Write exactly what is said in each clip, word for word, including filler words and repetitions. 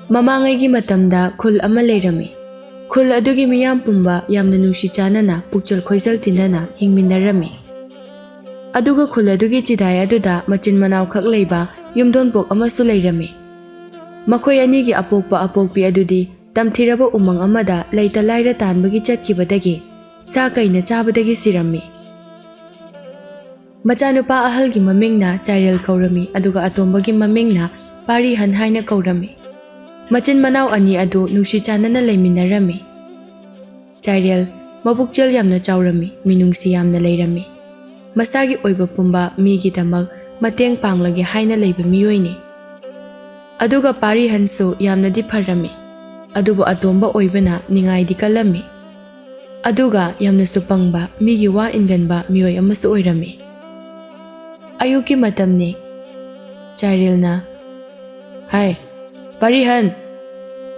ꯃꯃꯥꯡꯉꯩꯒꯤ ꯃꯇꯝꯗ ꯈꯨꯜ ꯑꯃ ꯂꯩꯔꯝꯃꯤ꯫ ꯈꯨꯜ ꯑꯗꯨꯒꯤ ꯃꯤꯌꯥꯝ ꯄꯨꯝꯕ ꯌꯥꯝꯅ ꯅꯨꯡꯁꯤ ꯆꯥꯟꯅꯅ, ꯄꯨꯛꯆꯦꯜ ꯈꯣꯏꯖꯦꯜ ꯇꯤꯟꯅꯅ ꯍꯤꯡꯃꯤꯟꯅꯔꯝꯃꯤ꯫ ꯑꯗꯨꯒ ꯈꯨꯜ ꯑꯗꯨꯒꯤ ꯆꯤꯗꯥꯏ ꯑꯗꯨꯗ ꯃꯆꯤꯟ ꯃꯅꯥꯎ ꯈꯛ ꯂꯩꯕ ꯌꯨꯝꯗꯣꯟꯄꯣꯛ ꯑꯃꯁꯨ ꯂꯩꯔꯝꯃꯤ꯫ ꯃꯈꯣꯏ ꯑꯅꯤꯒꯤ ꯑꯄꯣꯛꯄ ꯑꯄꯣꯛꯄꯤ ꯑꯗꯨꯗꯤ ꯇꯝꯊꯤꯔꯕ ꯎꯃꯪ ꯑꯃꯗ ꯂꯩꯇ ꯂꯥꯏꯔ ꯇꯥꯟꯕꯒꯤ ꯆꯠꯈꯤꯕꯗꯒꯤ ꯁꯥ ꯀꯩꯅ ꯆꯥꯕꯗꯒꯤ ꯁꯤꯔꯝꯃꯤ꯫ ꯃꯆꯥꯅꯨꯄꯥ ꯑꯍꯜꯒꯤ ꯃꯃꯤꯡꯅ ꯆꯥꯏꯔꯦꯜ ꯀꯧꯔꯝꯃꯤ, ꯑꯗꯨꯒ ꯑꯇꯣꯝꯕꯒꯤ ꯃꯃꯤꯡꯅ ꯄꯥꯔꯤꯍꯟ ꯍꯥꯏꯅ ꯀꯧꯔꯝꯃꯤ꯫ ꯃꯆꯤꯟ ꯃꯅꯥꯎ ꯑꯅꯤ ꯑꯗꯨ ꯅꯨꯡꯁꯤ ꯆꯥꯟꯅꯅ ꯂꯩꯃꯤꯟꯅꯔꯝꯃꯤ꯫ ꯆꯥꯏꯔꯦꯜ ꯃꯕꯨꯛꯆꯦꯜ ꯌꯥꯝꯅ ꯆꯥꯎꯔꯝꯃꯤ, ꯃꯤꯅꯨꯡꯁꯤ ꯌꯥꯝꯅ ꯂꯩꯔꯝꯃꯤ꯫ ꯃꯁꯥꯒꯤ ꯑꯣꯏꯕ ꯄꯨꯝꯕ ꯃꯤꯒꯤꯗꯃꯛ ꯃꯇꯦꯡ ꯄꯥꯡꯂꯒꯦ ꯍꯥꯏꯅ ꯂꯩꯕ ꯃꯤꯑꯣꯏꯅꯤ꯫ ꯑꯗꯨꯒ ꯄꯥꯔꯤꯍꯟꯁꯨ ꯌꯥꯝꯅꯗꯤ ꯐꯔꯝꯃꯤ, ꯑꯗꯨꯕꯨ ꯑꯇꯣꯝꯕ ꯑꯣꯏꯕꯅ ꯅꯤꯡꯉꯥꯏꯗꯤ ꯀꯜꯂꯝꯃꯤ꯫ ꯑꯗꯨꯒ ꯌꯥꯝꯅꯁꯨ ꯄꯪꯕ, ꯃꯤꯒꯤ ꯋꯥ ꯏꯟꯒꯟꯕ ꯃꯤꯑꯣꯏ ꯑꯃꯁꯨ ꯑꯣꯏꯔꯝꯃꯤ꯫ ꯑꯌꯨꯛꯀꯤ ꯃꯇꯝꯅꯤ꯫ ꯆꯥꯏꯔꯦꯜꯅ, "ꯍꯥꯏ, ꯄꯥꯔꯤꯍꯟ,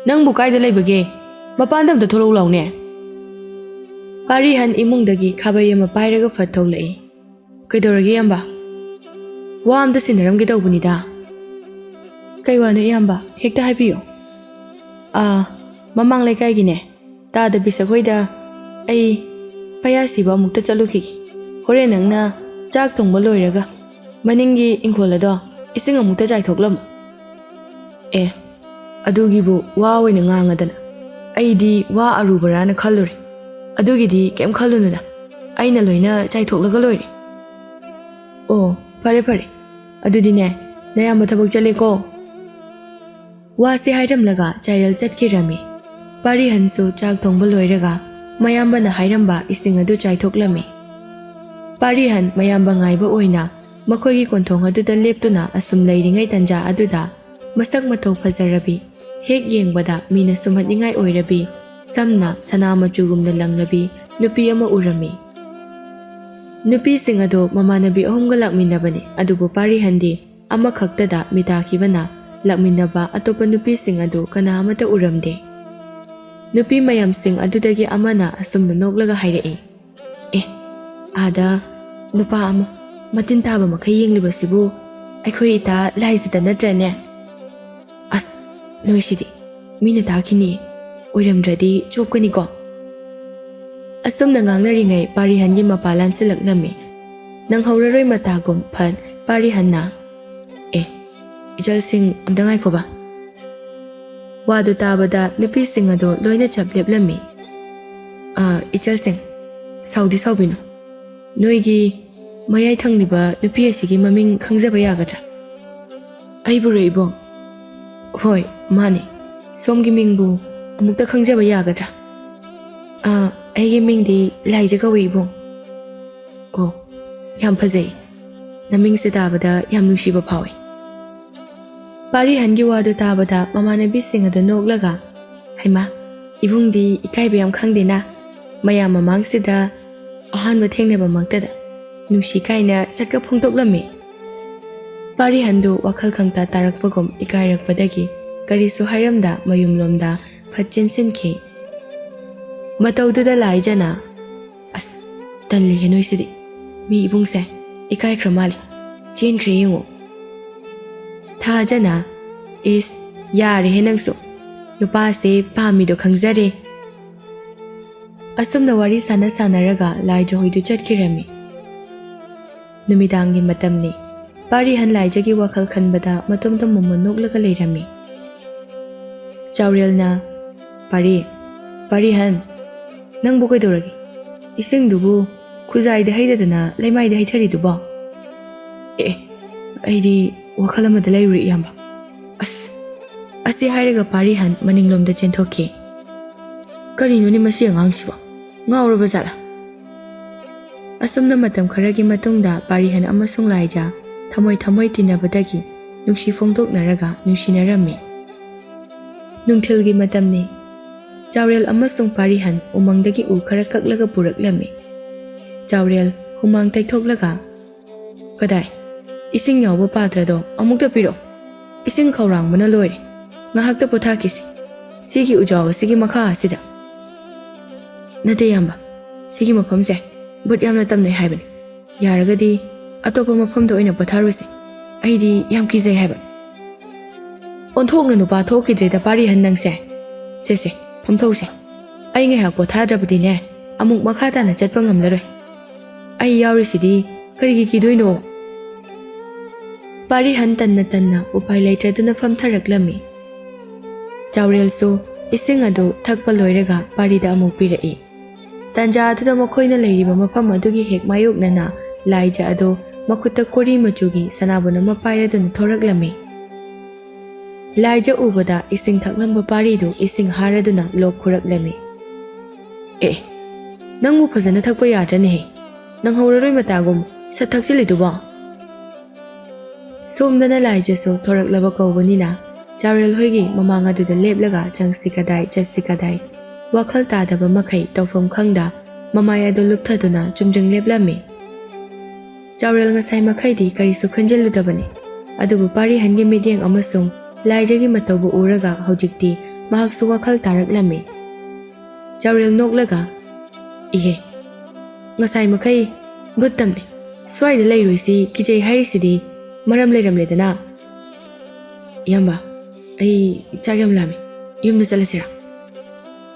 ꯅꯪꯕꯨ ꯀꯥꯏꯗ ꯂꯩꯕꯒꯦ? ꯃꯄꯥꯟꯗ ꯑꯝꯇ ꯊꯣꯛꯂꯛꯎ ꯂꯥꯎꯅꯦ꯫" ꯄꯥꯔꯤꯍꯟ ꯏꯃꯨꯡꯗꯒꯤ ꯈꯥꯕꯩ ꯑꯃ ꯄꯥꯏꯔꯒ ꯐꯠ ꯊꯣꯛꯂꯛꯏ꯫ "ꯀꯩꯗꯧꯔꯒꯦ, ꯏꯌꯥꯝꯕ?" "ꯋꯥ ꯑꯝꯇ ꯁꯤꯟꯅꯔꯝꯒꯦ ꯇꯧꯕꯅꯤꯗ꯫" "ꯀꯩ ꯋꯥꯅꯣ, ꯏꯌꯥꯝꯕ? ꯍꯦꯛꯇ ꯍꯥꯏꯕꯤꯌꯨ꯫" "ꯑꯥ, ꯃꯃꯥꯡ ꯂꯩꯀꯥꯏꯒꯤꯅꯦ, ꯇꯥꯗ ꯕꯤꯁꯛ ꯍꯣꯏꯗ ꯑꯩ ꯄꯩꯌꯥ ꯁꯤꯕ ꯑꯃꯨꯛꯇ ꯆꯠꯂꯨꯈꯤꯒꯦ꯫ ꯍꯣꯔꯦꯟ ꯅꯪꯅ ꯆꯥꯛ ꯊꯣꯡꯕ ꯂꯣꯏꯔꯒ ꯃꯅꯤꯡꯒꯤ ꯏꯪꯈꯣꯜ ꯑꯗꯣ ꯏꯁꯤꯡ ꯑꯃꯨꯛꯇ ꯆꯥꯏꯊꯣꯛꯂꯝꯃꯨ꯫" "ꯑꯦ, ꯑꯗꯨꯒꯤꯕꯨ ꯋꯥ ꯑꯣꯏꯅ ꯉꯥꯡꯉꯗꯅ꯫ ꯑꯩꯗꯤ ꯋꯥ ꯑꯔꯨꯕꯔꯥꯅ ꯈꯜꯂꯨꯔꯦ꯫ ꯑꯗꯨꯒꯤꯗꯤ ꯀꯩꯝ ꯈꯜꯂꯨꯅꯨꯗ, ꯑꯩꯅ ꯂꯣꯏꯅ ꯆꯥꯏꯊꯣꯛꯂꯒ ꯂꯣꯏꯔꯦ꯫" "ꯑꯣ, ꯐꯔꯦ ꯐꯔꯦ, ꯑꯗꯨꯗꯤꯅꯦ, ꯅꯌꯥꯝꯕ ꯊꯕꯛ ꯆꯠꯂꯦꯀꯣ꯫" ꯋꯥꯁꯤ ꯍꯥꯏꯔꯝꯂꯒ ꯆꯥꯏꯔꯦꯜ ꯆꯠꯈꯤꯔꯝꯃꯤ꯫ ꯄꯥꯔꯤꯍꯟꯁꯨ ꯆꯥꯛ ꯊꯣꯡꯕ ꯂꯣꯏꯔꯒ ꯃꯌꯥꯝꯕꯅ ꯍꯥꯏꯔꯝꯕ ꯏꯁꯤꯡ ꯑꯗꯨ ꯆꯥꯏꯊꯣꯛꯂꯝꯃꯤ꯫ ꯄꯥꯔꯤꯍꯟ ꯃꯌꯥꯝꯕ ꯉꯥꯏꯕ ꯑꯣꯏꯅ ꯃꯈꯣꯏꯒꯤ ꯀꯣꯟꯊꯣꯡ ꯑꯗꯨꯗ ꯂꯦꯞꯇꯨꯅ ꯑꯁꯨꯝ ꯂꯩꯔꯤꯉꯩ ꯇꯟꯖꯥ ꯑꯗꯨꯗ ꯃꯁꯛ ꯃꯇꯧ ꯐꯖꯔꯕꯤ, ꯍꯦꯛ ꯌꯦꯡꯕꯗ ꯃꯤꯅ ꯁꯨꯝꯍꯠꯅꯤꯡꯉꯥꯏ ꯑꯣꯏꯔꯕꯤ, ꯁꯝꯅ ꯁꯅꯥ ꯃꯆꯨꯒꯨꯝꯅ ꯂꯪꯂꯕꯤ ꯅꯨꯄꯤ ꯑꯃ ꯎꯔꯝꯃꯤ꯫ ꯅꯨꯄꯤꯁꯤꯡ ꯑꯗꯨ ꯃꯃꯥꯟꯅꯕꯤ ꯑꯍꯨꯝꯒ ꯂꯥꯛꯃꯤꯟꯅꯕꯅꯤ, ꯑꯗꯨꯕꯨ ꯄꯥꯔꯤꯍꯟꯗꯤ ꯑꯃꯈꯛꯇꯗ ꯃꯤꯇꯥꯈꯤꯕꯅ ꯂꯥꯛꯃꯤꯟꯅꯕ ꯑꯇꯣꯞꯄ ꯅꯨꯄꯤꯁꯤꯡ ꯑꯗꯨ ꯀꯅꯥ ꯑꯃꯠꯇ ꯎꯔꯝꯗꯦ꯫ ꯅꯨꯄꯤ ꯃꯌꯥꯝꯁꯤꯡ ꯑꯗꯨꯗꯒꯤ ꯑꯃꯅ ꯑꯁꯨꯝꯅ ꯅꯣꯛꯂꯒ ꯍꯥꯏꯔꯛꯏ, "ꯑꯦ, ꯑꯥꯗ ꯅꯨꯄꯥ ꯑꯃ ꯃꯇꯤꯟ ꯇꯥꯕ ꯃꯈꯩ ꯌꯦꯡꯂꯤꯕꯁꯤꯕꯨ ꯑꯩꯈꯣꯏ ꯏꯇꯥ ꯂꯥꯏꯖꯗ ꯅꯠꯇ꯭ꯔꯅꯦ? ꯑꯁ, ꯅꯣꯏꯁꯤꯗꯤ, ꯃꯤꯅ ꯇꯥꯈꯤꯅꯤ, ꯑꯣꯏꯔꯝꯗ꯭ꯔꯗꯤ ꯆꯣꯞꯀꯅꯤꯀꯣ꯫ ꯑꯁꯨꯝꯅ ꯉꯥꯡꯅꯔꯤꯉꯩ ꯄꯥꯔꯤꯍꯟꯒꯤ ꯃꯄꯥ ꯂꯥꯟꯁꯤꯜꯂꯛꯂꯝꯃꯤ꯫ ꯅꯪꯍꯧꯔꯔꯣꯏ ꯃꯇꯥꯒꯨꯝ ꯐꯠ ꯄꯥꯔꯤꯍꯟꯅ, "ꯑꯦ, ꯏꯆꯜꯁꯤꯡ, ꯑꯝꯇ ꯉꯥꯏꯈꯣꯕ꯫" ꯋꯥꯗꯨ ꯇꯥꯕꯗ ꯅꯨꯄꯤꯁꯤꯡ ꯑꯗꯨ ꯂꯣꯏꯅ ꯆꯞ ꯂꯦꯞꯂꯝꯃꯤ꯫ "ꯑ, ꯏꯆꯜꯁꯤꯡ, ꯁꯥꯎꯗꯤ ꯁꯥꯎꯕꯤꯅꯨ꯫ ꯅꯣꯏꯒꯤ ꯃꯌꯥꯏ ꯊꯪꯂꯤꯕ ꯅꯨꯄꯤ ꯑꯁꯤꯒꯤ ꯃꯃꯤꯡ ꯈꯪꯖꯕ ꯌꯥꯒꯗ꯭ꯔꯥ?" "ꯑꯩꯕꯨꯔꯣ, ꯏꯕꯨꯡ?" "ꯍꯣꯏ, ꯃꯥꯅꯤ꯫ ꯁꯣꯝꯒꯤ ꯃꯤꯡꯕꯨ ꯑꯃꯨꯛꯇ ꯈꯪꯖꯕ ꯌꯥꯒꯗ꯭ꯔꯥ?" "ꯑ, ꯑꯩꯒꯤ ꯃꯤꯡꯗꯤ ꯂꯥꯏꯖ ꯀꯧꯏ, ꯏꯕꯨꯡ꯫" "ꯑꯣ, ꯌꯥꯝ ꯐꯖꯩ꯫ ꯅꯃꯤꯡꯁꯦ ꯇꯥꯕꯗ ꯌꯥꯝ ꯅꯨꯡꯁꯤꯕ ꯐꯥꯎꯏ꯫" ꯄꯥꯔꯤꯍꯟꯒꯤ ꯋꯥꯗꯨ ꯇꯥꯕꯗ ꯃꯃꯥꯟꯅꯕꯤꯁꯤꯡ ꯑꯗꯨ ꯅꯣꯛꯂꯒ, "ꯍꯩꯃꯥ, ꯏꯕꯨꯡꯗꯤ ꯏꯀꯥꯏꯕ ꯌꯥꯝ ꯈꯪꯗꯦꯅ꯫ ꯃꯌꯥꯝ ꯃꯃꯥꯡꯁꯤꯗ ꯑꯍꯥꯟꯕ ꯊꯦꯡꯅꯕꯃꯛꯇꯗ ꯅꯨꯡꯁꯤ ꯀꯥꯏꯅ ꯁꯠꯀ ꯐꯣꯡꯗꯣꯛꯂꯝꯃꯤ꯫" ꯄꯥꯔꯤꯍꯟꯗꯨ ꯋꯥꯈꯜ ꯈꯪꯇꯥ ꯇꯥꯔꯛꯄꯒꯨꯝ ꯏꯀꯥꯏꯔꯛꯄꯗꯒꯤ ꯀꯔꯤꯁꯨ ꯍꯥꯏꯔꯝꯗ ꯃꯌꯨꯝꯂꯣꯝꯗ ꯐꯠ ꯆꯦꯟꯁꯤꯟꯈꯤ꯫ ꯃꯇꯧꯗꯨꯗ ꯂꯥꯏꯖꯅ, "ꯑꯁ, ꯇꯜꯂꯤꯍꯦ ꯅꯣꯏꯁꯤꯗꯤ꯫ ꯃꯤ ꯏꯕꯨꯡꯁꯦ ꯏꯀꯥꯏꯈ꯭ꯔ ꯃꯥꯜꯂꯦ꯫ ꯆꯦꯟꯈ꯭ꯔꯦ ꯌꯦꯡꯉꯨ꯫" ꯊꯥꯖꯅ, "ꯏꯁ, ꯌꯥꯔꯦꯍꯦ ꯅꯪꯁꯨ꯫ ꯅꯨꯄꯥꯁꯦ ꯄꯥꯝꯃꯤꯗꯣ ꯈꯪꯖꯔꯦ꯫" ꯑꯁꯨꯝꯅ ꯋꯥꯔꯤ ꯁꯥꯟꯅ ꯁꯥꯟꯅꯔꯒ ꯂꯥꯏꯖꯍꯣꯏꯗꯨ ꯆꯠꯈꯤꯔꯝꯃꯤ꯫ ꯅꯨꯃꯤꯗꯥꯡꯒꯤ ꯃꯇꯝꯅꯤ꯫ ꯄꯥꯔꯤꯍꯟ ꯂꯥꯏꯖꯒꯤ ꯋꯥꯈꯜ ꯈꯟꯕꯗ ꯃꯇꯣꯝꯇ ꯃꯣꯃꯣꯟ ꯅꯣꯛꯂꯒ ꯂꯩꯔꯝꯃꯤ꯫ ꯆꯥꯎꯔꯦꯜꯅ, "ꯄꯥꯔꯤ, ꯄꯥꯔꯤꯍꯟ, ꯅꯪꯕꯨ ꯀꯩꯗꯧꯔꯒꯦ? ꯏꯁꯤꯡꯗꯨꯕꯨ ꯈꯨꯖꯥꯏꯗ ꯍꯩꯗꯗꯅ ꯂꯩꯃꯥꯏꯗ ꯍꯩꯊꯔꯤꯗꯨꯕꯣ?" "ꯑꯦ, ꯑꯩꯗꯤ ꯋꯥꯈꯜ ꯑꯃꯗ ꯂꯩꯔꯨꯔꯦ, ꯏꯌꯥꯝꯕ꯫" "ꯑꯁ!" ꯑꯁꯤ ꯍꯥꯏꯔꯒ ꯄꯥꯔꯤꯍꯟ ꯃꯅꯤꯡꯂꯣꯝꯗ ꯆꯦꯟꯊꯣꯛꯈꯤ꯫ "ꯀꯔꯤꯅꯣꯅꯦ ꯃꯁꯤ ꯑꯉꯥꯡꯁꯤꯕꯣ? ꯉꯥꯎꯔꯕ ꯖꯥꯠꯂꯥ?" ꯑꯁꯨꯝꯅ ꯃꯇꯝ ꯈꯔꯒꯤ ꯃꯇꯨꯡꯗ ꯄꯥꯔꯤꯍꯟ ꯑꯃꯁꯨꯡ ꯂꯥꯏꯖꯥ ꯊꯃꯣꯏ ꯊꯃꯣꯏ ꯇꯤꯟꯅꯕꯗꯒꯤ ꯅꯨꯡꯁꯤ ꯐꯣꯡꯗꯣꯛꯅꯔꯒ ꯅꯨꯡꯁꯤꯅꯔꯝꯃꯤ꯫ ꯅꯨꯡꯊꯤꯜꯒꯤ ꯃꯇꯝꯅꯤ꯫ ꯆꯥꯎꯔꯦꯜ ꯑꯃꯁꯨꯡ ꯄꯥꯔꯤꯍꯟ ꯎꯃꯪꯗꯒꯤ ꯎ ꯈꯔ ꯀꯛꯂꯒ ꯄꯨꯔꯛꯂꯝꯃꯤ꯫ ꯆꯥꯎꯔꯦꯜ ꯍꯨꯃꯥꯡ ꯇꯩꯊꯣꯛꯂꯒ, "ꯀꯗꯥꯏ? ꯏꯁꯤꯡ ꯌꯥꯎꯕ ꯄꯥꯇ꯭ꯔꯗꯣ ꯑꯃꯨꯛꯇ ꯄꯤꯔꯛꯑꯣ꯫ ꯏꯁꯤꯡ ꯈꯧꯔꯥꯡꯕꯅ ꯂꯣꯏꯔꯦ꯫ ꯉꯥꯏꯍꯥꯛꯇ ꯄꯣꯊꯥꯈꯤꯁꯤ, ꯁꯤꯒꯤ ꯎꯖꯥꯎ ꯑꯁꯤꯒꯤ ꯃꯈꯥ ꯑꯁꯤꯗ꯫" "ꯅꯠꯇꯦ ꯏꯌꯥꯝꯕ, ꯁꯤꯒꯤ ꯃꯐꯝꯁꯦ ꯚꯨꯠ ꯌꯥꯝꯅ ꯇꯝꯅꯩ ꯍꯥꯏꯕꯅꯤ꯫ ꯌꯥꯔꯒꯗꯤ ꯑꯇꯣꯞꯄ ꯃꯐꯝꯗ ꯑꯣꯏꯅ ꯄꯣꯊꯥꯔꯨꯁꯦ꯫ ꯑꯩꯗꯤ ꯌꯥꯝ ꯀꯤꯖꯩ ꯍꯥꯏꯕ꯫" ꯑꯣꯟꯊꯣꯛꯅ ꯅꯨꯄꯥ ꯊꯣꯛꯈꯤꯗ꯭ꯔꯦꯗ ꯄꯥꯔꯤꯍꯟ ꯅꯪꯁꯦ꯫ ꯁꯦ ꯁꯦ, ꯐꯝꯊꯧꯁꯦ꯫ ꯑꯩ ꯉꯥꯏꯍꯥꯛ ꯄꯣꯊꯥꯗ꯭ꯔꯕꯗꯤꯅꯦ, ꯑꯃꯨꯛ ꯃꯈꯥ ꯇꯥꯅ ꯆꯠꯄ ꯉꯝꯂꯔꯣꯏ꯫ ꯑꯩ ꯌꯥꯎꯔꯤꯁꯤꯗꯤ ꯀꯔꯤꯒꯤ ꯀꯤꯗꯣꯏꯅꯣ? ꯄꯥꯔꯤꯍꯟ ꯇꯟꯅ ꯇꯟꯅ ꯎꯄꯥꯏ ꯂꯩꯇ꯭ꯔꯗꯨꯅ ꯐꯝꯊꯔꯛꯂꯝꯃꯤ꯫ ꯆꯥꯎꯔꯦꯜꯁꯨ ꯏꯁꯤꯡ ꯑꯗꯨ ꯊꯛꯄ ꯂꯣꯏꯔꯒ ꯄꯥꯔꯤꯗ ꯑꯃꯨꯛ ꯄꯤꯔꯛꯏ꯫ ꯇꯥꯟꯖꯥ ꯑꯗꯨꯗ ꯃꯈꯣꯏꯅ ꯂꯩꯔꯤꯕ ꯃꯐꯝ ꯑꯗꯨꯒꯤ ꯍꯦꯛ ꯃꯥꯌꯣꯛꯅꯅ ꯂꯥꯏꯖ ꯑꯗꯨ ꯃꯈꯨꯠꯇ ꯀꯣꯔꯤ ꯃꯆꯨꯒꯤ ꯁꯅꯥꯕꯨꯟ ꯑꯃ ꯄꯥꯏꯔꯗꯨꯅ ꯊꯣꯔꯛꯂꯝꯃꯤ꯫ ꯂꯥꯏꯖ ꯎꯕꯗ ꯏꯁꯤꯡ ꯊꯛꯂꯝꯕ ꯄꯥꯔꯤꯗꯨ ꯏꯁꯤꯡ ꯍꯥꯔꯗꯨꯅ ꯂꯣꯛ ꯈꯨꯔꯛꯂꯝꯃꯤ꯫ "ꯑꯦ, ꯅꯪꯕꯨ ꯐꯖꯅ ꯊꯛꯄ ꯌꯥꯗ꯭ꯔꯅꯦꯍꯦ? ꯅꯪꯍꯧꯔꯔꯣꯏ ꯃꯇꯥꯒꯨꯝ, ꯁꯠ ꯊꯛꯆꯤꯜꯂꯤꯗꯨꯕꯣ?" ꯁꯣꯝꯗꯅ ꯂꯥꯏꯖꯁꯨ ꯊꯣꯔꯛꯂꯕ ꯀꯧꯕꯅꯤꯅ ꯆꯥꯎꯔꯦꯜ ꯍꯣꯏꯒꯤ ꯃꯃꯥꯡ ꯑꯗꯨꯗ ꯂꯦꯞꯂꯒ ꯆꯪꯁꯤ ꯀꯗꯥꯏ ꯆꯠꯁꯤ ꯀꯗꯥꯏ ꯋꯥꯈꯜ ꯇꯥꯗꯕ ꯃꯈꯩ ꯇꯧꯐꯝ ꯈꯪꯗ ꯃꯃꯥꯏ ꯑꯗꯨ ꯂꯨꯞꯊꯗꯨꯅ ꯆꯨꯝꯗ꯭ꯔꯤꯡ ꯂꯦꯞꯂꯝꯃꯤ꯫ ꯆꯥꯎꯔꯦꯜ ꯉꯁꯥꯏ ꯃꯈꯩꯗꯤ ꯀꯔꯤꯁꯨ ꯈꯟꯖꯤꯜꯂꯨꯗꯕꯅꯤ, ꯑꯗꯨꯕꯨ ꯄꯥꯔꯤꯍꯟꯒꯤ ꯃꯤꯠꯌꯦꯡ ꯑꯃꯁꯨꯡ ꯂꯥꯏꯖꯒꯤ ꯃꯇꯧꯕꯨ ꯎꯔꯒ ꯍꯧꯖꯤꯛꯇꯤ ꯃꯍꯥꯛꯁꯨ ꯋꯥꯈꯜ ꯇꯥꯔꯛꯂꯝꯃꯤ꯫ ꯆꯥꯎꯔꯦꯜ ꯅꯣꯛꯂꯒ, "ꯏꯍꯦ, ꯉꯁꯥꯏ ꯃꯈꯩ ꯚꯨꯠ ꯇꯝꯅꯦ, ꯁ꯭ꯋꯥꯏꯗ ꯂꯩꯔꯣꯏꯁꯤ ꯀꯤꯖꯩ ꯍꯥꯏꯔꯤꯁꯤꯗꯤ ꯃꯔꯝ ꯂꯩꯔꯝꯂꯦꯗꯅ꯫ ꯏꯌꯥꯝꯕ, ꯑꯩ ꯆꯥꯛ ꯌꯥꯝ ꯂꯥꯝꯃꯦ, ꯌꯨꯝꯗ ꯆꯠꯂꯁꯤꯔꯥ?"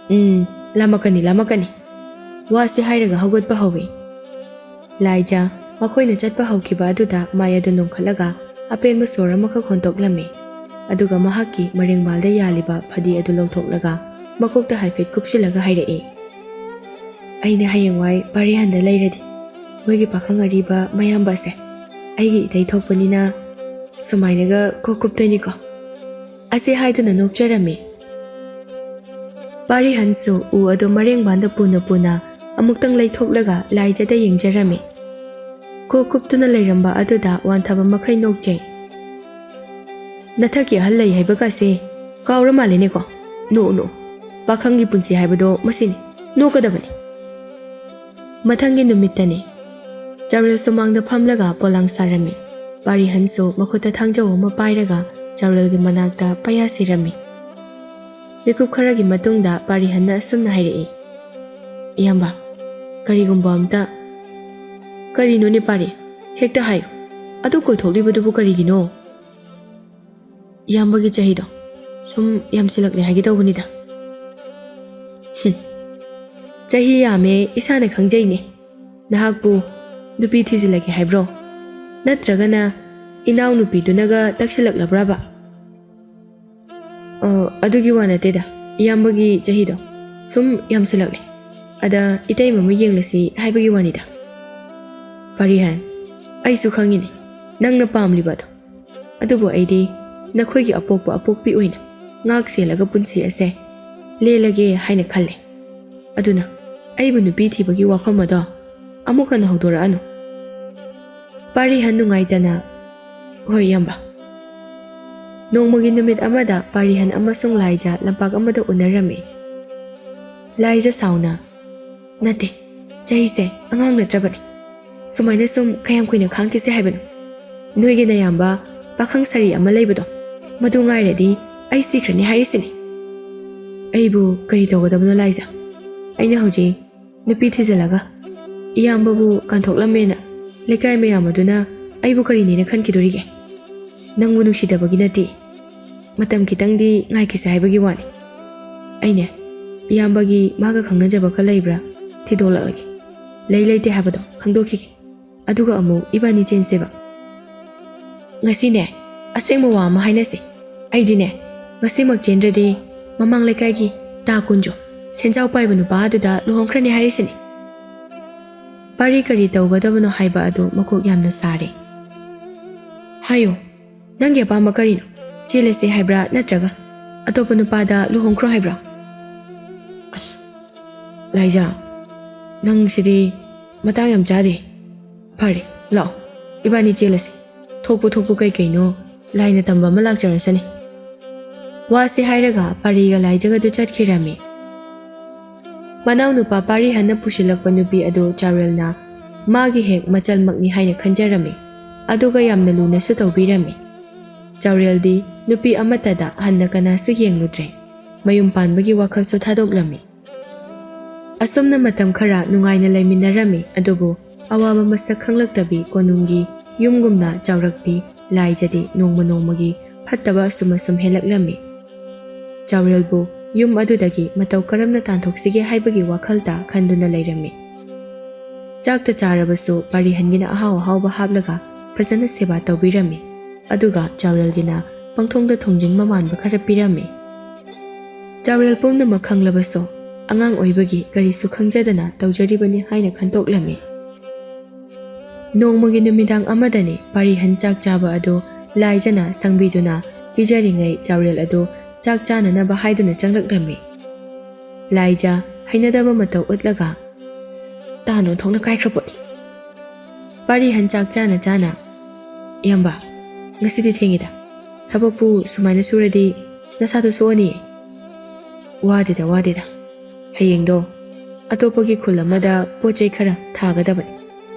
"ꯎꯝ, ꯂꯥꯝꯃꯛꯀꯅꯤ, ꯂꯥꯝꯃꯛꯀꯅꯤ꯫" ꯋꯥꯁꯤ ꯍꯥꯏꯔꯒ ꯍꯧꯒꯠꯄ ꯍꯧꯏ꯫ ꯂꯥꯏꯖ ꯃꯈꯣꯏꯅ ꯆꯠꯄ ꯍꯧꯈꯤꯕ ꯑꯗꯨꯗ ꯃꯥꯏ ꯑꯗꯨ ꯅꯣꯡꯈꯠꯂꯒ ꯑꯄꯦꯟꯕ ꯁꯣꯔ ꯑꯃꯈꯛ ꯍꯣꯟꯗꯣꯛꯂꯝꯃꯤ꯫ ꯑꯗꯨꯒ ꯃꯍꯥꯛꯀꯤ ꯃꯔꯦꯡꯕꯥꯜꯗ ꯌꯥꯜꯂꯤꯕ ꯐꯗꯤ ꯑꯗꯨ ꯂꯧꯊꯣꯛꯂꯒ ꯃꯀꯣꯛꯇ ꯍꯥꯏꯐꯦꯠ ꯀꯨꯞꯁꯤꯜꯂꯒ ꯍꯥꯏꯔꯛꯏ, "ꯑꯩꯅ ꯍꯌꯦꯡꯋꯥꯏ ꯄꯥꯔꯤꯍꯟꯗ ꯂꯩꯔꯗꯤ ꯃꯣꯏꯒꯤ ꯄꯥꯈꯪ ꯑꯔꯤꯕ ꯃꯌꯥꯝꯕꯁꯦ ꯑꯩꯒꯤ ꯏꯊꯩ ꯊꯣꯛꯄꯅꯤꯅ ꯁꯨꯃꯥꯏꯅꯒ ꯀꯣꯛ ꯀꯨꯞꯇꯣꯏꯅꯤꯀꯣ?" ꯑꯁꯤ ꯍꯥꯏꯗꯨꯅ ꯅꯣꯛꯆꯔꯝꯃꯤ꯫ ꯄꯥꯔꯤꯍꯟꯁꯨ ꯎ ꯑꯗꯨ ꯃꯔꯦꯡꯕꯥꯟꯗ ꯄꯨꯅ ꯄꯨꯅ ꯑꯃꯨꯛꯇꯪ ꯂꯩꯊꯣꯛꯂꯒ ꯂꯥꯏꯖꯗ ꯌꯦꯡꯖꯔꯝꯃꯤ꯫ ꯀꯣꯛ ꯀꯨꯞꯇꯨꯅ ꯂꯩꯔꯝꯕ ꯑꯗꯨꯗ ꯋꯥꯟꯊꯕ ꯃꯈꯩ ꯅꯣꯛꯆꯩ꯫ "ꯅꯊꯛꯀꯤ ꯑꯍꯜ ꯂꯩ ꯍꯥꯏꯕꯒꯁꯦ ꯀꯥꯎꯔ ꯃꯥꯜꯂꯦꯅꯦꯀꯣ꯫ ꯅꯣꯛꯎ, ꯅꯣꯛꯎ꯫ ꯄꯥꯈꯪꯒꯤ ꯄꯨꯟꯁꯤ ꯍꯥꯏꯕꯗꯣ ꯃꯁꯤꯅꯤ꯫ ꯅꯣꯛꯀꯗꯕꯅꯤ꯫" ꯃꯊꯪꯒꯤ ꯅꯨꯃꯤꯠꯇꯅꯤ꯫ ꯆꯥꯎꯔꯦꯜ ꯁꯨꯃꯥꯡꯗ ꯐꯝꯂꯒ ꯄꯣꯂꯥꯡ ꯁꯥꯔꯝꯃꯤ꯫ ꯄꯥꯔꯤꯍꯟꯁꯨ ꯃꯈꯨꯠꯇ ꯊꯥꯡꯖꯧ ꯑꯃ ꯄꯥꯏꯔꯒ ꯆꯥꯎꯔꯦꯜꯒꯤ ꯃꯅꯥꯛꯇ ꯄꯩꯌꯥ ꯁꯤꯔꯝꯃꯤ꯫ ꯃꯤꯀꯨꯞ ꯈꯔꯒꯤ ꯃꯇꯨꯡꯗ ꯄꯥꯔꯤꯍꯟꯅ ꯑꯁꯨꯝꯅ ꯍꯥꯏꯔꯛꯏ, "ꯏꯌꯥꯝꯕ, ꯀꯔꯤꯒꯨꯝꯕ ꯑꯝꯇ..." "ꯀꯔꯤꯅꯣꯅꯦ ꯄꯥꯔꯤ? ꯍꯦꯛꯇ ꯍꯥꯏꯌꯨ꯫ ꯑꯗꯨ ꯀꯣꯏꯊꯣꯛꯂꯤꯕꯗꯨꯕꯨ ꯀꯔꯤꯒꯤꯅꯣ?" ꯏꯌꯥꯝꯕꯒꯤ ꯆꯍꯤꯗꯣ ꯁꯨꯝ ꯌꯥꯝꯁꯤꯜꯂꯛꯂꯦ ꯍꯥꯏꯒꯦ ꯇꯧꯕꯅꯤꯗ꯫ ꯍꯨꯝ꯫ ꯆꯍꯤ ꯌꯥꯝꯃꯦ ꯏꯁꯥꯅ ꯈꯪꯖꯩꯅꯦ꯫ ꯅꯍꯥꯛꯄꯨ ꯅꯨꯄꯤ ꯊꯤꯖꯤꯜꯂꯒꯦ ꯍꯥꯏꯕ꯭ꯔꯣ? ꯅꯠꯇ꯭ꯔꯒꯅ ꯏꯅꯥꯎꯅꯨꯄꯤꯗꯨꯅꯒ ꯇꯛꯁꯤꯜꯂꯛꯂꯕ꯭ꯔꯕ? ꯑ, ꯑꯗꯨꯒꯤ ꯋꯥ ꯅꯠꯇꯦꯗ, ꯏꯌꯥꯝꯕꯒꯤ ꯆꯍꯤꯗꯣ ꯁꯨꯝ ꯌꯥꯝꯁꯤꯜꯂꯛꯂꯦ꯫ ꯑꯗ ꯏꯇꯩꯃ ꯑꯃ ꯌꯦꯡꯂꯁꯤ ꯍꯥꯏꯕꯒꯤ ꯋꯥꯅꯤꯗ꯫ ꯄꯥꯔꯤꯍꯟ, ꯑꯩꯁꯨ ꯈꯪꯉꯤꯅꯦ ꯅꯪꯅ ꯄꯥꯝꯂꯤꯕ ꯑꯗꯣ꯫ ꯑꯗꯨꯕꯨ ꯑꯩꯗꯤ ꯅꯈꯣꯏꯒꯤ ꯑꯄꯣꯛꯄ ꯑꯄꯣꯛꯄꯤ ꯑꯣꯏꯅ ꯉꯥꯛ ꯁꯦꯜꯂꯒ ꯄꯨꯟꯁꯤ ꯑꯁꯦ ꯂꯦꯜꯂꯒꯦ ꯍꯥꯏꯅ ꯈꯜꯂꯦ꯫ ꯑꯗꯨꯅ ꯑꯩꯕꯨ ꯅꯨꯄꯤ ꯊꯤꯕꯒꯤ ꯋꯥꯐꯝ ꯑꯗꯣ ꯑꯃꯨꯛ ꯍꯟꯅ ꯍꯧꯗꯣꯔꯛꯑꯅꯨ꯫ ꯄꯥꯔꯤꯍꯟ ꯅꯨꯡꯉꯥꯏꯇꯅ, "ꯍꯣꯏ, ꯏꯌꯥꯝꯕ꯫" ꯅꯣꯡꯃꯒꯤ ꯅꯨꯃꯤꯠ ꯑꯃꯗ ꯄꯥꯔꯤꯍꯟ ꯑꯃꯁꯨꯡ ꯂꯥꯏꯖꯥ ꯂꯝꯄꯥꯛ ꯑꯃꯗ ꯎꯅꯔꯝꯃꯤ꯫ ꯂꯥꯏꯖꯥ ꯁꯥꯎꯅ, "ꯅꯠꯇꯦ, ꯆꯍꯤꯁꯦ ꯑꯉꯥꯡ ꯅꯠꯇ꯭ꯔꯕꯅꯤ꯫ ꯁꯨꯃꯥꯏꯅ ꯁꯨꯝ ꯀꯌꯥꯝ ꯀꯨꯏꯅ ꯈꯥꯡꯈꯤꯁꯦ ꯍꯥꯏꯕꯅꯣ? ꯅꯣꯏꯒꯤ ꯅꯌꯥꯝꯕ ꯄꯥꯈꯪ ꯁꯥꯔꯤ ꯑꯃ ꯂꯩꯕꯗꯣ, ꯃꯗꯨ ꯉꯥꯏꯔꯗꯤ ꯑꯩ ꯁꯤꯈ꯭ꯔꯅꯤ ꯍꯥꯏꯔꯤꯁꯤꯅꯤ꯫" "ꯑꯩꯕꯨ ꯀꯔꯤ ꯇꯧꯒꯗꯕꯅꯣ ꯂꯥꯏꯖꯥ? ꯑꯩꯅ ꯍꯧꯖꯤꯛ ꯅꯨꯄꯤ ꯊꯤꯖꯤꯜꯂꯒ ꯏꯌꯥꯝꯕꯕꯨ ꯀꯥꯟꯊꯣꯛꯂꯝꯃꯦꯅ ꯂꯩꯀꯥꯏ ꯃꯌꯥꯝ ꯑꯗꯨꯅ ꯑꯩꯕꯨ ꯀꯔꯤꯅꯦꯅ ꯈꯟꯈꯤꯗꯣꯔꯤꯒꯦ? ꯅꯪꯕꯨ ꯅꯨꯡꯁꯤꯗꯕꯒꯤ ꯅꯠꯇꯦ꯫ ꯃꯇꯝ ꯈꯤꯇꯪꯗꯤ ꯉꯥꯏꯈꯤꯁꯦ ꯍꯥꯏꯕꯒꯤ ꯋꯥꯅꯤ꯫ ꯑꯩꯅꯦ, ꯏꯌꯥꯝꯕꯒꯤ ꯃꯥꯒ ꯈꯪꯅꯖꯕ ꯈꯔ ꯂꯩꯕ꯭ꯔꯥ ꯊꯤꯗꯣꯛꯂꯛꯂꯒꯦ꯫ ꯂꯩ ꯂꯩꯇꯦ ꯍꯥꯏꯕꯗꯣ ꯈꯪꯗꯣꯛꯈꯤꯒꯦ꯫ ꯑꯗꯨꯒ ꯑꯃꯨꯛ ꯏꯕꯥꯅꯤ ꯆꯦꯟꯁꯦꯕ꯫ ꯉꯁꯤꯅꯦ, ꯑꯁꯦꯡꯕ ꯋꯥ ꯑꯃ ꯍꯥꯏꯅꯁꯤ꯫ ꯑꯩꯗꯤꯅꯦ, ꯉꯁꯤꯃꯛ ꯆꯦꯟꯗ꯭ꯔꯗꯤ ꯃꯃꯥꯡ ꯂꯩꯀꯥꯏꯒꯤ ꯇꯥ ꯀꯨꯟꯖꯣ, ꯁꯦꯟꯖꯥꯎ ꯄꯥꯏꯕ ꯅꯨꯄꯥ ꯑꯗꯨꯗ ꯂꯨꯍꯣꯡꯈ꯭ꯔꯅꯤ ꯍꯥꯏꯔꯤꯁꯤꯅꯤ꯫" ꯄꯥꯔꯤ ꯀꯔꯤ ꯇꯧꯒꯗꯕꯅꯣ ꯍꯥꯏꯕ ꯑꯗꯨ ꯃꯀꯣꯛ ꯌꯥꯝꯅ ꯁꯥꯔꯦ꯫ "ꯍꯥꯏꯌꯣ, ꯅꯪꯒꯤ ꯑꯄꯥꯝꯕ ꯀꯔꯤꯅꯣ? ꯆꯦꯜꯂꯁꯦ ꯍꯥꯏꯕ꯭ꯔꯥ ꯅꯠꯇ꯭ꯔꯒ ꯑꯇꯣꯞꯄ ꯅꯨꯄꯥꯗ ꯂꯨꯍꯣꯡꯈ꯭ꯔꯣ ꯍꯥꯏꯕ꯭ꯔꯥ?" "ꯑꯁ, ꯂꯥꯏꯖꯥ, ꯅꯪꯁꯤꯗꯤ ꯃꯇꯥꯡ ꯌꯥꯝ ꯆꯥꯗꯦ꯫ ꯐꯔꯦ, ꯂꯥꯛꯑꯣ, ꯏꯕꯥꯅꯤ ꯆꯦꯜꯂꯁꯦ꯫ ꯊꯣꯛꯄ ꯊꯣꯛꯄ ꯀꯩ ꯀꯩꯅꯣ ꯂꯥꯏꯅ ꯇꯝꯕ ꯑꯃ ꯂꯥꯛꯆꯔꯁꯅꯤ꯫" ꯋꯥꯁꯤ ꯍꯥꯏꯔꯒ ꯄꯥꯔꯤꯒ ꯂꯥꯏꯖꯒꯗꯨ ꯆꯠꯈꯤꯔꯝꯃꯤ꯫ ꯃꯅꯥꯎꯅꯨꯄꯥ ꯄꯥꯔꯤꯍꯟꯅ ꯄꯨꯁꯤꯜꯂꯛꯄ ꯅꯨꯄꯤ ꯑꯗꯨ ꯆꯥꯎꯔꯦꯜꯅ ꯃꯥꯒꯤ ꯍꯦꯛ ꯃꯆꯜꯃꯛꯅꯤ ꯍꯥꯏꯅ ꯈꯟꯖꯔꯝꯃꯤ꯫ ꯑꯗꯨꯒ ꯌꯥꯝꯅ ꯂꯨꯅꯁꯨ ꯇꯧꯕꯤꯔꯝꯃꯤ꯫ ꯆꯥꯎꯔꯦꯜꯗꯤ ꯅꯨꯄꯤ ꯑꯃꯠꯇꯗ ꯍꯟꯅ ꯀꯅꯥꯁꯨ ꯌꯦꯡꯂꯨꯗ꯭ꯔꯦ꯫ ꯃꯌꯨꯝ ꯄꯥꯟꯕꯒꯤ ꯋꯥꯈꯜꯁꯨ ꯊꯥꯗꯣꯛꯂꯝꯃꯤ꯫ ꯑꯁꯨꯝꯅ ꯃꯇꯝ ꯈꯔ ꯅꯨꯡꯉꯥꯏꯅ ꯂꯩꯃꯤꯟꯅꯔꯝꯃꯤ꯫ ꯑꯗꯨꯕꯨ ꯑꯋꯥꯕ ꯃꯁꯛ ꯈꯪꯂꯛꯇꯕꯤ ꯀꯣꯅꯨꯡꯒꯤ ꯌꯨꯝꯒꯨꯝꯅ ꯆꯥꯎꯔꯛꯄꯤ ꯂꯥꯏꯖꯗꯤ ꯅꯣꯡꯃ ꯅꯣꯡꯃꯒꯤ ꯐꯠꯇꯕ ꯑꯁꯨꯝ ꯑꯁꯨꯝ ꯍꯦꯜꯂꯛꯂꯝꯃꯤ꯫ ꯆꯥꯎꯔꯦꯜꯕꯨ ꯌꯨꯝ ꯑꯗꯨꯗꯒꯤ ꯃꯇꯧ ꯀꯔꯝꯅ ꯇꯥꯟꯊꯣꯛꯁꯤꯒꯦ ꯍꯥꯏꯕꯒꯤ ꯋꯥꯈꯜꯇ ꯈꯟꯗꯨꯅ ꯂꯩꯔꯝꯃꯤ꯫ ꯆꯥꯛꯇ ꯆꯥꯔꯕꯁꯨ ꯄꯥꯔꯤꯍꯟꯒꯤꯅ ꯑꯍꯥꯎ ꯑꯍꯥꯎꯕ ꯍꯥꯞꯂꯒ ꯐꯖꯅ ꯁꯦꯕꯥ ꯇꯧꯕꯤꯔꯝꯃꯤ꯫ ꯑꯗꯨꯒ ꯆꯥꯎꯔꯦꯜꯒꯤꯅ ꯄꯪꯊꯣꯡꯗ ꯊꯣꯡꯖꯤꯟꯕ ꯃꯥꯟꯕ ꯈꯔ ꯄꯤꯔꯝꯃꯤ꯫ ꯆꯥꯎꯔꯦꯜ ꯄꯨꯝꯅꯃꯛ ꯈꯪꯂꯕꯁꯨ ꯑꯉꯥꯡ ꯑꯣꯏꯕꯒꯤ ꯀꯔꯤꯁꯨ ꯈꯪꯖꯗꯅ ꯇꯧꯖꯔꯤꯕꯅꯤ ꯍꯥꯏꯅ ꯈꯟꯇꯣꯛꯂꯝꯃꯤ꯫ ꯅꯣꯡꯃꯒꯤ ꯅꯨꯃꯤꯗꯥꯡ ꯑꯃꯗꯅꯤ ꯄꯥꯔꯤꯍꯟ ꯆꯥꯛ ꯆꯥꯕ ꯑꯗꯨ ꯂꯥꯏꯖꯅ ꯁꯪꯕꯤꯗꯨꯅ ꯄꯤꯖꯔꯤꯉꯩ ꯆꯥꯎꯔꯦꯜ ꯑꯗꯨ ꯆꯥꯛ ꯆꯥꯅꯅꯕ ꯍꯥꯏꯗꯨꯅ ꯆꯪꯂꯛꯂꯝꯃꯤ꯫ ꯂꯥꯏꯖ ꯍꯩꯅꯗꯕ ꯃꯇꯧ ꯎꯠꯂꯒ ꯇꯥꯅ ꯑꯣꯟꯊꯣꯛꯅ ꯀꯥꯏꯈ꯭ꯔ ꯄꯣꯠꯅꯤ꯫ ꯄꯥꯔꯤꯍꯟ ꯆꯥꯛ ꯆꯥꯅ ꯆꯥꯅ, "ꯏꯌꯥꯝꯕ, ꯉꯁꯤꯗꯤ ꯊꯦꯡꯉꯤꯗ꯫ ꯊꯕꯛꯄꯨ ꯁꯨꯃꯥꯏꯅ ꯁꯨꯔꯗꯤ ꯅꯁꯥꯗꯣ ꯁꯣꯛꯑꯅꯤ꯫" "ꯋꯥꯗꯦꯗ, ꯋꯥꯗꯦꯗ꯫ ꯍꯌꯦꯡꯗꯣ ꯑꯇꯣꯞꯄꯒꯤ ꯈꯨꯜ ꯑꯃꯗ ꯄꯣꯠ ꯆꯩ ꯈꯔ ꯊꯥꯒꯗꯕꯅꯤ꯫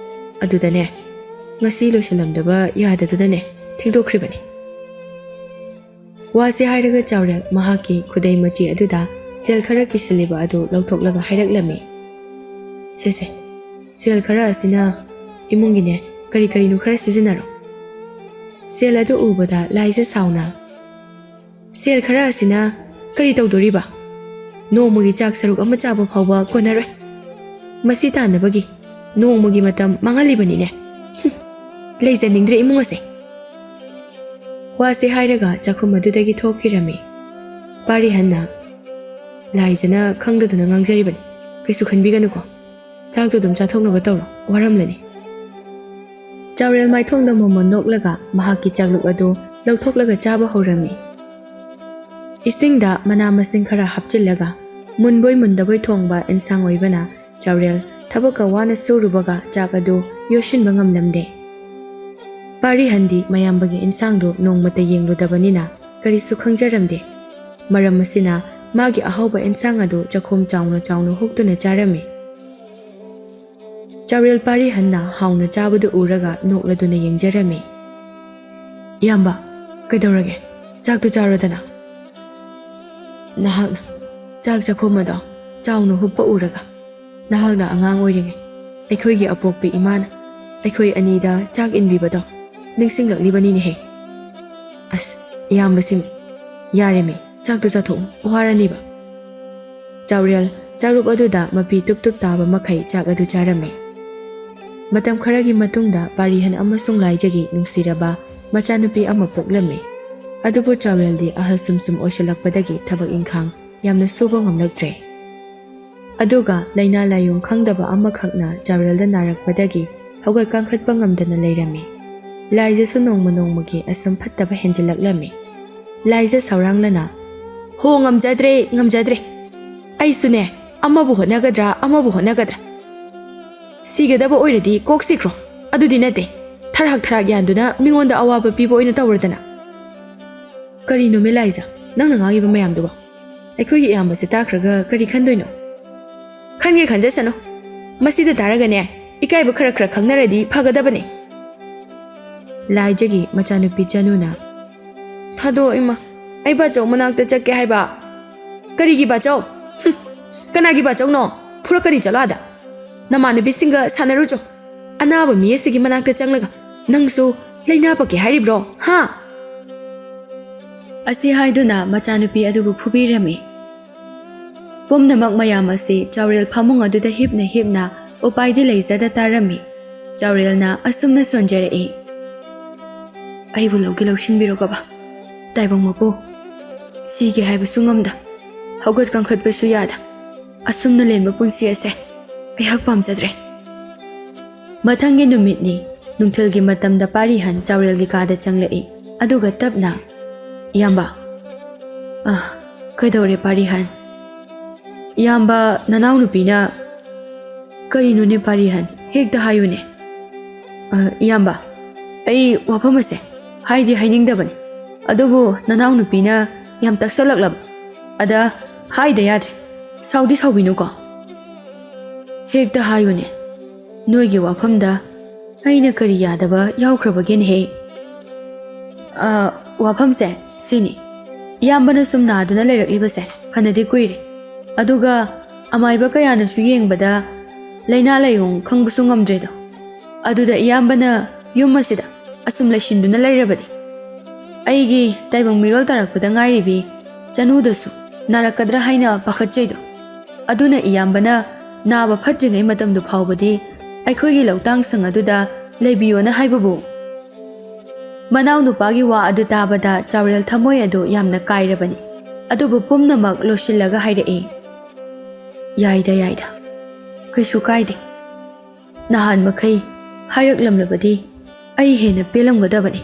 ꯑꯗꯨꯗꯅꯦ, ꯉꯁꯤ ꯂꯣꯏꯁꯤꯜꯂꯝꯗꯕ ꯌꯥꯗꯗꯨꯅꯅꯦ ꯊꯦꯡꯗꯣꯛꯈ꯭ꯔꯤꯕꯅꯤ꯫" ꯋꯥꯁꯦ ꯍꯥꯏꯔꯒ ꯆꯥꯎꯔꯦꯜ ꯃꯍꯥꯛꯀꯤ ꯈꯨꯗꯩ ꯃꯆꯤ ꯑꯗꯨꯗ ꯁꯦꯜ ꯈꯔ ꯀꯤꯁꯤꯜꯂꯤꯕ ꯑꯗꯨ ꯂꯧꯊꯣꯛꯂꯒ ꯍꯥꯏꯔꯛꯂꯝꯃꯤ꯫ "ꯁꯦ, ꯁꯦ, ꯁꯦꯜ ꯈꯔ ꯑꯁꯤꯅ ꯏꯃꯨꯡꯒꯤꯅꯦ ꯀꯔꯤ ꯀꯔꯤꯅꯣ ꯈꯔ ꯁꯤꯖꯤꯟꯅꯔꯣ꯫" ꯁꯦꯜ ꯑꯗꯨ ꯎꯕꯗ ꯂꯥꯏꯖ ꯁꯥꯎꯅ, "ꯁꯦꯜ ꯈꯔ ꯑꯁꯤꯅ ꯀꯔꯤ ꯇꯧꯗꯣꯔꯤꯕ? ꯅꯣꯡꯃꯒꯤ ꯆꯥꯛ ꯁꯔꯨꯛ ꯑꯃ ꯆꯥꯕ ꯐꯥꯎꯕ ꯀꯣꯟꯅꯔꯣꯏ꯫ ꯃꯁꯤ ꯇꯥꯟꯅꯕꯒꯤ ꯅꯣꯡꯃꯒꯤ ꯃꯇꯝ ꯃꯥꯡꯍꯜꯂꯤꯕꯅꯤꯅꯦ꯫ ꯍꯨꯝ, ꯂꯩꯖꯅꯤꯡꯗ꯭ꯔꯦ ꯏꯃꯨꯡ ꯑꯁꯦ꯫" ꯋꯥꯁꯦ ꯍꯥꯏꯔꯒ ꯆꯥꯛꯈꯨꯝ ꯑꯗꯨꯗꯒꯤ ꯊꯣꯛꯈꯤꯔꯝꯃꯤ꯫ ꯄꯥꯔꯤꯍꯟꯅ, "ꯂꯥꯏꯖꯅ ꯈꯪꯗꯗꯨꯅ ꯉꯥꯡꯖꯔꯤꯕꯅꯤ꯫ ꯀꯩꯁꯨ ꯈꯟꯕꯤꯒꯅꯨꯀꯣ꯫ ꯆꯥꯛꯇꯨ ꯑꯗꯨꯝ ꯆꯥꯊꯣꯛꯅꯕ ꯇꯧꯔꯣ, ꯋꯥꯔꯝꯂꯅꯤ꯫" ꯆꯥꯎꯔꯦꯜ ꯃꯥꯏꯊꯣꯡꯗ ꯃꯣꯃꯣꯟ ꯅꯣꯛꯂꯒ ꯃꯍꯥꯛꯀꯤ ꯆꯥꯛꯂꯨꯛ ꯑꯗꯨ ꯂꯧꯊꯣꯛꯂꯒ ꯆꯥꯕ ꯍꯧꯔꯝꯃꯤ꯫ ꯏꯁꯤꯡꯗ ꯃꯅꯥ ꯃꯁꯤꯡ ꯈꯔ ꯍꯥꯞꯆꯤꯜꯂꯒ ꯃꯨꯟꯕꯣꯏ ꯃꯨꯟꯗꯕꯣꯏ ꯊꯣꯡꯕ ꯏꯟꯁꯥꯡ ꯑꯣꯏꯕꯅ ꯆꯥꯎꯔꯦꯜ ꯊꯕꯛꯀ ꯋꯥꯅ ꯁꯨꯔꯨꯕꯒ ꯆꯥꯛ ꯑꯗꯨ ꯌꯣꯠꯁꯤꯟꯕ ꯉꯝꯂꯝꯗꯦ꯫ ꯄꯥꯔꯤꯍꯟꯗꯤ ꯃꯌꯥꯝꯕꯒꯤ ꯏꯟꯁꯥꯡꯗꯨ ꯅꯣꯡꯃꯇ ꯌꯦꯡꯂꯨꯗꯕꯅꯤꯅ ꯀꯔꯤꯁꯨ ꯈꯪꯖꯔꯝꯗꯦ꯫ ꯃꯔꯝ ꯑꯁꯤꯅ ꯃꯥꯒꯤ ꯑꯍꯥꯎꯕ ꯏꯟꯁꯥꯡ ꯑꯗꯨ ꯆꯥꯛꯈꯣꯝ ꯆꯥꯎꯅ ꯆꯥꯎꯅ ꯍꯨꯛꯇꯨꯅ ꯆꯥꯔꯝꯃꯤ꯫ ꯆꯥꯎꯔꯦꯜ ꯄꯥꯔꯤꯍꯟꯅ ꯍꯥꯎꯅ ꯆꯥꯕꯗꯨ ꯎꯔꯒ ꯅꯣꯛꯂꯗꯨꯅ ꯌꯦꯡꯖꯔꯝꯃꯤ꯫ "ꯏꯌꯥꯝꯕ, ꯀꯩꯗꯧꯔꯒꯦ? ꯆꯥꯛꯇꯨ ꯆꯥꯔꯣꯗꯅ꯫ ꯅꯍꯥꯛꯅ ꯆꯥꯛ ꯆꯥꯛꯈꯣꯝ ꯑꯗꯣ ꯆꯥꯎꯅ ꯍꯨꯞꯄ ꯎꯔꯒ ꯅꯍꯥꯛꯅ ꯑꯉꯥꯡ ꯑꯣꯏꯔꯤꯉꯩ ꯑꯩꯈꯣꯏꯒꯤ ꯑꯄꯣꯛꯄ ꯏꯃꯥꯅ ꯑꯩꯈꯣꯏ ꯑꯅꯤꯗ ꯆꯥꯛ ꯏꯟꯕꯤꯕꯗꯣ ꯅꯤꯡꯁꯤꯡꯂꯛꯂꯤꯕꯅꯤꯅꯦꯍꯦ꯫" "ꯑꯁ, "ꯏꯌꯥꯝꯕꯁꯤꯡ, ꯌꯥꯔꯦꯃꯤ, ꯆꯥꯛꯇꯨ ꯆꯥꯊꯣꯛꯎ, ꯋꯥꯔꯅꯤꯕ꯫" ꯆꯥꯎꯔꯦꯜ ꯆꯥꯔꯨꯞ ꯑꯗꯨꯗ ꯃꯄꯤ ꯇꯨꯞ ꯇꯨꯞ ꯇꯥꯕ ꯃꯈꯩ ꯆꯥꯛ ꯑꯗꯨ ꯆꯥꯔꯝꯃꯤ꯫ ꯃꯇꯝ ꯈꯔꯒꯤ ꯃꯇꯨꯡꯗ ꯄꯥꯔꯤꯍꯟ ꯑꯃꯁꯨꯡ ꯂꯥꯏꯖꯒꯤ ꯅꯨꯡꯁꯤꯔꯕ ꯃꯆꯥꯅꯨꯄꯤ ꯑꯃ ꯄꯣꯛꯂꯝꯃꯤ꯫ ꯑꯗꯨꯕꯨ ꯆꯥꯎꯔꯦꯜꯗꯤ ꯑꯍꯜ ꯁꯨꯝ ꯁꯨꯝ ꯑꯣꯏꯁꯤꯜꯂꯛꯄꯗꯒꯤ ꯊꯕꯛ ꯏꯪꯈꯥꯡ ꯌꯥꯝꯅ ꯁꯨꯕ ꯉꯝꯂꯛꯇ꯭ꯔꯦ꯫ ꯑꯗꯨꯒ ꯂꯥꯏꯅꯥ ꯂꯥꯏꯌꯣꯡ ꯈꯪꯗꯕ ꯑꯃꯈꯛꯅ ꯆꯥꯎꯔꯦꯜꯗ ꯅꯥꯔꯛꯄꯗꯒꯤ ꯍꯧꯒꯠ ꯀꯥꯡꯈꯠꯄ ꯉꯝꯗꯅ ꯂꯩꯔꯝꯃꯤ꯫ ꯂꯥꯏꯖꯁꯨ ꯅꯣꯡꯃ ꯅꯣꯡꯃꯒꯤ ꯑꯁꯨꯝ ꯐꯠꯇꯕ ꯍꯦꯟꯖꯤꯜꯂꯛꯂꯝꯃꯤ꯫ ꯂꯥꯏꯖ ꯁꯧꯔꯥꯡꯂꯅ, "ꯍꯣ, ꯉꯝꯖꯗ꯭ꯔꯦ, ꯉꯝꯖꯗ꯭ꯔꯦ꯫ ꯑꯩꯁꯨꯅꯦ, ꯑꯃꯕꯨ ꯍꯣꯠꯅꯒꯗ꯭ꯔꯥ, ꯑꯃꯕꯨ ꯍꯣꯠꯅꯒꯗ꯭ꯔꯥ? ꯁꯤꯒꯗꯕ ꯑꯣꯏꯔꯗꯤ ꯀꯣꯛ ꯁꯤꯈ꯭ꯔꯣ꯫ ꯑꯗꯨꯗꯤ ꯅꯠꯇꯦ, ꯊꯔꯥꯛ ꯊꯔꯥꯛ ꯌꯥꯟꯗꯨꯅ ꯃꯤꯉꯣꯟꯗ ꯑꯋꯥꯕ ꯄꯤꯕ ꯑꯣꯏꯅ ꯇꯧꯔꯗꯅ꯫" "ꯀꯔꯤꯅꯣꯃꯦ ꯂꯥꯏꯖ, ꯅꯪꯅ ꯉꯥꯡꯉꯤꯕ ꯃꯌꯥꯝꯗꯨꯕꯣ? ꯑꯩꯈꯣꯏꯒꯤ ꯏꯌꯥꯝꯕꯁꯦ ꯇꯥꯈ꯭ꯔꯒ ꯀꯔꯤ ꯈꯟꯗꯣꯏꯅꯣ?" "ꯈꯟꯒꯦ ꯈꯟꯖꯁꯅꯨ꯫ ꯃꯁꯤꯗ ꯇꯥꯔꯒꯅꯦ, ꯏꯀꯥꯏꯕ ꯈꯔ ꯈꯔ ꯈꯪꯅꯔꯗꯤ ꯐꯒꯗꯕꯅꯦ꯫" ꯂꯥꯏꯖꯒꯤ ꯃꯆꯥꯅꯨꯄꯤ ꯆꯅꯨꯅ, "ꯊꯥꯗꯣꯛ ꯏꯃꯥ, ꯑꯩ ꯕꯥꯆꯧ ꯃꯅꯥꯛꯇ ꯆꯠꯀꯦ ꯍꯥꯏꯕ꯫" "ꯀꯔꯤꯒꯤ ꯕꯥꯆꯧ? ꯍꯨꯝ, ꯀꯅꯥꯒꯤ ꯕꯥꯆꯧꯅꯣ? ꯐꯨꯔꯛꯀꯅꯤ, ꯆꯠꯂꯣ ꯑꯥꯗ꯫ ꯅꯃꯥꯟꯅꯕꯤꯁꯤꯡꯒ ꯁꯥꯟꯅꯔꯨꯆꯣ꯫ ꯑꯅꯥꯕ ꯃꯤ ꯑꯁꯤꯒꯤ ꯃꯅꯥꯛꯇ ꯆꯪꯂꯒ ꯅꯪꯁꯨ ꯂꯥꯏꯅꯥ ꯄꯛꯀꯦ ꯍꯥꯏꯔꯤꯕ꯭ꯔꯣ, ꯍꯥ?" ꯑꯁꯤ ꯍꯥꯏꯗꯨꯅ ꯃꯆꯥꯅꯨꯄꯤ ꯑꯗꯨꯕꯨ ꯐꯨꯕꯤꯔꯝꯃꯤ꯫ ꯄꯨꯝꯅꯃꯛ ꯃꯌꯥꯝ ꯑꯁꯤ ꯆꯥꯎꯔꯦꯜ ꯐꯃꯨꯡ ꯑꯗꯨꯗ ꯍꯤꯞꯅ ꯍꯤꯞꯅ ꯎꯄꯥꯏꯗꯤ ꯂꯩꯖꯗ ꯇꯥꯔꯝꯃꯤ꯫ ꯆꯥꯎꯔꯦꯜꯅ ꯑꯁꯨꯝꯅ ꯁꯣꯟꯖꯔꯛꯏ, "ꯑꯩꯕꯨ ꯂꯧꯒꯦ ꯂꯧꯁꯤꯟꯕꯤꯔꯣ ꯀꯕꯥ, ꯇꯥꯏꯕꯪ ꯃꯄꯨ꯫ ꯁꯤꯒꯦ ꯍꯥꯏꯕꯁꯨ ꯉꯝꯗ, ꯍꯧꯒꯠ ꯀꯥꯡꯈꯠꯄꯁꯨ ꯌꯥꯗ, ꯑꯁꯨꯝꯅ ꯂꯦꯟꯕ ꯄꯨꯟꯁꯤ ꯑꯁꯦ ꯑꯩꯍꯥꯛ ꯄꯥꯝꯖꯗ꯭ꯔꯦ꯫" ꯃꯊꯪꯒꯤ ꯅꯨꯃꯤꯠꯅꯤ꯫ ꯅꯨꯡꯊꯤꯜꯒꯤ ꯃꯇꯝꯗ ꯄꯥꯔꯤꯍꯟ ꯆꯥꯎꯔꯦꯜꯒꯤ ꯀꯥꯗ ꯆꯪꯂꯛꯏ꯫ ꯑꯗꯨꯒ ꯇꯞꯅ, "ꯏꯌꯥꯝꯕ꯫" "ꯑ, ꯀꯩꯗꯧꯔꯦ ꯄꯥꯔꯤꯍꯟ?" "ꯏꯌꯥꯝꯕ, ꯅꯅꯥꯎꯅꯨꯄꯤꯅ꯫" "ꯀꯔꯤꯅꯣꯅꯦ ꯄꯥꯔꯤꯍꯟ? ꯍꯦꯛꯇ ꯍꯥꯏꯌꯨꯅꯦ꯫" "ꯑ, ꯏꯌꯥꯝꯕ, ꯑꯩ ꯋꯥꯐꯝ ꯑꯁꯦ ꯍꯥꯏꯗꯤ ꯍꯥꯏꯅꯤꯡꯗꯕꯅꯤ, ꯑꯗꯨꯕꯨ ꯅꯅꯥꯎꯅꯨꯄꯤꯅ ꯌꯥꯝ ꯇꯛꯁꯜꯂꯛꯂꯕ, ꯑꯗ ꯍꯥꯏꯗ ꯌꯥꯗ꯭ꯔꯦ꯫ ꯁꯥꯎꯗꯤ ꯁꯥꯎꯕꯤꯅꯨꯀꯣ꯫" "ꯍꯦꯛꯇ ꯍꯥꯏꯌꯨꯅꯦ, ꯅꯣꯏꯒꯤ ꯋꯥꯐꯝꯗ ꯑꯩꯅ ꯀꯔꯤ ꯌꯥꯗꯕ ꯌꯥꯎꯈ꯭ꯔꯕꯒꯦꯅꯦꯍꯦ?" "ꯑ, ꯋꯥꯐꯝꯁꯦ ꯁꯤꯅꯤ, ꯏꯌꯥꯝꯕꯅ ꯁꯨꯝ ꯅꯥꯗꯨꯅ ꯂꯩꯔꯛꯂꯤꯕꯁꯦ ꯐꯅꯗꯤ ꯀꯨꯏꯔꯦ, ꯑꯗꯨꯒ ꯑꯃꯥꯏꯕ ꯀꯌꯥꯅꯁꯨ ꯌꯦꯡꯕꯗ ꯂꯥꯏꯅꯥ ꯂꯥꯏꯌꯣꯡ ꯈꯪꯕꯁꯨ ꯉꯝꯗ꯭ꯔꯦꯗꯣ꯫ ꯑꯗꯨꯗ ꯏꯌꯥꯝꯕꯅ ꯌꯨꯝ ꯑꯁꯤꯗ ꯑꯁꯨꯝ ꯂꯩꯁꯤꯟꯗꯨꯅ ꯂꯩꯔꯕꯗꯤ?" ꯑꯩꯒꯤ ꯇꯥꯏꯕꯪ ꯃꯤꯔꯣꯜ ꯇꯥꯔꯛꯄꯗ ꯉꯥꯏꯔꯤꯕꯤ ꯆꯅꯨꯗꯁꯨ ꯅꯥꯔꯛꯀꯗ꯭ꯔꯥ ꯍꯥꯏꯅ ꯄꯥꯈꯠꯆꯩꯗꯣ꯫ ꯑꯗꯨꯅ ꯏꯌꯥꯝꯕꯅ ꯅꯥꯕ ꯐꯠꯇ꯭ꯔꯤꯉꯩ ꯃꯇꯝꯗꯨ ꯐꯥꯎꯕꯗꯤ ꯑꯩꯈꯣꯏꯒꯤ ꯂꯧꯇꯥꯡ ꯁꯪ ꯑꯗꯨꯗ ꯂꯩꯕꯤꯌꯣꯅ ꯍꯥꯏꯕꯕꯨ꯫ ꯃꯅꯥꯎ ꯅꯨꯄꯥꯒꯤ ꯋꯥ ꯑꯗꯨ ꯇꯥꯕꯗ ꯆꯥꯎꯔꯦꯜ ꯊꯃꯣꯏ ꯑꯗꯨ ꯌꯥꯝꯅ ꯀꯥꯏꯔꯕꯅꯤ꯫ ꯑꯗꯨꯕꯨ ꯄꯨꯝꯅꯃꯛ ꯂꯣꯏꯁꯤꯜꯂꯒ ꯍꯥꯏꯔꯛꯏ, "ꯌꯥꯏꯗ, ꯌꯥꯏꯗ, ꯀꯩꯁꯨ ꯀꯥꯏꯗꯦ꯫ ꯅꯍꯥꯟ ꯃꯈꯩ ꯍꯥꯏꯔꯛꯂꯝꯂꯕꯗꯤ ꯑꯩ ꯍꯦꯟꯅ ꯄꯦꯜꯂꯝꯒꯗꯕꯅꯤ"꯫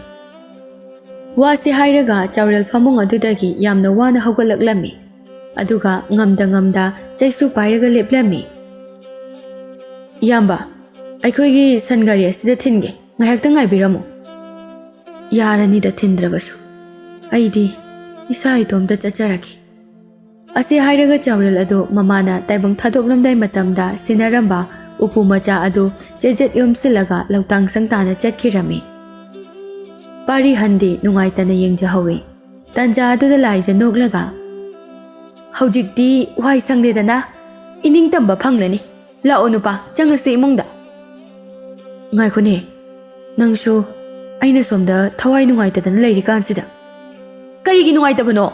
ꯋꯥꯁꯤ ꯍꯥꯏꯔꯒ ꯆꯥꯎꯔꯦꯜ ꯐꯃꯨꯡ ꯑꯗꯨꯗꯒꯤ ꯌꯥꯝꯅ ꯋꯥꯅ ꯍꯧꯒꯠꯂꯛꯂꯝꯃꯤ꯫ ꯑꯗꯨꯒ ꯉꯝꯗ ꯉꯝꯗ ꯆꯩꯁꯨ ꯄꯥꯏꯔꯒ ꯂꯦꯞꯂꯝꯃꯤ꯫ "ꯏꯌꯥꯝꯕ, ꯑꯩꯈꯣꯏꯒꯤ ꯁꯟ ꯒꯥꯔꯤ ꯑꯁꯤꯗ ꯊꯤꯟꯒꯦ, ꯉꯥꯏꯍꯥꯛꯇꯪ ꯉꯥꯏꯕꯤꯔꯝꯃꯨ"꯫ "ꯌꯥꯔꯅꯤꯗ, ꯊꯤꯟꯗ꯭ꯔꯕꯁꯨ꯫ ꯑꯩꯗꯤ ꯏꯁꯥ ꯏꯇꯣꯝꯇ ꯆꯠꯆꯔꯒꯦ"꯫ ꯑꯁꯤ ꯍꯥꯏꯔꯒ ꯆꯥꯎꯔꯦꯜ ꯑꯗꯨ ꯃꯃꯥꯅ ꯇꯥꯏꯕꯪ ꯊꯥꯗꯣꯛꯂꯝꯗꯥꯏ ꯃꯇꯝꯗ ꯁꯤꯟꯅꯔꯝꯕ ꯎꯄꯨ ꯃꯆꯥ ꯑꯗꯨ ꯆꯦꯖꯦꯠ ꯌꯣꯝꯁꯤꯜꯂꯒ ꯂꯧꯇꯥꯡ ꯁꯪ ꯇꯥꯅ ꯆꯠꯈꯤꯔꯝꯃꯤ꯫ ꯄꯥꯔꯤꯍꯟꯗꯤ ꯅꯨꯡꯉꯥꯏꯇꯅ ꯌꯦꯡꯖꯍꯧꯏ꯫ ꯇꯟꯖꯥ ꯑꯗꯨꯗ ꯂꯥꯏꯖ ꯅꯣꯛꯂꯒ, "ꯍꯧꯖꯤꯛꯇꯤ ꯋꯥꯏ ꯁꯪꯂꯦꯗꯅ, ꯏꯅꯤꯡꯇꯝꯕ ꯐꯪꯂꯅꯤ꯫ ꯂꯥꯛꯑꯣ ꯅꯨꯄꯥ, ꯆꯪꯉꯁꯤ ꯏꯃꯨꯡꯗ"꯫ "ꯉꯥꯏꯈꯣꯅꯦ, ꯅꯪꯁꯨ ꯑꯩꯅ ꯁꯣꯝꯗ ꯊꯋꯥꯏ ꯅꯨꯡꯉꯥꯏꯇꯗꯅ ꯂꯩꯔꯤꯀꯥꯟꯁꯤꯗ"꯫ "ꯀꯔꯤꯒꯤ ꯅꯨꯡꯉꯥꯏꯇꯕꯅꯣ?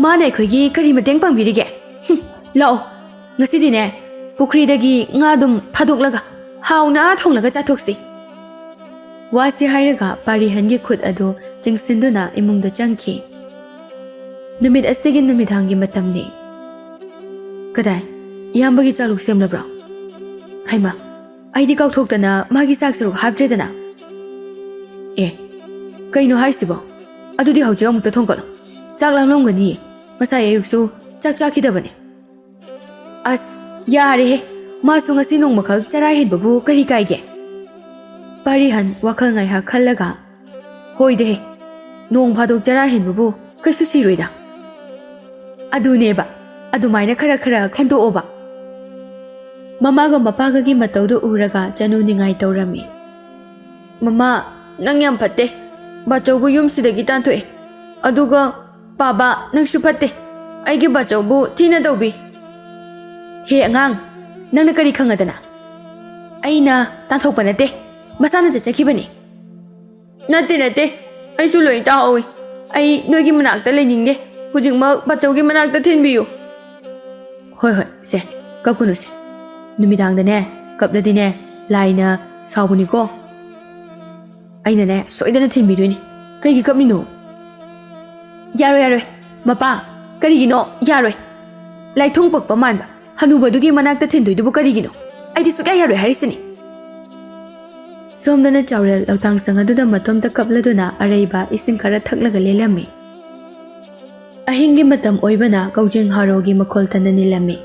ꯃꯥꯅ ꯑꯩꯈꯣꯏꯒꯤ ꯀꯔꯤ ꯃꯇꯦꯡ ꯄꯥꯡꯕꯤꯔꯤꯒꯦ? ꯍꯨꯝ, ꯂꯥꯛꯑꯣ, ꯉꯁꯤꯗꯤꯅꯦ, ꯄꯨꯈ꯭ꯔꯤꯗꯒꯤ ꯉꯥ ꯑꯗꯨꯝ ꯐꯥꯗꯣꯛꯂꯒ ꯍꯥꯎꯅ ꯊꯣꯡꯂꯒ ꯆꯥꯊꯣꯛꯁꯤ"꯫ ꯋꯥꯁꯤ ꯍꯥꯏꯔꯒ ꯄꯥꯔꯤꯍꯟꯒꯤ ꯈꯨꯠ ꯑꯗꯨ ꯆꯤꯡꯁꯤꯟꯗꯨꯅ ꯏꯃꯨꯡꯗ ꯆꯪꯈꯤ꯫ ꯅꯨꯃꯤꯠ ꯑꯁꯤꯒꯤ ꯅꯨꯃꯤꯗꯥꯡꯒꯤ ꯃꯇꯝꯅꯤ꯫ "ꯀꯗꯥꯏ, ꯏꯌꯥꯝꯕꯒꯤ ꯆꯥꯂꯨꯛ ꯁꯦꯝꯂꯕ꯭ꯔꯣ? ꯍꯩꯃꯥ, ꯑꯩꯗꯤ ꯀꯥꯎꯊꯣꯛꯇꯅ ꯃꯥꯒꯤ ꯆꯥꯛ ꯁꯔꯨꯛ ꯍꯥꯞꯇ꯭ꯔꯦꯗꯅ"꯫ "ꯑꯦ, ꯀꯩꯅꯣ ꯍꯥꯏꯁꯤꯕꯣ? ꯑꯗꯨꯗꯤ ꯍꯧꯖꯤꯛ ꯑꯃꯨꯛꯇ ꯊꯣꯡꯒꯠꯂꯣ꯫ ꯆꯥꯛ ꯂꯥꯝꯂꯝꯒꯅꯤꯌꯦ꯫ ꯉꯁꯥꯏ ꯑꯌꯨꯛꯁꯨ ꯆꯥꯛ ꯆꯥꯈꯤꯗꯕꯅꯦ"꯫ "ꯑꯁ, ꯌꯥꯔꯦꯍꯦ꯫ ꯃꯥꯁꯨ ꯉꯁꯤ ꯅꯣꯡꯃꯈꯛ ꯆꯔꯥ ꯍꯦꯟꯕꯕꯨ ꯀꯔꯤ ꯀꯥꯏꯒꯦ?" ꯄꯥꯔꯤꯍꯟ ꯋꯥꯈꯜ ꯉꯥꯏꯍꯥꯛ ꯈꯜꯂꯒ, "ꯍꯣꯏꯗꯍꯦ, ꯅꯣꯡ ꯐꯥꯗꯣꯛ ꯆꯔꯥ ꯍꯦꯟꯕꯕꯨ ꯀꯩꯁꯨ ꯁꯤꯔꯣꯏꯗ"꯫ "ꯑꯗꯨꯅꯦꯕ, ꯑꯗꯨꯃꯥꯏꯅ ꯈꯔ ꯈꯔ ꯈꯟꯗꯣꯛꯑꯣꯕ"꯫ ꯃꯃꯥꯒ ꯃꯄꯥꯒꯒꯤ ꯃꯇꯧꯗꯨ ꯎꯔꯒ ꯆꯅꯨ ꯅꯤꯡꯉꯥꯏ ꯇꯧꯔꯝꯃꯤ꯫ "ꯃꯃꯥ, ꯅꯪ ꯌꯥꯝ ꯐꯠꯇꯦ꯫ ꯕꯥꯆꯧꯕꯨ ꯌꯨꯝꯁꯤꯗꯒꯤ ꯇꯥꯟꯊꯣꯛꯑꯦ꯫ ꯑꯗꯨꯒ ꯄꯥꯕ, ꯅꯪꯁꯨ ꯐꯠꯇꯦ꯫ ꯑꯩꯒꯤ ꯕꯥꯆꯧꯕꯨ ꯊꯤꯅ ꯇꯧꯕꯤ"꯫ "ꯍꯦ ꯑꯉꯥꯡ, ꯅꯪꯅ ꯀꯔꯤ ꯈꯪꯉꯗꯅ?" "ꯑꯩꯅ ꯇꯥꯟꯊꯣꯛꯄ ꯅꯠꯇꯦ, ꯃꯁꯥꯅ ꯆꯠꯆꯈꯤꯕꯅꯤ"꯫ "ꯅꯠꯇꯦ, ꯅꯠꯇꯦ, ꯑꯩꯁꯨ ꯂꯣꯏ ꯇꯥꯍꯧꯏ꯫ ꯑꯩ ꯅꯣꯏꯒꯤ ꯃꯅꯥꯛꯇ ꯂꯩꯅꯤꯡꯗꯦ꯫ ꯍꯧꯖꯤꯛꯃꯛ ꯕꯥꯆꯧꯒꯤ ꯃꯅꯥꯛꯇ ꯊꯤꯟꯕꯤꯌꯨ꯫ ꯍꯣꯏ, ꯍꯣꯏ, ꯁꯦ, ꯀꯞꯀꯅꯨꯁꯦ꯫ ꯅꯨꯃꯤꯗꯥꯡꯗꯅꯦ ꯀꯞꯂꯗꯤꯅꯦ, ꯂꯥꯏꯅ ꯁꯥꯎꯕꯅꯤꯀꯣ꯫ ꯑꯩꯅꯅꯦ ꯁꯣꯏꯗꯅ ꯊꯤꯟꯕꯤꯗꯣꯏꯅꯤ꯫ ꯀꯩꯒꯤ ꯀꯞꯂꯤꯅꯣ? ꯌꯥꯔꯣꯏ, ꯌꯥꯔꯣꯏ꯫ ꯃꯄꯥ, ꯀꯔꯤꯒꯤꯅꯣ? ꯌꯥꯔꯣꯏ꯫ ꯂꯥꯏꯊꯨꯡ ꯄꯛꯄ ꯃꯥꯟꯕ ꯍꯅꯨꯕꯗꯨꯒꯤ ꯃꯅꯥꯛꯇ ꯊꯤꯟꯗꯣꯏꯗꯨꯕꯨ ꯀꯔꯤꯒꯤꯅꯣ? ꯑꯩꯗꯤ ꯁꯨꯛꯌꯥ ꯌꯥꯔꯣꯏ ꯍꯥꯏꯔꯤꯁꯤꯅꯤ꯫ ꯁꯣꯝꯗꯅ ꯆꯥꯎꯔꯦꯜ ꯂꯧꯇꯥꯡ ꯁꯪ ꯑꯗꯨꯗ ꯃꯇꯣꯝꯇ ꯀꯞꯂꯗꯨꯅ ꯑꯔꯩꯕ ꯏꯁꯤꯡ ꯈꯔ ꯊꯛꯂꯒ ꯂꯦꯜꯂꯝꯃꯤ꯫ ꯑꯍꯤꯡꯒꯤ ꯃꯇꯝ ꯑꯣꯏꯕꯅ ꯀꯧꯖꯦꯡ ꯍꯥꯔꯣꯒꯤ ꯃꯈꯣꯜ ꯇꯟꯅ ꯅꯤꯜꯂꯝꯃꯤ꯫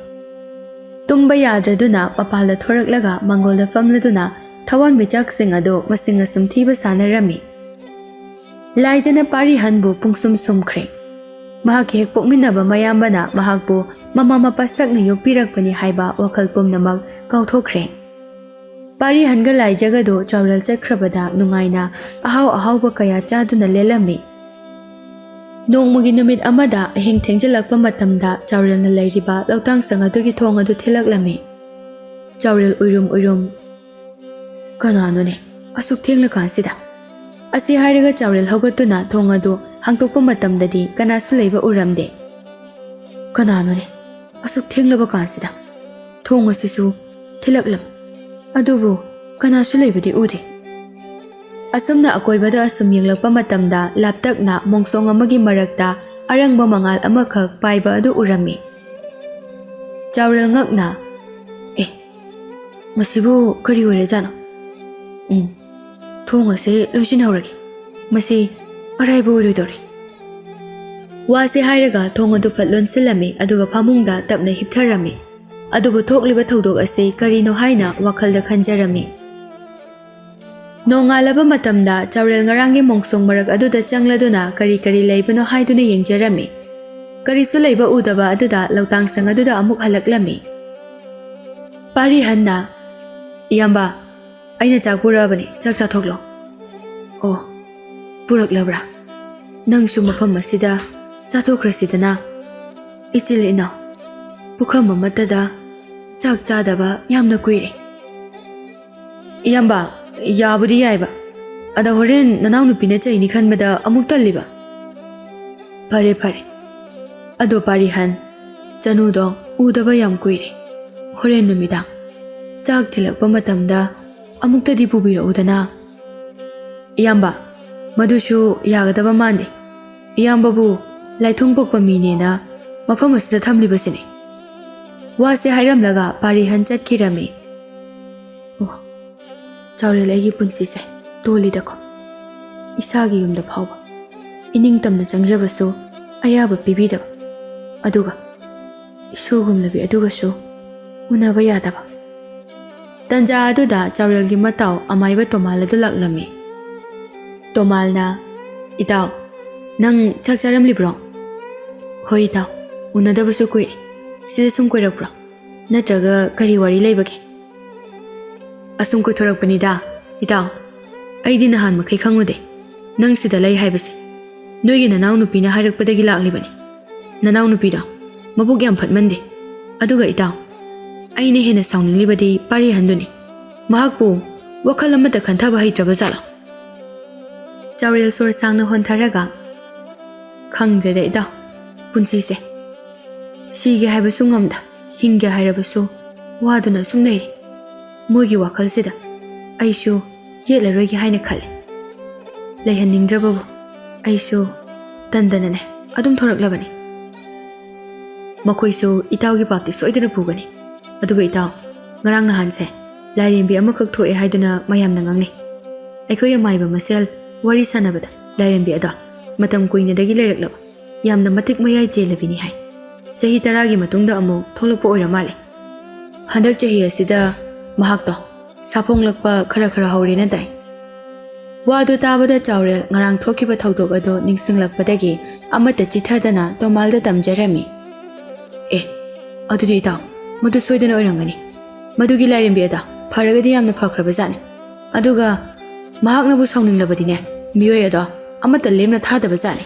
ꯇꯨꯝꯕ ꯌꯥꯗ꯭ꯔꯗꯨꯅ ꯃꯄꯥꯜꯗ ꯊꯣꯔꯛꯂꯒ ꯃꯥꯡꯒꯣꯜꯗ ꯐꯝꯂꯗꯨꯅ ꯊꯋꯥꯟꯃꯤꯆꯥꯛꯁꯤꯡ ꯑꯗꯨ ꯃꯁꯤꯡ ꯑꯁꯨꯝ ꯊꯤꯕ ꯁꯥꯟꯅꯔꯝꯃꯤ꯫ ꯂꯥꯏꯖꯅ ꯄꯥꯔꯤꯍꯟꯕꯨ ꯄꯨꯡꯁꯨꯝ ꯁꯨꯝꯈ꯭ꯔꯦ꯫ ꯃꯍꯥꯛꯀꯤ ꯍꯦꯛ ꯄꯣꯛꯃꯤꯟꯅꯕ ꯃꯌꯥꯝꯕꯅ ꯃꯍꯥꯛꯄꯨ ꯃꯃꯥ ꯃꯄꯥ ꯁꯛꯅ ꯌꯣꯛꯄꯤꯔꯛꯄꯅꯤ ꯍꯥꯏꯕ ꯋꯥꯈꯜ ꯄꯨꯝꯅꯃꯛ ꯀꯥꯎꯊꯣꯛꯈ꯭ꯔꯦ꯫ ꯄꯥꯔꯤꯍꯟꯒ ꯂꯥꯏꯖꯒꯗꯨ ꯆꯥꯎꯔꯦꯜ ꯆꯠꯈ꯭ꯔꯕꯗ ꯅꯨꯡꯉꯥꯏꯅ ꯑꯍꯥꯎ ꯑꯍꯥꯎꯕ ꯀꯌꯥ ꯆꯥꯗꯨꯅ ꯂꯦꯜꯂꯝꯃꯤ꯫ ꯅꯣꯡꯃꯒꯤ ꯅꯨꯃꯤꯠ ꯑꯃꯗ ꯑꯍꯤꯡ ꯊꯦꯡꯖꯤꯜꯂꯛꯄ ꯃꯇꯝꯗ ꯆꯥꯎꯔꯦꯜꯅ ꯂꯩꯔꯤꯕ ꯂꯧꯇꯥꯡ ꯁꯪ ꯑꯗꯨꯒꯤ ꯊꯣꯡ ꯑꯗꯨ ꯊꯤꯜꯂꯛꯂꯝꯃꯤ꯫ ꯆꯥꯎꯔꯦꯜ ꯎꯏꯔꯨꯝ ꯎꯏꯔꯨꯝ, "ꯀꯅꯥꯅꯣꯅꯦ ꯑꯁꯨꯛ ꯊꯦꯡꯂꯀꯥꯟꯁꯤꯗ?" ꯑꯁꯤ ꯍꯥꯏꯔꯒ ꯆꯥꯎꯔꯦꯜ ꯍꯧꯒꯠꯇꯨꯅ ꯊꯣꯡ ꯑꯗꯨ ꯍꯥꯡꯗꯣꯛꯄ ꯃꯇꯝꯗꯗꯤ ꯀꯅꯥꯁꯨ ꯂꯩꯕ ꯎꯔꯝꯗꯦ꯫ "ꯀꯅꯥꯅꯣꯅꯦ ꯑꯁꯨꯛ ꯊꯦꯡꯂꯕ ꯀꯥꯟꯁꯤꯗ? ꯊꯣꯡ ꯑꯁꯤꯁꯨ ꯊꯤꯜꯂꯛꯂꯝ, ꯑꯗꯨꯕꯨ ꯀꯅꯥꯁꯨ ꯂꯩꯕꯗꯤ ꯎꯗꯦ꯫" ꯑꯁꯨꯝꯅ ꯑꯀꯣꯏꯕꯗ ꯑꯁꯨꯝ ꯌꯦꯡꯂꯛꯄ ꯃꯇꯝꯗ ꯂꯥꯞꯇꯛꯅ ꯃꯣꯡꯁꯣꯡ ꯑꯃꯒꯤ ꯃꯔꯛꯇ ꯑꯔꯪꯕ ꯃꯉꯥꯜ ꯑꯃꯈꯛ ꯄꯥꯏꯕ ꯑꯗꯨ ꯎꯔꯝꯃꯤ꯫ ꯆꯥꯎꯔꯦꯜ ꯉꯛꯅ, "ꯑꯦ, ꯃꯁꯤꯕꯨ ꯀꯔꯤ ꯑꯣꯏꯔꯖꯥꯠꯅꯣ? ꯎꯝ, ꯊꯣꯡ ꯑꯁꯦ ꯂꯣꯏꯁꯤꯟꯍꯧꯔꯒꯦ꯫ ꯃꯁꯤ ꯑꯔꯥꯏꯕ ꯑꯣꯏꯔꯣꯏꯗꯧꯔꯦ꯫" ꯋꯥꯁꯦ ꯍꯥꯏꯔꯒ ꯊꯣꯡ ꯑꯗꯨ ꯐꯠ ꯂꯣꯟꯁꯤꯜꯂꯝꯃꯤ, ꯑꯗꯨꯒ ꯐꯃꯨꯡꯗ ꯇꯞꯅ ꯍꯤꯞꯊꯔꯝꯃꯤ꯫ ꯑꯗꯨꯕꯨ ꯊꯣꯛꯂꯤꯕ ꯊꯧꯗꯣꯛ ꯑꯁꯤ ꯀꯔꯤꯅꯣ ꯍꯥꯏꯅ ꯋꯥꯈꯜꯗ ꯈꯟꯖꯔꯝꯃꯤ꯫ ꯅꯣꯡꯉꯥꯜꯂꯕ ꯃꯇꯝꯗ ꯆꯥꯎꯔꯦꯜ ꯉꯔꯥꯡꯒꯤ ꯃꯣꯡꯁꯣꯡ ꯃꯔꯛ ꯑꯗꯨꯗ ꯆꯪꯂꯗꯨꯅ ꯀꯔꯤ ꯀꯔꯤ ꯂꯩꯕꯅꯣ ꯍꯥꯏꯗꯨꯅ ꯌꯦꯡꯖꯔꯝꯃꯤ꯫ ꯀꯔꯤꯁꯨ ꯂꯩꯕ ꯎꯗꯕ ꯑꯗꯨꯗ ꯂꯧꯇꯥꯡ ꯁꯪ ꯑꯗꯨꯗ ꯑꯃꯨꯛ ꯍꯜꯂꯛꯂꯝꯃꯤ꯫ ꯄꯥꯔꯤꯍꯟꯅ, "ꯏꯌꯥꯝꯕ, ꯑꯩꯅ ꯆꯥꯛ ꯄꯨꯔꯛꯑꯕꯅꯤ, ꯆꯥꯛ ꯆꯥꯊꯣꯛꯂꯣ꯫" "ꯑꯣ, ꯄꯨꯔꯛꯂꯕ꯭ꯔꯥ? ꯅꯪꯁꯨ ꯃꯐꯝ ꯑꯁꯤꯗ ꯆꯥꯊꯣꯛꯈ꯭ꯔꯁꯤꯗꯅ꯫ ꯏꯆꯤꯜ ꯏꯅꯥꯎ ꯄꯨꯈꯝ ꯑꯃꯠꯇꯗ ꯆꯥꯛ ꯆꯥꯗꯕ ꯌꯥꯝꯅ ꯀꯨꯏꯔꯦ꯫" "ꯏꯌꯥꯝꯕ, ꯌꯥꯕꯨꯗꯤ ꯌꯥꯏꯕ, ꯑꯗ ꯍꯣꯔꯦꯟ ꯅꯅꯥꯎꯅꯨꯄꯤꯅ ꯆꯩꯅꯤ ꯈꯟꯕꯗ ꯑꯃꯨꯛ ꯇꯜꯂꯤꯕ꯫" "ꯐꯔꯦ, ꯐꯔꯦ꯫ ꯑꯗꯣ ꯄꯥꯔꯤꯍꯟ, ꯆꯅꯨꯗꯣ ꯎꯗꯕ ꯌꯥꯝ ꯀꯨꯏꯔꯦ꯫ ꯍꯣꯔꯦꯟ ꯅꯨꯃꯤꯗꯥꯡ ꯆꯥꯛ ꯊꯤꯜꯂꯛꯄ ꯃꯇꯝꯗ ꯑꯃꯨꯛꯇꯗꯤ ꯄꯨꯕꯤꯔꯛꯎꯗꯅ꯫" "ꯏꯌꯥꯝꯕ, ꯃꯗꯨꯁꯨ ꯌꯥꯒꯗꯕ ꯃꯥꯟꯗꯦ꯫ ꯏꯌꯥꯝꯕꯕꯨ ꯂꯥꯏꯊꯣꯡ ꯄꯣꯛꯄ ꯃꯤꯅꯦꯅ ꯃꯐꯝ ꯑꯁꯤꯗ ꯊꯝꯂꯤꯕꯁꯤꯅꯤ꯫" ꯋꯥꯁꯦ ꯍꯥꯏꯔꯝꯂꯒ ꯄꯥꯔꯤꯍꯟ ꯆꯠꯈꯤꯔꯝꯃꯤ꯫ ꯑꯣ, ꯆꯥꯎꯔꯦꯜ, ꯑꯩꯒꯤ ꯄꯨꯟꯁꯤꯁꯦ ꯇꯣꯜꯂꯤꯗꯀꯣ꯫ ꯏꯁꯥꯒꯤ ꯌꯨꯝꯗ ꯐꯥꯎꯕ ꯏꯅꯤꯡ ꯇꯝꯅ ꯆꯪꯖꯕꯁꯨ ꯑꯌꯥꯕ ꯄꯤꯕꯤꯗꯕ, ꯑꯗꯨꯒ ꯏꯁꯨꯒꯨꯝꯂꯕꯤ ꯑꯗꯨꯒꯁꯨ ꯎꯅꯕ ꯌꯥꯗꯕ꯫ ꯇꯟꯖꯥ ꯑꯗꯨꯗ ꯆꯥꯎꯔꯦꯜꯒꯤ ꯃꯇꯥꯎ ꯑꯃꯥꯏꯕ ꯇꯣꯃꯥꯜ ꯑꯗꯨ ꯂꯥꯛꯂꯝꯃꯤ꯫ ꯇꯣꯃꯥꯜꯅ, "ꯏꯇꯥꯎ, ꯅꯪ ꯆꯥꯛ ꯆꯥꯔꯝꯂꯤꯕ꯭ꯔꯣ?" "ꯍꯣꯏ ꯏꯇꯥꯎ, ꯎꯅꯗꯕꯁꯨ ꯀꯨꯏꯔꯦ꯫ ꯁꯤꯗ ꯁꯨꯝ ꯀꯣꯏꯔꯛꯄ꯭ꯔꯣ? ꯅꯠꯇ꯭ꯔꯒ ꯀꯔꯤ ꯋꯥꯔꯤ ꯂꯩꯕꯒꯦ?" "ꯑꯁꯨꯝ ꯀꯣꯏꯊꯣꯔꯛꯄꯅꯤꯗ, ꯏꯇꯥꯎ꯫ ꯑꯩꯗꯤ ꯅꯍꯥꯟ ꯃꯈꯩ ꯈꯪꯉꯨꯗꯦ ꯅꯪ ꯁꯤꯗ ꯂꯩ ꯍꯥꯏꯕꯁꯦ꯫ ꯅꯣꯏꯒꯤ ꯅꯅꯥꯎꯅꯨꯄꯤꯅ ꯍꯥꯏꯔꯛꯄꯗꯒꯤ ꯂꯥꯛꯂꯤꯕꯅꯤ꯫ ꯅꯅꯥꯎꯅꯨꯄꯤꯗꯣ ꯃꯕꯨꯛ ꯌꯥꯝ ꯐꯠꯃꯟꯗꯦ꯫ ꯑꯗꯨꯒ ꯏꯇꯥꯎ, ꯑꯩꯅ ꯍꯦꯟꯅ ꯁꯥꯎꯅꯤꯡꯂꯤꯕꯗꯤ ꯄꯥꯔꯤꯍꯟꯗꯨꯅꯤ꯫ ꯃꯍꯥꯛꯄꯨ ꯋꯥꯈꯜ ꯑꯃꯠꯇ ꯈꯟꯊꯕ ꯍꯩꯇ꯭ꯔꯕ ꯖꯥꯠꯂꯣ?" ꯆꯥꯎꯔꯦꯜ ꯁꯣꯔ ꯁꯥꯡꯅ ꯍꯣꯟꯊꯔꯒ, "ꯈꯪꯗ꯭ꯔꯦꯗ ꯏꯇꯥꯎ, ꯄꯨꯟꯁꯤꯁꯦ꯫ ꯁꯤꯒꯦ ꯍꯥꯏꯕꯁꯨ ꯉꯝꯗ, ꯍꯤꯡꯒꯦ ꯍꯥꯏꯔꯕꯁꯨ ꯋꯥꯗꯨꯅ ꯁꯨꯝ ꯂꯩꯔꯤ꯫ ꯃꯣꯏꯒꯤ ꯋꯥꯈꯜꯁꯤꯗ ꯑꯩꯁꯨ ꯌꯦꯠꯂꯔꯣꯏꯒꯦ ꯍꯥꯏꯅ ꯈꯜꯂꯤ꯫ ꯂꯩꯍꯟꯅꯤꯡꯗ꯭ꯔꯕꯕꯨ ꯑꯩꯁꯨ ꯇꯟꯗꯅꯅꯦ ꯑꯗꯨꯝ ꯊꯣꯔꯛꯂꯕꯅꯤ꯫ ꯃꯈꯣꯏꯁꯨ ꯏꯇꯥꯎꯒꯤ ꯄꯥꯞꯇꯤ ꯁꯣꯏꯗꯅ ꯄꯨꯒꯅꯤ꯫ ꯑꯗꯨꯕꯨ ꯏꯇꯥꯎ, ꯉꯔꯥꯡ ꯅꯍꯥꯟꯁꯦ ꯂꯥꯏꯔꯦꯝꯕꯤ ꯑꯃꯈꯛ ꯊꯣꯛꯑꯦ ꯍꯥꯏꯗꯨꯅ ꯃꯌꯥꯝꯅ ꯉꯥꯡꯅꯩ꯫ ꯑꯩꯈꯣꯏ ꯑꯃꯥꯏꯕ ꯃꯁꯦꯜ ꯋꯥꯔꯤ ꯁꯥꯟꯅꯕꯗ ꯂꯥꯏꯔꯦꯝꯕꯤ ꯑꯗꯣ ꯃꯇꯝ ꯀꯨꯏꯅꯗꯒꯤ ꯂꯩꯔꯛꯂꯕ, ꯌꯥꯝꯅ ꯃꯇꯤꯛ ꯃꯌꯥꯏ ꯆꯦꯜꯂꯕꯤꯅꯤ ꯍꯥꯏ꯫ ꯆꯍꯤ ꯇꯔꯥꯒꯤ ꯃꯇꯨꯡꯗ ꯑꯃꯨꯛ ꯊꯣꯛꯂꯛꯄ ꯑꯣꯏꯔ ꯃꯥꯜꯂꯦ꯫ ꯍꯟꯗꯛ ꯆꯍꯤ ꯑꯁꯤꯗ ꯃꯍꯥꯛꯇꯣ ꯁꯥꯐꯣꯡꯂꯛꯄ ꯈꯔ ꯈꯔ ꯍꯧꯔꯦꯅ ꯇꯥꯏ꯫" ꯋꯥꯗꯨ ꯇꯥꯕꯗ ꯆꯥꯎꯔꯦꯜ ꯉꯔꯥꯡ ꯊꯣꯛꯈꯤꯕ ꯊꯧꯗꯣꯛ ꯑꯗꯨ ꯅꯤꯡꯁꯤꯡꯂꯛꯄꯗꯒꯤ ꯑꯃꯠꯇ ꯆꯤꯊꯗꯅ ꯇꯣꯃꯥꯜꯗ ꯇꯝꯖꯔꯝꯃꯤ꯫ "ꯑꯦ, ꯑꯗꯨꯗꯤ ꯏꯇꯥꯎ, ꯃꯗꯨ ꯁꯣꯏꯗꯅ ꯑꯣꯏꯔꯝꯒꯅꯤ꯫ ꯃꯗꯨꯒꯤ ꯂꯥꯏꯔꯦꯝꯕꯤ ꯑꯗꯣ ꯐꯔꯒꯗꯤ ꯌꯥꯝꯅ ꯐꯈ꯭ꯔꯕꯖꯥꯠꯅꯤ꯫ ꯑꯗꯨꯒ ꯃꯍꯥꯛꯅꯕꯨ ꯁꯥꯎꯅꯤꯡꯂꯕꯗꯤꯅꯦ, ꯃꯤꯑꯣꯏ ꯑꯗꯣ ꯑꯃꯠꯇ ꯂꯦꯝꯅ ꯊꯥꯗꯕꯖꯥꯠꯅꯤ꯫"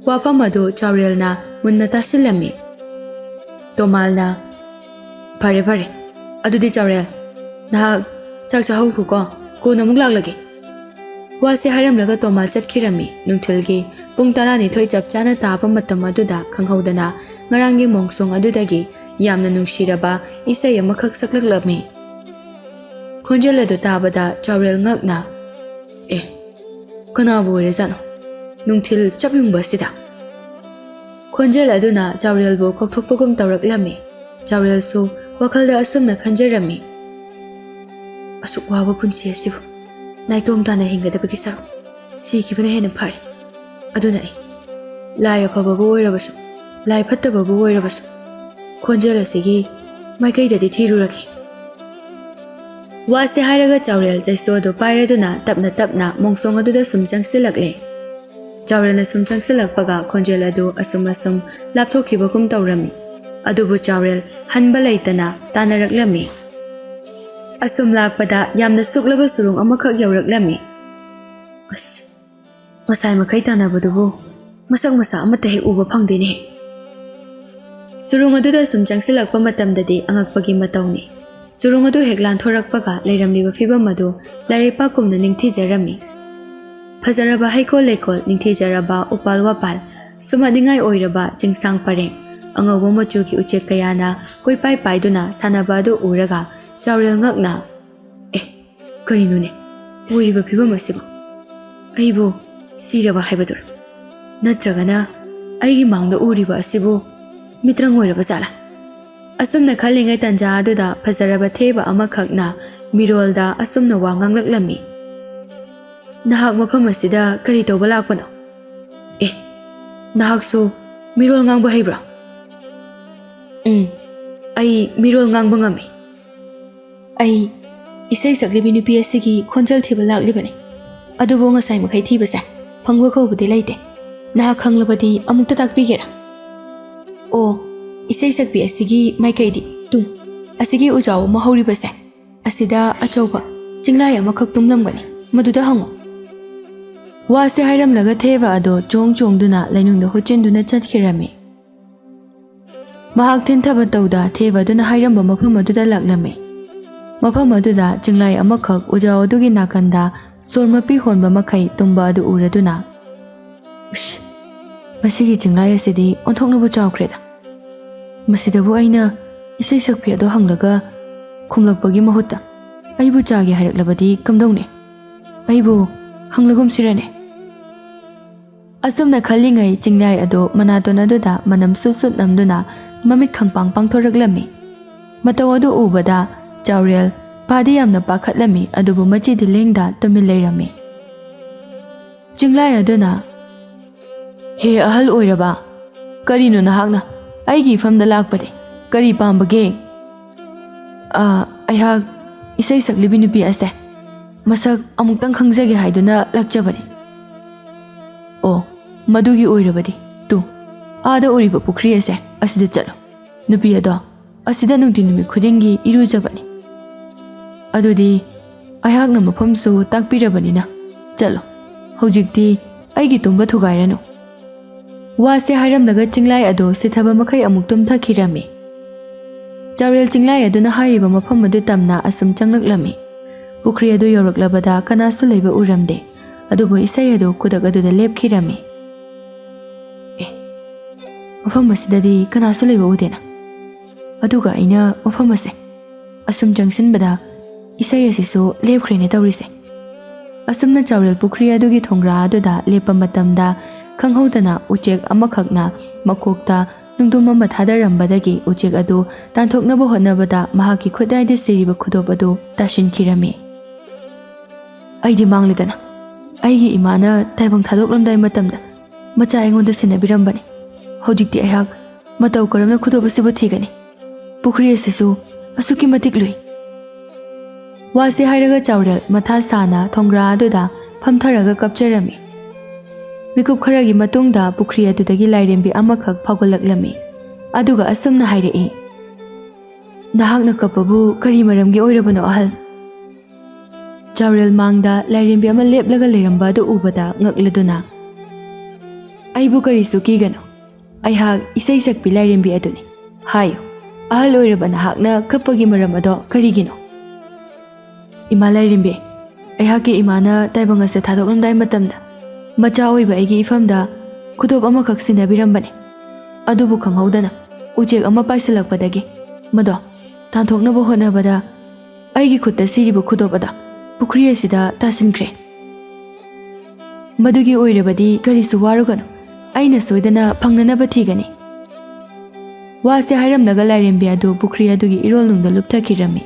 ꯋꯥꯐꯝ ꯑꯗꯨ ꯆꯥꯎꯔꯦꯜꯅ ꯃꯨꯟꯅ ꯇꯥꯁꯤꯜꯂꯝꯃꯤ꯫ ꯇꯣꯃꯥꯜꯅ, "ꯐꯔꯦ, ꯐꯔꯦ꯫ ꯑꯗꯨꯗꯤ ꯆꯥꯎꯔꯦꯜ, ꯅꯍꯥꯛ ꯆꯥꯛ ꯆꯥꯍꯧꯈꯣꯀꯣ, ꯀꯣꯟꯅ ꯑꯃꯨꯛ ꯂꯥꯛꯂꯒꯦ꯫" ꯋꯥꯁꯦ ꯍꯥꯏꯔꯝꯂꯒ ꯇꯣꯃꯥꯜ ꯆꯠꯈꯤꯔꯝꯃꯤ꯫ ꯅꯨꯡꯊꯤꯜꯒꯤ ꯄꯨꯡ ꯇꯔꯥꯅꯤꯊꯣꯏ ꯆꯞ ꯆꯥꯅ ꯇꯥꯕ ꯃꯇꯝ ꯑꯗꯨꯗ ꯈꯪꯍꯧꯗꯅ ꯉꯔꯥꯡꯒꯤ ꯃꯣꯡꯁꯣꯡ ꯑꯗꯨꯗꯒꯤ ꯌꯥꯝꯅ ꯅꯨꯡꯁꯤꯔꯕ ꯏꯁꯩ ꯑꯃꯈꯛ ꯁꯛꯂꯛꯂꯝꯃꯤ꯫ ꯈꯣꯟꯖꯦꯜ ꯑꯗꯨ ꯇꯥꯕꯗ ꯆꯥꯎꯔꯦꯜ ꯉꯛꯅ, "ꯑꯦ, ꯀꯅꯥꯕꯨ ꯑꯣꯏꯔꯖꯥꯠꯅꯣ ꯅꯨꯡꯊꯤꯜ ꯆꯞ ꯌꯨꯡꯕ ꯑꯁꯤꯗ?" ꯈꯣꯟꯖꯦꯜ ꯑꯗꯨꯅ ꯆꯥꯎꯔꯦꯜꯕꯨ ꯀꯧꯊꯣꯛꯄꯒꯨꯝ ꯇꯧꯔꯛꯂꯝꯃꯤ꯫ ꯆꯥꯎꯔꯦꯜꯁꯨ ꯋꯥꯈꯜꯗ ꯑꯁꯨꯝꯅ ꯈꯟꯖꯔꯝꯃꯤ, "ꯑꯁꯨꯛ ꯋꯥꯕ ꯄꯨꯟꯁꯤ ꯑꯁꯤꯕꯨ ꯅꯥꯏꯇꯣꯝ ꯇꯥꯅ ꯍꯤꯡꯒꯗꯕꯒꯤ ꯁꯔꯨꯛ ꯁꯤꯈꯤꯕꯅ ꯍꯦꯟꯅ ꯐꯔꯦ꯫ ꯑꯗꯨꯅ ꯑꯩ ꯂꯥꯏ ꯑꯐꯕꯕꯨ ꯑꯣꯏꯔꯕꯁꯨ, ꯂꯥꯏ ꯐꯠꯇꯕꯕꯨ ꯑꯣꯏꯔꯕꯁꯨ, ꯈꯣꯟꯖꯦꯜ ꯑꯁꯤꯒꯤ ꯃꯥꯏꯀꯩꯗꯗꯤ ꯊꯤꯔꯨꯔꯒꯦ"꯫ ꯋꯥꯁꯦ ꯍꯥꯏꯔꯒ ꯆꯥꯎꯔꯦꯜ ꯆꯩꯁꯨ ꯑꯗꯨ ꯄꯥꯏꯔꯗꯨꯅ ꯇꯞꯅ ꯇꯞꯅ ꯃꯣꯡꯁꯣꯡ ꯑꯗꯨꯗ ꯁꯨꯝ ꯆꯪꯁꯤꯜꯂꯛꯂꯦ꯫ ꯆꯥꯎꯔꯦꯜꯅ ꯁꯨꯝ ꯆꯪꯁꯤꯜꯂꯛꯄꯒ ꯈꯣꯟꯖꯦꯜ ꯑꯗꯨ ꯑꯁꯨꯝ ꯑꯁꯨꯝ ꯂꯥꯞꯊꯣꯛꯈꯤꯕꯒꯨꯝ ꯇꯧꯔꯝꯃꯤ꯫ ꯑꯗꯨꯕꯨ ꯆꯥꯎꯔꯦꯜ ꯍꯟꯕ ꯂꯩꯇꯅ ꯇꯥꯟꯅꯔꯛꯂꯝꯃꯤ꯫ ꯑꯁꯨꯝ ꯂꯥꯛꯄꯗ ꯌꯥꯝꯅ ꯁꯨꯛꯂꯕ ꯁꯨꯔꯨꯡ ꯑꯃꯈꯛ ꯌꯧꯔꯛꯂꯝꯃꯤ꯫ "ꯑꯁ, ꯉꯁꯥꯏ ꯃꯈꯩ ꯇꯥꯟꯅꯕꯗꯨꯕꯨ ꯃꯁꯛ ꯃꯁꯥ ꯑꯃꯠꯇ ꯍꯦꯛ ꯎꯕ ꯐꯪꯗꯦꯅꯦ"꯫ ꯁꯨꯔꯨꯡ ꯑꯗꯨꯗ ꯁꯨꯝ ꯆꯪꯁꯤꯜꯂꯛꯄ ꯃꯇꯝꯗꯗꯤ ꯑꯉꯛꯄꯒꯤ ꯃꯇꯧꯅꯤ꯫ ꯁꯨꯔꯨꯡ ꯑꯗꯨ ꯍꯦꯛ ꯂꯥꯟꯊꯣꯔꯛꯄꯒ ꯂꯩꯔꯝꯂꯤꯕ ꯐꯤꯕꯝ ꯑꯗꯨ ꯂꯥꯏꯔꯩꯄꯥꯛꯀꯨꯝꯅ ꯅꯤꯡꯊꯤꯖꯔꯝꯃꯤ꯫ ꯐꯖꯔꯕ ꯍꯩꯀꯣꯜ ꯂꯩꯀꯣꯜ, ꯅꯤꯡꯊꯤꯖꯔꯕ ꯎꯄꯥꯜ ꯋꯥꯄꯥꯜ, ꯁꯨꯝꯍꯠꯅꯤꯡꯉꯥꯏ ꯑꯣꯏꯔꯕ ꯆꯤꯡꯁꯥꯡ ꯄꯔꯦꯡ, ꯑꯉꯧꯕ ꯃꯆꯨꯒꯤ ꯎꯆꯦꯛ ꯀꯌꯥꯅ ꯀꯣꯏꯄꯥꯏ ꯄꯥꯏꯗꯨꯅ ꯁꯥꯟꯅꯕ ꯑꯗꯨ ꯎꯔꯒ ꯆꯥꯎꯔꯦꯜ ꯉꯛꯅ, "ꯑꯦ, ꯀꯔꯤꯅꯣꯅꯦ ꯑꯣꯏꯔꯤꯕ ꯐꯤꯕꯝ ꯑꯁꯤꯕꯨ? ꯑꯩꯕꯨ ꯁꯤꯔꯕ ꯍꯥꯏꯕꯗꯨꯔ? ꯅꯠꯇ꯭ꯔꯒꯅ ꯑꯩꯒꯤ ꯃꯥꯡꯗ ꯎꯔꯤꯕ ꯑꯁꯤꯕꯨ ꯃꯤꯇ꯭ꯔꯪ ꯑꯣꯏꯔꯕ ꯖꯥꯠꯂꯥ?" ꯑꯁꯨꯝꯅ ꯈꯜꯂꯤꯉꯩ ꯇꯟꯖꯥ ꯑꯗꯨꯗ ꯐꯖꯔꯕ ꯊꯦꯕ ꯑꯃꯈꯛꯅ ꯃꯤꯔꯣꯜꯗ ꯑꯁꯨꯝꯅ ꯋꯥ ꯉꯥꯡꯂꯛꯂꯝꯃꯤ, "ꯅꯍꯥꯛ ꯃꯐꯝ ꯑꯁꯤꯗ ꯀꯔꯤ ꯇꯧꯕ ꯂꯥꯛꯄꯅꯣ? ꯑꯦ, ꯅꯍꯥꯛꯁꯨ ꯃꯤꯔꯣꯜ ꯉꯥꯡꯕ ꯍꯩꯕ꯭ꯔꯣ?" "ꯎꯝ, ꯑꯩ ꯃꯤꯔꯣꯜ ꯉꯥꯡꯕ ꯉꯝꯃꯤ꯫ ꯑꯩ ꯏꯁꯩ ꯁꯛꯂꯤꯕꯤ ꯅꯨꯄꯤ ꯑꯁꯤꯒꯤ ꯈꯣꯟꯖꯦꯜ ꯊꯤꯕ ꯂꯥꯛꯂꯤꯕꯅꯤ꯫ ꯑꯗꯨꯕꯨ ꯉꯁꯥꯏ ꯃꯈꯩ ꯊꯤꯕꯁꯦ ꯐꯪꯕ ꯀꯧꯕꯗꯤ ꯂꯩꯇꯦ꯫ ꯅꯍꯥꯛ ꯈꯪꯂꯕꯗꯤ ꯑꯃꯨꯛꯇ ꯇꯥꯛꯄꯤꯒꯦꯔꯥ?" "ꯑꯣ, ꯏꯁꯩ ꯁꯛꯄꯤ ꯑꯁꯤꯒꯤ ꯃꯥꯏꯀꯩꯗꯤ ꯇꯨ, ꯑꯁꯤꯒꯤ ꯎꯖꯥꯎ ꯑꯃ ꯍꯧꯔꯤꯕꯁꯦ, ꯑꯁꯤꯗ ꯑꯆꯧꯕ ꯆꯤꯡꯂꯥꯏ ꯑꯃꯈꯛ ꯇꯨꯝꯂꯝꯒꯅꯤ, ꯃꯗꯨꯗ ꯍꯪꯉꯨ"꯫ ꯋꯥꯁꯦ ꯍꯥꯏꯔꯝꯂꯒ ꯊꯦꯕ ꯑꯗꯣ ꯆꯣꯡ ꯆꯣꯡꯗꯨꯅ ꯂꯩꯅꯨꯡꯗ ꯍꯨꯠꯆꯤꯟꯗꯨꯅ ꯆꯠꯈꯤꯔꯝꯃꯤ꯫ ꯃꯍꯥꯛ ꯊꯤꯟꯊꯕ ꯇꯧꯗ ꯊꯦꯕ ꯑꯗꯨꯅ ꯍꯥꯏꯔꯝꯕ ꯃꯐꯝ ꯑꯗꯨꯗ ꯂꯥꯛꯂꯝꯃꯤ꯫ ꯃꯐꯝ ꯑꯗꯨꯗ ꯆꯤꯡꯂꯥꯏ ꯑꯃꯈꯛ ꯎꯖꯥꯎ ꯑꯗꯨꯒꯤ ꯅꯥꯀꯟꯗ ꯁꯣꯔ ꯃꯄꯤ ꯍꯣꯟꯕ ꯃꯈꯩ ꯇꯨꯝꯕ ꯑꯗꯨ ꯎꯔꯗꯨꯅ, ꯎꯁ, ꯃꯁꯤꯒꯤ ꯆꯤꯡꯂꯥꯏ ꯑꯁꯤꯗꯤ ꯑꯣꯟꯊꯣꯛꯅꯕꯨ ꯆꯥꯎꯈ꯭ꯔꯦꯗ꯫ ꯃꯁꯤꯗꯕꯨ ꯑꯩꯅ ꯏꯁꯩ ꯁꯛꯄꯤ ꯑꯗꯣ ꯍꯪꯂꯒ ꯈꯨꯝꯂꯛꯄꯒꯤ ꯃꯍꯨꯠꯇ ꯑꯩꯕꯨ ꯆꯥꯒꯦ ꯍꯥꯏꯔꯛꯂꯕꯗꯤ ꯀꯝꯗꯧꯅꯤ? ꯑꯩꯕꯨ ꯍꯪꯂꯒꯨꯝꯁꯤꯔꯅꯦ?" ꯑꯁꯨꯝꯅ ꯈꯜꯂꯤꯉꯩ ꯆꯤꯡꯂꯥꯏ ꯑꯗꯣ ꯃꯅꯥꯇꯣꯟ ꯑꯗꯨꯗ ꯃꯅꯝ ꯁꯨꯠ ꯁꯨꯠ ꯅꯝꯗꯨꯅ ꯃꯃꯤꯠ ꯈꯪꯄꯥꯡ ꯄꯥꯡꯊꯣꯔꯛꯂꯝꯃꯤ꯫ ꯃꯇꯧ ꯑꯗꯨ ꯎꯕꯗ ꯆꯥꯎꯔꯦꯜ ꯄꯥꯗꯤ ꯌꯥꯝꯅ ꯄꯥꯈꯠꯂꯝꯃꯤ, ꯑꯗꯨꯕꯨ ꯃꯆꯤꯗꯤ ꯂꯦꯡꯗ ꯇꯨꯃꯤꯟ ꯂꯩꯔꯝꯃꯤ꯫ ꯆꯤꯡꯂꯥꯏ ꯑꯗꯨꯅ, "ꯍꯦ ꯑꯍꯜ ꯑꯣꯏꯔꯕ, ꯀꯔꯤꯅꯣ ꯅꯍꯥꯛꯅ? ꯑꯩꯒꯤ ꯏꯐꯝꯗ ꯂꯥꯛꯄꯗꯤ ꯀꯔꯤ ꯄꯥꯝꯕꯒꯦ?" "ꯑ, ꯑꯩꯍꯥꯛ ꯏꯁꯩ ꯁꯛꯂꯤꯕꯤ ꯅꯨꯄꯤ ꯑꯁꯦ ꯃꯁꯛ ꯑꯃꯨꯛꯇꯪ ꯈꯪꯖꯒꯦ ꯍꯥꯏꯗꯨꯅ ꯂꯥꯛꯆꯕꯅꯤ꯫" "ꯑꯣ, ꯃꯗꯨꯒꯤ ꯑꯣꯏꯔꯕꯗꯤ ꯇꯨ, ꯑꯥꯗ ꯎꯔꯤꯕ ꯄꯨꯈ꯭ꯔꯤ ꯑꯁꯦ, ꯑꯁꯤꯗ ꯆꯠꯂꯨ꯫ ꯅꯨꯄꯤ ꯑꯗꯣ ꯑꯁꯤꯗ ꯅꯨꯡꯇꯤ ꯅꯨꯃꯤꯠ ꯈꯨꯗꯤꯡꯒꯤ ꯏꯔꯨꯖꯕꯅꯤ꯫ ꯑꯗꯨꯗꯤ ꯑꯩꯍꯥꯛꯅ ꯃꯐꯝꯁꯨ ꯇꯥꯛꯄꯤꯔꯕꯅꯤꯅ ꯆꯠꯂꯣ꯫ ꯍꯧꯖꯤꯛꯇꯤ ꯑꯩꯒꯤ ꯇꯨꯝꯕ ꯊꯨꯒꯥꯏꯔꯅꯨ꯫" ꯋꯥꯁꯦ ꯍꯥꯏꯔꯝꯂꯒ ꯆꯤꯡꯂꯥꯏ ꯑꯗꯨ ꯁꯤꯊꯕ ꯃꯈꯩ ꯑꯃꯨꯛ ꯇꯨꯝꯊꯈꯤꯔꯝꯃꯤ꯫ ꯆꯥꯎꯔꯦꯜ ꯆꯤꯡꯂꯥꯏ ꯑꯗꯨꯅ ꯍꯥꯏꯔꯤꯕ ꯃꯐꯝ ꯑꯗꯨ ꯇꯝꯅ ꯑꯁꯨꯝ ꯆꯪꯂꯛꯂꯝꯃꯤ꯫ ꯄꯨꯈ꯭ꯔꯤ ꯑꯗꯨ ꯌꯧꯔꯛꯂꯕꯗ ꯀꯅꯥꯁꯨ ꯂꯩꯕ ꯎꯔꯝꯗꯦ꯫ ꯑꯗꯨꯕꯨ ꯏꯁꯩ ꯑꯗꯨ ꯈꯨꯗꯛ ꯑꯗꯨꯗ ꯂꯦꯞꯈꯤꯔꯝꯃꯤ꯫ "ꯑꯦ, ꯃꯐꯝ ꯑꯁꯤꯗꯗꯤ ꯀꯅꯥꯁꯨ ꯂꯩꯕ ꯎꯗꯦꯅ꯫ ꯑꯗꯨꯒ ꯑꯩꯅ ꯃꯐꯝ ꯑꯁꯦ ꯑꯁꯨꯝ ꯆꯪꯁꯤꯟꯕꯗ ꯏꯁꯩ ꯑꯁꯤꯁꯨ ꯂꯦꯞꯈ꯭ꯔꯦꯅꯦ ꯇꯧꯔꯤꯁꯦ꯫" ꯑꯁꯨꯝꯅ ꯆꯥꯎꯔꯦꯜ ꯄꯨꯈ꯭ꯔꯤ ꯑꯗꯨꯒꯤ ꯊꯣꯡꯒ꯭ꯔꯥ ꯑꯗꯨꯗ ꯂꯦꯞꯄ ꯃꯇꯝꯗ ꯈꯪꯍꯧꯗꯅ ꯎꯆꯦꯛ ꯑꯃꯈꯛꯅ ꯃꯀꯣꯛꯇ ꯅꯨꯡꯗꯨꯝ ꯑꯃ ꯊꯥꯗꯔꯝꯕꯗꯒꯤ ꯎꯆꯦꯛ ꯑꯗꯨ ꯇꯥꯟꯊꯣꯛꯅꯕ ꯍꯣꯠꯅꯕꯗ ꯃꯍꯥꯛꯀꯤ ꯈꯨꯠꯌꯥꯏꯗ ꯁꯤꯔꯤꯕ ꯈꯨꯗꯣꯞ ꯑꯗꯨ ꯇꯥꯁꯤꯟꯈꯤꯔꯝꯃꯤ꯫ "ꯑꯩꯗꯤ ꯃꯥꯡꯂꯦꯗꯅ꯫ ꯑꯩꯒꯤ ꯏꯃꯥꯅ ꯇꯥꯏꯕꯪ ꯊꯥꯗꯣꯛꯂꯝꯗꯥꯏ ꯃꯇꯝꯗ ꯃꯆꯥ ꯑꯩꯉꯣꯟꯗ ꯁꯤꯟꯅꯕꯤꯔꯝꯕꯅꯤ꯫ ꯍꯧꯖꯤꯛꯇꯤ ꯑꯩꯍꯥꯛ ꯃꯇꯧ ꯀꯔꯝꯅ ꯈꯨꯗꯣꯞ ꯑꯁꯤꯕꯨ ꯊꯤꯒꯅꯤ? ꯄꯨꯈ꯭ꯔꯤ ꯑꯁꯤꯁꯨ ꯑꯁꯨꯛꯀꯤ ꯃꯇꯤꯛ ꯂꯨꯏ꯫" ꯋꯥꯁꯤ ꯍꯥꯏꯔꯒ ꯆꯥꯎꯔꯦꯜ ꯃꯊꯥ ꯁꯥꯅ ꯊꯣꯡꯒ꯭ꯔꯥ ꯑꯗꯨꯗ ꯐꯝꯊꯔꯒ ꯀꯞꯆꯔꯝꯃꯤ꯫ ꯃꯤꯀꯨꯞ ꯈꯔꯒꯤ ꯃꯇꯨꯡꯗ ꯄꯨꯈ꯭ꯔꯤ ꯑꯗꯨꯗꯒꯤ ꯂꯥꯏꯔꯦꯝꯕꯤ ꯑꯃꯈꯛ ꯐꯥꯎꯒꯠꯂꯛꯂꯝꯃꯤ꯫ ꯑꯗꯨꯒ ꯑꯁꯨꯝꯅ ꯍꯥꯏꯔꯛꯏ, "ꯅꯍꯥꯛꯅ ꯀꯞꯄꯕꯨ ꯀꯔꯤ ꯃꯔꯝꯒꯤ ꯑꯣꯏꯔꯕꯅꯣ, ꯑꯍꯜ?" ꯆꯥꯎꯔꯦꯜ ꯃꯥꯡꯗ ꯂꯥꯏꯔꯦꯝꯕꯤ ꯑꯃ ꯂꯦꯞꯂꯒ ꯂꯩꯔꯝꯕ ꯑꯗꯨ ꯎꯕꯗ ꯉꯛꯂꯗꯨꯅ, "ꯑꯩꯕꯨ ꯀꯔꯤꯁꯨ ꯀꯤꯒꯅꯨ꯫ ꯑꯩꯍꯥꯛ ꯏꯁꯩ ꯁꯛꯄꯤ ꯂꯥꯏꯔꯦꯝꯕꯤ ꯑꯗꯨꯅꯤ꯫ ꯍꯥꯏꯌꯨ, ꯑꯍꯜ ꯑꯣꯏꯔꯕ ꯅꯍꯥꯛꯅ ꯀꯞꯄꯒꯤ ꯃꯔꯝ ꯑꯗꯣ ꯀꯔꯤꯒꯤꯅꯣ?" "ꯏꯃꯥ ꯂꯥꯏꯔꯦꯝꯕꯤ, ꯑꯩꯍꯥꯛꯀꯤ ꯏꯃꯥꯅ ꯇꯥꯏꯕꯪ ꯑꯁꯦ ꯊꯥꯗꯣꯛꯂꯝꯗꯥꯏ ꯃꯇꯝꯗ ꯃꯆꯥ ꯑꯣꯏꯕ ꯑꯩꯒꯤ ꯏꯐꯝꯗ ꯈꯨꯗꯣꯞ ꯑꯃꯈꯛ ꯁꯤꯟꯅꯕꯤꯔꯝꯕꯅꯤ꯫ ꯑꯗꯨꯕꯨ ꯈꯪꯍꯧꯗꯅ ꯎꯆꯦꯛ ꯑꯃ ꯄꯥꯏꯁꯤꯜꯂꯛꯄꯗꯒꯤ ꯃꯗꯣ ꯇꯥꯟꯊꯣꯛꯅꯕ ꯍꯣꯠꯅꯕꯗ ꯑꯩꯒꯤ ꯈꯨꯠꯇ ꯁꯤꯔꯤꯕ ꯈꯨꯗꯣꯞ ꯑꯗꯣ ꯄꯨꯈ꯭ꯔꯤ ꯑꯁꯤꯗ ꯇꯥꯁꯤꯟꯈ꯭ꯔꯦ꯫ ꯃꯗꯨꯒꯤ ꯑꯣꯏꯔꯕꯗꯤ ꯀꯔꯤꯁꯨ ꯋꯥꯔꯨꯒꯅꯨ, ꯑꯩꯅ ꯁꯣꯏꯗꯅ ꯐꯪꯅꯅꯕ ꯊꯤꯒꯅꯤ꯫ ꯋꯥꯁꯦ ꯍꯥꯏꯔꯝꯂꯒ ꯂꯥꯏꯔꯦꯝꯕꯤ ꯑꯗꯨ ꯄꯨꯈ꯭ꯔꯤ ꯑꯗꯨꯒꯤ ꯏꯔꯣꯜꯅꯨꯡꯗ ꯂꯨꯞꯊꯈꯤꯔꯝꯃꯤ꯫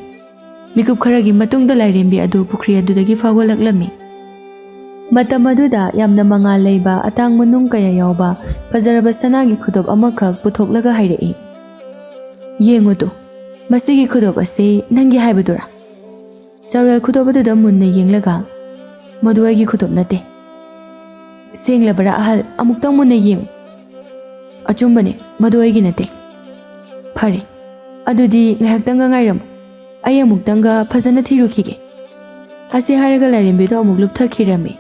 ꯃꯤꯀꯨꯞ ꯈꯔꯒꯤ ꯃꯇꯨꯡꯗ ꯂꯥꯏꯔꯦꯝꯕꯤ ꯑꯗꯨ ꯄꯨꯈ꯭ꯔꯤ ꯑꯗꯨꯗꯒꯤ ꯐꯥꯎꯒꯠꯂꯛꯂꯝꯃꯤ꯫ ꯃꯇꯝ ꯑꯗꯨꯗ ꯌꯥꯝꯅ ꯃꯉꯥꯜ ꯂꯩꯕ ꯑꯇꯥꯡꯕ ꯅꯨꯡ ꯀꯌꯥ ꯌꯥꯎꯕ ꯐꯖꯔꯕ ꯁꯅꯥꯒꯤ ꯈꯨꯗꯣꯞ ꯑꯃꯈꯛ ꯄꯨꯊꯣꯛꯂꯒ ꯍꯥꯏꯔꯛꯏ꯫ "ꯌꯦꯡꯉꯨ ꯇꯨ, ꯃꯁꯤꯒꯤ ꯈꯨꯗꯣꯞ ꯑꯁꯤ ꯅꯪꯒꯤ ꯍꯥꯏꯕꯗꯨꯔꯥ?" ꯆꯥꯎꯔꯦꯜ ꯈꯨꯗꯣꯞ ꯑꯗꯨꯗ ꯃꯨꯟꯅ ꯌꯦꯡꯂꯒ, "ꯃꯗꯨ ꯑꯩꯒꯤ ꯈꯨꯗꯣꯞ ꯅꯠꯇꯦ꯫ ꯁꯦꯡꯂꯕꯔꯥ ꯑꯍꯜ? ꯑꯃꯨꯛꯇꯪ ꯃꯨꯟꯅ ꯌꯦꯡꯉꯨ꯫" "ꯑꯆꯨꯝꯕꯅꯦ, ꯃꯗꯨ ꯑꯩꯒꯤ ꯅꯠꯇꯦ꯫" "ꯐꯔꯦ, ꯑꯗꯨꯗꯤ ꯉꯥꯏꯍꯥꯛꯇꯪꯒ ꯉꯥꯏꯔꯝꯃꯨ, ꯑꯩ ꯑꯃꯨꯛꯇꯪꯒ ꯐꯖꯅ ꯊꯤꯔꯨꯈꯤꯒꯦ꯫" ꯑꯁꯤ ꯍꯥꯏꯔꯒ ꯂꯥꯏꯔꯦꯝꯕꯤꯗꯣ ꯑꯃꯨꯛ ꯂꯨꯞꯊꯈꯤꯔꯝꯃꯤ꯫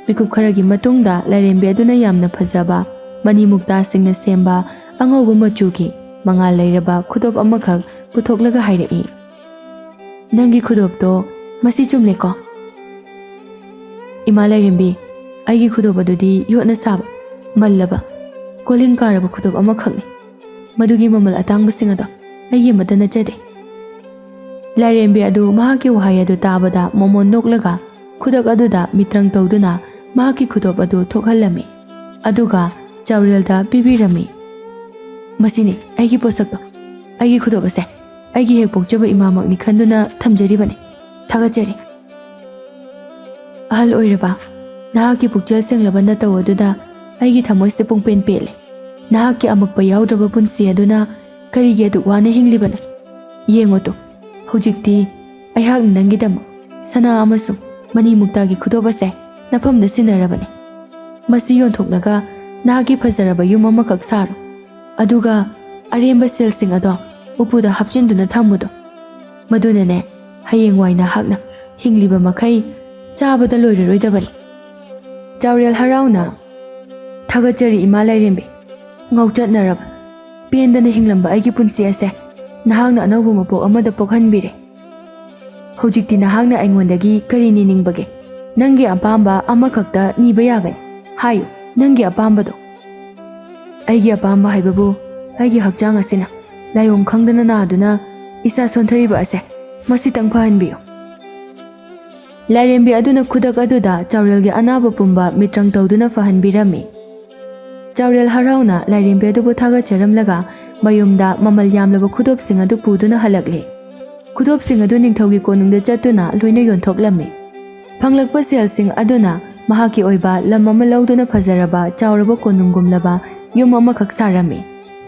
ꯃꯤꯀꯨꯞ ꯈꯔꯒꯤ ꯃꯇꯨꯡꯗ ꯂꯥꯏꯔꯦꯝꯕꯤ ꯑꯗꯨꯅ ꯌꯥꯝꯅ ꯐꯖꯕ ꯃꯅꯤ ꯃꯨꯛꯇꯥꯁꯤꯡꯅ ꯁꯦꯝꯕ ꯑꯉꯧꯕ ꯃꯆꯨꯒꯤ ꯃꯉꯥꯜ ꯂꯩꯔꯕ ꯈꯨꯗꯣꯞ ꯑꯃꯈꯛ ꯄꯨꯊꯣꯛꯂꯒ ꯍꯥꯏꯔꯛꯏ꯫ "ꯅꯪꯒꯤ ꯈꯨꯗꯣꯞꯇꯣ ꯃꯁꯤ ꯆꯨꯝꯂꯦꯀꯣ?" "ꯏꯃꯥ ꯂꯥꯏꯔꯦꯝꯕꯤ, ꯑꯩꯒꯤ ꯈꯨꯗꯣꯞ ꯑꯗꯨꯗꯤ ꯌꯣꯠꯅ ꯁꯥꯕ, ꯃꯜꯂꯕ, ꯀꯣꯂꯤꯡ ꯀꯥꯔꯕ ꯈꯨꯗꯣꯞ ꯑꯃꯈꯛꯅꯤ꯫ ꯃꯗꯨꯒꯤ ꯃꯃꯜ ꯑꯇꯥꯡꯕꯁꯤꯡ ꯑꯗꯣ ꯑꯩꯒꯤ ꯑꯃꯠꯇ ꯅꯠꯆꯗꯦ꯫" ꯂꯥꯏꯔꯦꯝꯕꯤ ꯑꯗꯨ ꯃꯍꯥꯛꯀꯤ ꯋꯥꯍꯩ ꯑꯗꯨ ꯇꯥꯕꯗ ꯃꯣꯃꯣꯟ ꯅꯣꯛꯂꯒ ꯈꯨꯗꯛ ꯑꯗꯨꯗ ꯃꯤꯇ꯭ꯔꯪ ꯇꯧꯗꯨꯅ ꯃꯍꯥꯛꯀꯤ ꯈꯨꯗꯣꯞ ꯑꯗꯨ ꯊꯣꯛꯍꯜꯂꯝꯃꯤ꯫ ꯑꯗꯨꯒ ꯆꯥꯎꯔꯦꯜꯗ ꯄꯤꯕꯤꯔꯝꯃꯤ꯫ "ꯃꯁꯤꯅꯤ ꯑꯩꯒꯤ ꯄꯣꯠꯁꯛꯇꯣ꯫ ꯑꯩꯒꯤ ꯈꯨꯗꯣꯞ ꯑꯁꯦ ꯑꯩꯒꯤ ꯍꯦꯛ ꯄꯣꯛꯆꯕ ꯏꯃꯥꯃꯛꯅꯤ ꯈꯟꯗꯨꯅ ꯊꯝꯖꯔꯤꯕꯅꯤ꯫ ꯊꯥꯒꯠꯆꯔꯤ꯫" "ꯑꯍꯜ ꯑꯣꯏꯔꯕ, ꯅꯍꯥꯛꯀꯤ ꯄꯨꯛꯆꯦꯜ ꯁꯦꯡꯂꯕ ꯅꯇꯧ ꯑꯗꯨꯗ ꯑꯩꯒꯤ ꯊꯃꯣꯏꯁꯦ ꯄꯨꯡꯄꯦꯟ ꯄꯦꯜꯂꯦ꯫ ꯅꯍꯥꯛꯀꯤ ꯑꯃꯛꯄ ꯌꯥꯎꯗ꯭ꯔꯕ ꯄꯨꯟꯁꯤ ꯑꯗꯨꯅ ꯀꯔꯤꯒꯤ ꯑꯗꯨꯛ ꯋꯥꯅ ꯍꯤꯡꯂꯤꯕꯅꯣ? ꯌꯦꯡꯉꯨ ꯇꯨ, ꯍꯧꯖꯤꯛꯇꯤ ꯑꯩꯍꯥꯛꯅ ꯅꯪꯒꯤꯗꯃꯛ ꯁꯅꯥ ꯑꯃꯁꯨꯡ ꯃꯅꯤ ꯃꯨꯛꯇꯥꯒꯤ ꯈꯨꯗꯣꯞ ꯑꯁꯦ ꯅꯐꯝꯗ ꯁꯤꯟꯅꯔꯕꯅꯤ꯫ ꯃꯁꯤ ꯌꯣꯟꯊꯣꯛꯂꯒ ꯅꯍꯥꯛꯀꯤ ꯐꯖꯔꯕ ꯌꯨꯝ ꯑꯃꯈꯛ ꯁꯥꯔꯣ꯫ ꯑꯗꯨꯒ ꯑꯔꯦꯝꯕ ꯁꯦꯜꯁꯤꯡ ꯑꯗꯣ ꯎꯄꯨꯗ ꯍꯥꯞꯆꯤꯟꯗꯨꯅ ꯊꯝꯃꯨꯗꯣ꯫ ꯃꯗꯨꯅꯅꯦ, ꯍꯌꯦꯡꯋꯥꯏ ꯅꯍꯥꯛꯅ ꯍꯤꯡꯂꯤꯕ ꯃꯈꯩ ꯆꯥꯕꯗ ꯂꯣꯏꯔꯔꯣꯏꯗꯕꯅꯤ꯫" ꯆꯥꯎꯔꯦꯜ ꯍꯔꯥꯎꯅ, "ꯊꯥꯒꯠꯆꯔꯤ ꯏꯃꯥ ꯂꯥꯏꯔꯦꯝꯕꯤ꯫ ꯉꯥꯎꯆꯠꯅꯔꯕ, ꯄꯦꯟꯗꯅ ꯍꯤꯡꯂꯝꯕ ꯑꯩꯒꯤ ꯄꯨꯟꯁꯤ ꯑꯁꯦ ꯅꯍꯥꯛꯅ ꯑꯅꯧꯕ ꯃꯄꯣꯛ ꯑꯃꯗ ꯄꯣꯛꯍꯟꯕꯤꯔꯦ꯫ ꯍꯧꯖꯤꯛꯇꯤ ꯅꯍꯥꯛꯅ ꯑꯩꯉꯣꯟꯗꯒꯤ ꯀꯔꯤ ꯅꯤꯅꯤꯡꯕꯒꯦ? "ꯅꯪꯒꯤ ꯑꯄꯥꯝꯕ ꯑꯃꯈꯛꯇ ꯅꯤꯕ ꯌꯥꯒꯅꯤ꯫ ꯍꯥꯏꯌꯨ, ꯅꯪꯒꯤ ꯑꯄꯥꯝꯕꯗꯣ?" "ꯑꯩꯒꯤ ꯑꯄꯥꯝꯕ ꯍꯥꯏꯕꯕꯨ, ꯑꯩꯒꯤ ꯍꯛꯆꯥꯡ ꯑꯁꯤꯅ ꯂꯥꯏꯑꯣꯡ ꯈꯪꯗꯅ ꯅꯥꯗꯨꯅ ꯏꯁꯥ ꯁꯣꯟꯊꯔꯤꯕ ꯑꯁꯦ, ꯃꯁꯤꯇꯪ ꯐꯍꯟꯕꯤꯌꯨ꯫" ꯂꯥꯏꯔꯦꯝꯕꯤ ꯑꯗꯨꯅ ꯈꯨꯗꯛ ꯑꯗꯨꯗ ꯆꯥꯎꯔꯦꯜꯒꯤ ꯑꯅꯥꯕ ꯄꯨꯝꯕ ꯃꯤꯇ꯭ꯔꯪ ꯇꯧꯗꯨꯅ ꯐꯍꯟꯕꯤꯔꯝꯃꯤ꯫ ꯆꯥꯎꯔꯦꯜ ꯍꯔꯥꯎꯅ ꯂꯥꯏꯔꯦꯝꯕꯤ ꯑꯗꯨꯕꯨ ꯊꯥꯒꯠꯆꯔꯝꯂꯒ ꯃꯌꯨꯝꯗ ꯃꯃꯜ ꯌꯥꯝꯂꯕ ꯈꯨꯗꯣꯞꯁꯤꯡ ꯑꯗꯨ ꯄꯨꯗꯨꯅ ꯍꯜꯂꯛꯂꯤ꯫ ꯈꯨꯗꯣꯞꯁꯤꯡ ꯑꯗꯨ ꯅꯤꯡꯊꯧꯒꯤ ꯀꯣꯅꯨꯡꯗ ꯆꯠꯇꯨꯅ ꯂꯣꯏꯅ ꯌꯣꯟꯊꯣꯛꯂꯝꯃꯤ꯫ ꯐꯪꯂꯛꯄ ꯁꯦꯜꯁꯤꯡ ꯑꯗꯨꯅ ꯃꯍꯥꯛꯀꯤ ꯑꯣꯏꯕ ꯂꯝ ꯑꯃ ꯂꯧꯗꯨꯅ ꯐꯖꯔꯕ ꯆꯥꯎꯔꯕ ꯀꯣꯅꯨꯡꯒꯨꯝꯂꯕ ꯌꯨꯝ ꯑꯃꯈꯛ ꯁꯥꯔꯝꯃꯤ꯫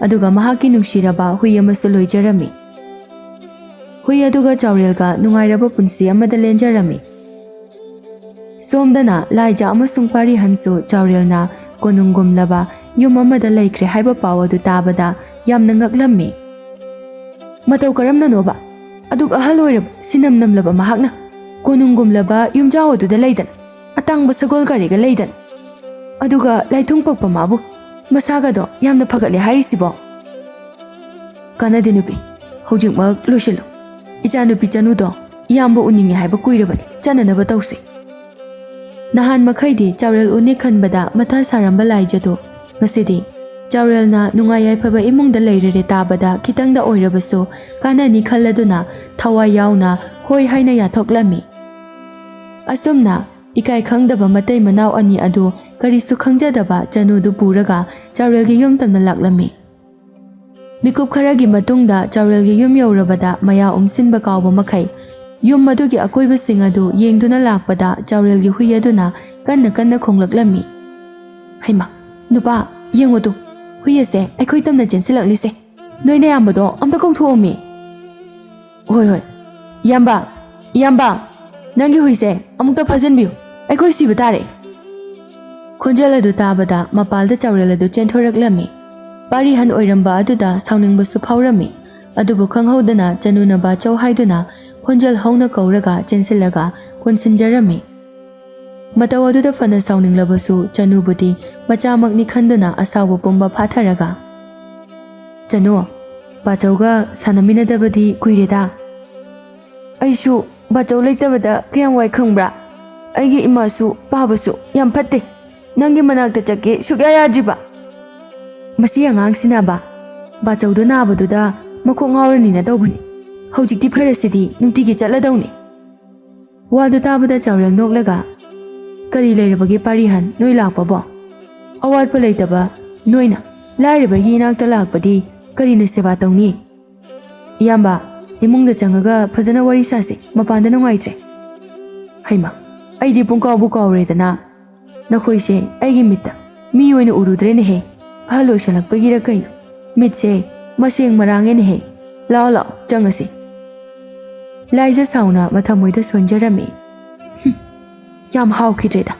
ꯑꯗꯨꯒ ꯃꯍꯥꯛꯀꯤ ꯅꯨꯡꯁꯤꯔꯕ ꯍꯨꯏ ꯑꯃꯁꯨ ꯂꯣꯏꯖꯔꯝꯃꯤ꯫ ꯍꯨꯏ ꯑꯗꯨꯒ ꯆꯥꯎꯔꯦꯜꯒ ꯅꯨꯡꯉꯥꯏꯔꯕ ꯄꯨꯟꯁꯤ ꯑꯃꯗ ꯂꯦꯟꯖꯔꯝꯃꯤ꯫ ꯁꯣꯝꯗꯅ ꯂꯥꯏꯖ ꯑꯃꯁꯨꯡ ꯄꯥꯔꯤꯍꯟꯁꯨ ꯆꯥꯎꯔꯦꯜꯅ ꯀꯣꯅꯨꯡꯒꯨꯝꯂꯕ ꯌꯨꯝ ꯑꯃꯗ ꯂꯩꯈ꯭ꯔꯦ ꯍꯥꯏꯕ ꯄꯥꯎ ꯑꯗꯨ ꯇꯥꯕꯗ ꯌꯥꯝꯅ ꯉꯛꯂꯝꯃꯤ꯫ "ꯃꯇꯧ ꯀꯔꯝꯅꯅꯣꯕ? ꯑꯗꯨꯛ ꯑꯍꯜ ꯑꯣꯏꯔꯕ, ꯁꯤꯅꯝ ꯅꯝꯂꯕ ꯃꯍꯥꯛꯅ ꯀꯣꯅꯨꯡꯒꯨꯝꯂꯕ ꯌꯨꯝꯖꯥꯎ ꯑꯗꯨꯗ ꯂꯩꯗꯅ, ꯑꯇꯥꯡꯕ ꯁꯒꯣꯜ ꯒꯥꯔꯤꯒ ꯂꯩꯗꯅ, ꯑꯗꯨꯒ ꯂꯥꯏꯊꯨꯡ ꯄꯛꯄ ꯃꯥꯕꯨ ꯃꯁꯥꯒꯗꯣ ꯌꯥꯝꯅ ꯐꯒꯠꯂꯦ ꯍꯥꯏꯔꯤꯁꯤꯕꯣ?" "ꯀꯥꯟꯅꯗꯦ ꯅꯨꯄꯤ, ꯍꯧꯖꯤꯛꯃꯛ ꯂꯣꯏꯁꯤꯜꯂꯨ꯫ ꯏꯆꯥꯅꯨꯄꯤ ꯆꯅꯨꯗꯣ ꯏꯌꯥꯝꯕ ꯎꯅꯤꯡꯉꯦ ꯍꯥꯏꯕ ꯀꯨꯏꯔꯕꯅꯤ, ꯆꯠꯅꯅꯕ ꯇꯧꯁꯤ꯫" ꯅꯍꯥꯟ ꯃꯈꯩꯗꯤ ꯆꯥꯎꯔꯦꯜ ꯎꯅꯤ ꯈꯟꯕꯗ ꯃꯊꯥ ꯁꯥꯔꯝꯕ ꯂꯥꯏꯖꯗꯨ ꯉꯁꯤꯗꯤ ꯆꯥꯎꯔꯦꯜꯅ ꯅꯨꯡꯉꯥꯏ ꯌꯥꯏꯐꯕ ꯏꯃꯨꯡꯗ ꯂꯩꯔꯦ ꯇꯥꯕꯗ ꯈꯤꯇꯪꯗ ꯑꯣꯏꯔꯕꯁꯨ ꯀꯥꯟꯅꯅꯤ ꯈꯜꯂꯗꯨꯅ ꯊꯋꯥꯏ ꯌꯥꯎꯅ ꯍꯣꯏ ꯍꯥꯏꯅ ꯌꯥꯊꯣꯛꯂꯝꯃꯤ꯫ ꯑꯁꯨꯝꯅ ꯏꯀꯥꯏ ꯈꯪꯗꯕ ꯃꯇꯩ ꯃꯅꯥꯎ ꯑꯅꯤ ꯑꯗꯨ ꯀꯔꯤꯁꯨ ꯈꯪꯖꯗꯕ ꯆꯅꯨꯗꯨ ꯄꯨꯔꯒ ꯆꯥꯎꯔꯦꯜꯒꯤ ꯌꯨꯝ ꯇꯝꯅ ꯂꯥꯛꯂꯝꯃꯤ꯫ ꯃꯤꯀꯨꯞ ꯈꯔꯒꯤ ꯃꯇꯨꯡꯗ ꯆꯥꯎꯔꯦꯜꯒꯤ ꯌꯨꯝ ꯌꯧꯔꯕꯗ ꯃꯌꯥ ꯎꯝꯁꯤꯟꯕ ꯀꯥꯎꯕ ꯃꯈꯩ ꯌꯨꯝ ꯑꯗꯨꯒꯤ ꯑꯀꯣꯏꯕꯁꯤꯡ ꯑꯗꯨ ꯌꯦꯡꯗꯨꯅ ꯂꯥꯛꯄꯗ ꯆꯥꯎꯔꯦꯜꯒꯤ ꯍꯨꯏ ꯑꯗꯨꯅ ꯀꯟꯅ ꯀꯟꯅ ꯈꯣꯡꯂꯛꯂꯝꯃꯤ꯫ "ꯍꯩꯃꯥ, ꯅꯨꯄꯥ, ꯌꯦꯡꯉꯨ ꯇꯨ, ꯍꯨꯏ ꯑꯁꯦ ꯑꯩꯈꯣꯏ ꯇꯝꯅ ꯆꯦꯟꯁꯤꯜꯂꯛꯂꯤꯁꯦ꯫ ꯅꯣꯏ ꯅꯌꯥꯝꯕꯗꯣ ꯑꯝꯇ ꯀꯧꯊꯣꯛꯑꯝꯃꯤ꯫" "ꯍꯣꯏ, ꯍꯣꯏ꯫ ꯏꯌꯥꯝꯕ, ꯏꯌꯥꯝꯕ, ꯅꯪꯒꯤ ꯍꯨꯏꯁꯦ ꯑꯃꯨꯛꯇ ꯐꯥꯖꯤꯟꯕꯤꯌꯨ꯫ ꯑꯩꯈꯣꯏ ꯁꯤꯕ ꯇꯥꯔꯦ꯫" ꯈꯣꯟꯖꯦꯜ ꯑꯗꯨ ꯇꯥꯕꯗ ꯃꯄꯥꯜꯗ ꯆꯥꯎꯔꯦꯜ ꯑꯗꯨ ꯆꯦꯟꯊꯣꯔꯛꯂꯝꯃꯤ꯫ ꯄꯥꯔꯤꯍꯟ ꯑꯣꯏꯔꯝꯕ ꯑꯗꯨꯗ ꯁꯥꯎꯅꯤꯡꯕꯁꯨ ꯐꯥꯎꯔꯝꯃꯤ꯫ ꯑꯗꯨꯕꯨ ꯈꯪꯍꯧꯗꯅ ꯆꯅꯨꯅ ꯕꯥꯆꯧ ꯍꯥꯏꯗꯨꯅ ꯈꯣꯟꯖꯦꯜ ꯍꯧꯅ ꯀꯧꯔꯒ ꯆꯦꯟꯁꯤꯜꯂꯒ ꯀꯣꯟꯁꯤꯟꯖꯔꯝꯃꯤ꯫ ꯃꯇꯧ ꯑꯗꯨꯗ ꯐꯅ ꯁꯥꯎꯅꯤꯡꯂꯕꯁꯨ ꯆꯅꯨꯕꯨꯗꯤ ꯃꯆꯥꯃꯛꯅꯤ ꯈꯟꯗꯨꯅ ꯑꯁꯥꯎꯕ ꯄꯨꯝꯕ ꯐꯥꯊꯔꯒ, "ꯆꯅꯨ, ꯕꯥꯆꯧꯒ ꯁꯥꯟꯅꯃꯤꯟꯅꯗꯕꯗꯤ ꯀꯨꯏꯔꯦꯗ꯫ ꯑꯩꯁꯨ ꯕꯥꯆꯧ ꯂꯩꯇꯕꯗ ꯀꯌꯥꯝ ꯋꯥꯏ ꯈꯪꯕ꯭ꯔꯥ? ꯑꯩꯒꯤ ꯏꯃꯥꯁꯨ ꯄꯥꯕꯁꯨ ꯌꯥꯝ ꯐꯠꯇꯦ꯫ ꯅꯪꯒꯤ ꯃꯅꯥꯛꯇ ꯆꯠꯀꯦ ꯁꯨꯛꯌꯥ ꯌꯥꯗ꯭ꯔꯤꯕ꯫ ꯃꯁꯤ ꯑꯉꯥꯡꯁꯤꯅꯕ ꯕꯥꯆꯧꯗꯣ ꯅꯥꯕꯗꯨꯗ ꯃꯀꯣꯛ ꯉꯥꯎꯔꯅꯤꯅ ꯇꯧꯕꯅꯤ꯫ ꯍꯧꯖꯤꯛꯇꯤ ꯐꯔꯁꯤꯗꯤ ꯅꯨꯡꯇꯤꯒꯤ ꯆꯠꯂꯗꯧꯅꯤ꯫ ꯋꯥꯗꯨ ꯇꯥꯕꯗ ꯆꯥꯎꯔꯦꯜ ꯅꯣꯛꯂꯒ, "ꯀꯔꯤ ꯂꯩꯔꯕꯒꯦ ꯄꯥꯔꯤꯍꯟ ꯅꯣꯏ ꯂꯥꯛꯄꯕꯣ? ꯑꯋꯥꯠꯄ ꯂꯩꯇꯕ ꯅꯣꯏꯅ ꯂꯥꯏꯔꯕꯒꯤ ꯏꯅꯥꯛꯇ ꯂꯥꯛꯄꯗꯤ ꯀꯔꯤꯅ ꯁꯦꯕꯥ ꯇꯧꯅꯤ? ꯏꯌꯥꯝꯕ, ꯏꯃꯨꯡꯗ ꯆꯪꯉꯒ ꯐꯖꯅ ꯋꯥꯔꯤ ꯁꯥꯁꯤ, ꯃꯄꯥꯟꯗ ꯅꯨꯡꯉꯥꯏꯇ꯭ꯔꯦ꯫" ꯍꯩꯃꯥ, ꯑꯩꯗꯤ ꯄꯨꯡꯀꯥꯎꯕꯨ ꯀꯥꯎꯔꯦꯗꯅ꯫ ꯅꯈꯣꯏꯁꯦ ꯑꯩꯒꯤ ꯃꯤꯠꯇ ꯃꯤ ꯑꯣꯏꯅ ꯎꯔꯨꯗ꯭ꯔꯦꯅꯦꯍꯦ꯫ ꯑꯍꯜ ꯑꯣꯏꯁꯜꯂꯛꯄꯒꯤꯔ ꯀꯩꯅꯣ, ꯃꯤꯠꯁꯦ ꯃꯁꯦꯡ ꯃꯔꯥꯡꯉꯦꯅꯦꯍꯦ꯫ ꯂꯥꯛꯑꯣ ꯂꯥꯛꯑꯣ, ꯆꯪꯉꯁꯤ꯫ ꯂꯥꯏꯖ ꯁꯥꯎꯅ ꯃꯊꯃꯣꯏꯗ ꯁꯣꯟꯖꯔꯝꯃꯤ꯫ ꯍꯨꯝ, ꯌꯥꯝ ꯍꯥꯎꯈꯤꯗ꯭ꯔꯦꯗ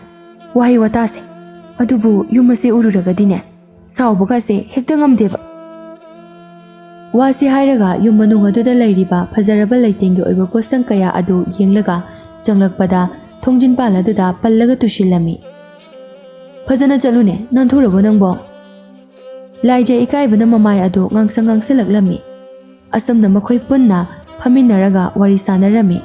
ꯋꯥꯍꯩ ꯋꯥꯇꯥꯁꯦ꯫ ꯑꯗꯨꯕꯨ ꯌꯨꯝ ꯑꯁꯦ ꯎꯔꯨꯔꯒꯗꯤꯅꯦ, ꯁꯥꯎꯕꯒꯁꯦ ꯍꯦꯛꯇ ꯉꯝꯗꯦꯕ꯫ ꯋꯥꯁꯤ ꯍꯥꯏꯔꯒ ꯌꯨꯝ ꯃꯅꯨꯡ ꯑꯗꯨꯗ ꯂꯩꯔꯤꯕ ꯐꯖꯔꯕ ꯂꯩꯇꯦꯡꯒꯤ ꯑꯣꯏꯕ ꯄꯣꯠꯁꯪ ꯀꯌꯥ ꯑꯗꯨ ꯌꯦꯡꯂꯒ ꯆꯪꯂꯛꯄꯗ ꯊꯣꯡꯖꯤꯟ ꯄꯥꯜ ꯑꯗꯨꯗ ꯄꯜꯂꯒ ꯇꯨꯁꯤꯜꯂꯝꯃꯤ꯫ "ꯐꯖꯅ ꯆꯠꯂꯨꯅꯦ, ꯅꯥꯟꯊꯨꯔꯕꯣ ꯅꯪꯕꯣ?" ꯂꯥꯏꯖ ꯏꯀꯥꯏꯕꯅ ꯃꯃꯥꯏ ꯑꯗꯨ ꯉꯥꯡꯁꯪ ꯉꯥꯡꯁꯜꯂꯛꯂꯝꯃꯤ꯫ ꯑꯁꯨꯝꯅ ꯃꯈꯣꯏ ꯄꯨꯟꯅ ꯐꯝꯃꯤꯟꯅꯔꯒ ꯋꯥꯔꯤ ꯁꯥꯟꯅꯔꯝꯃꯤ꯫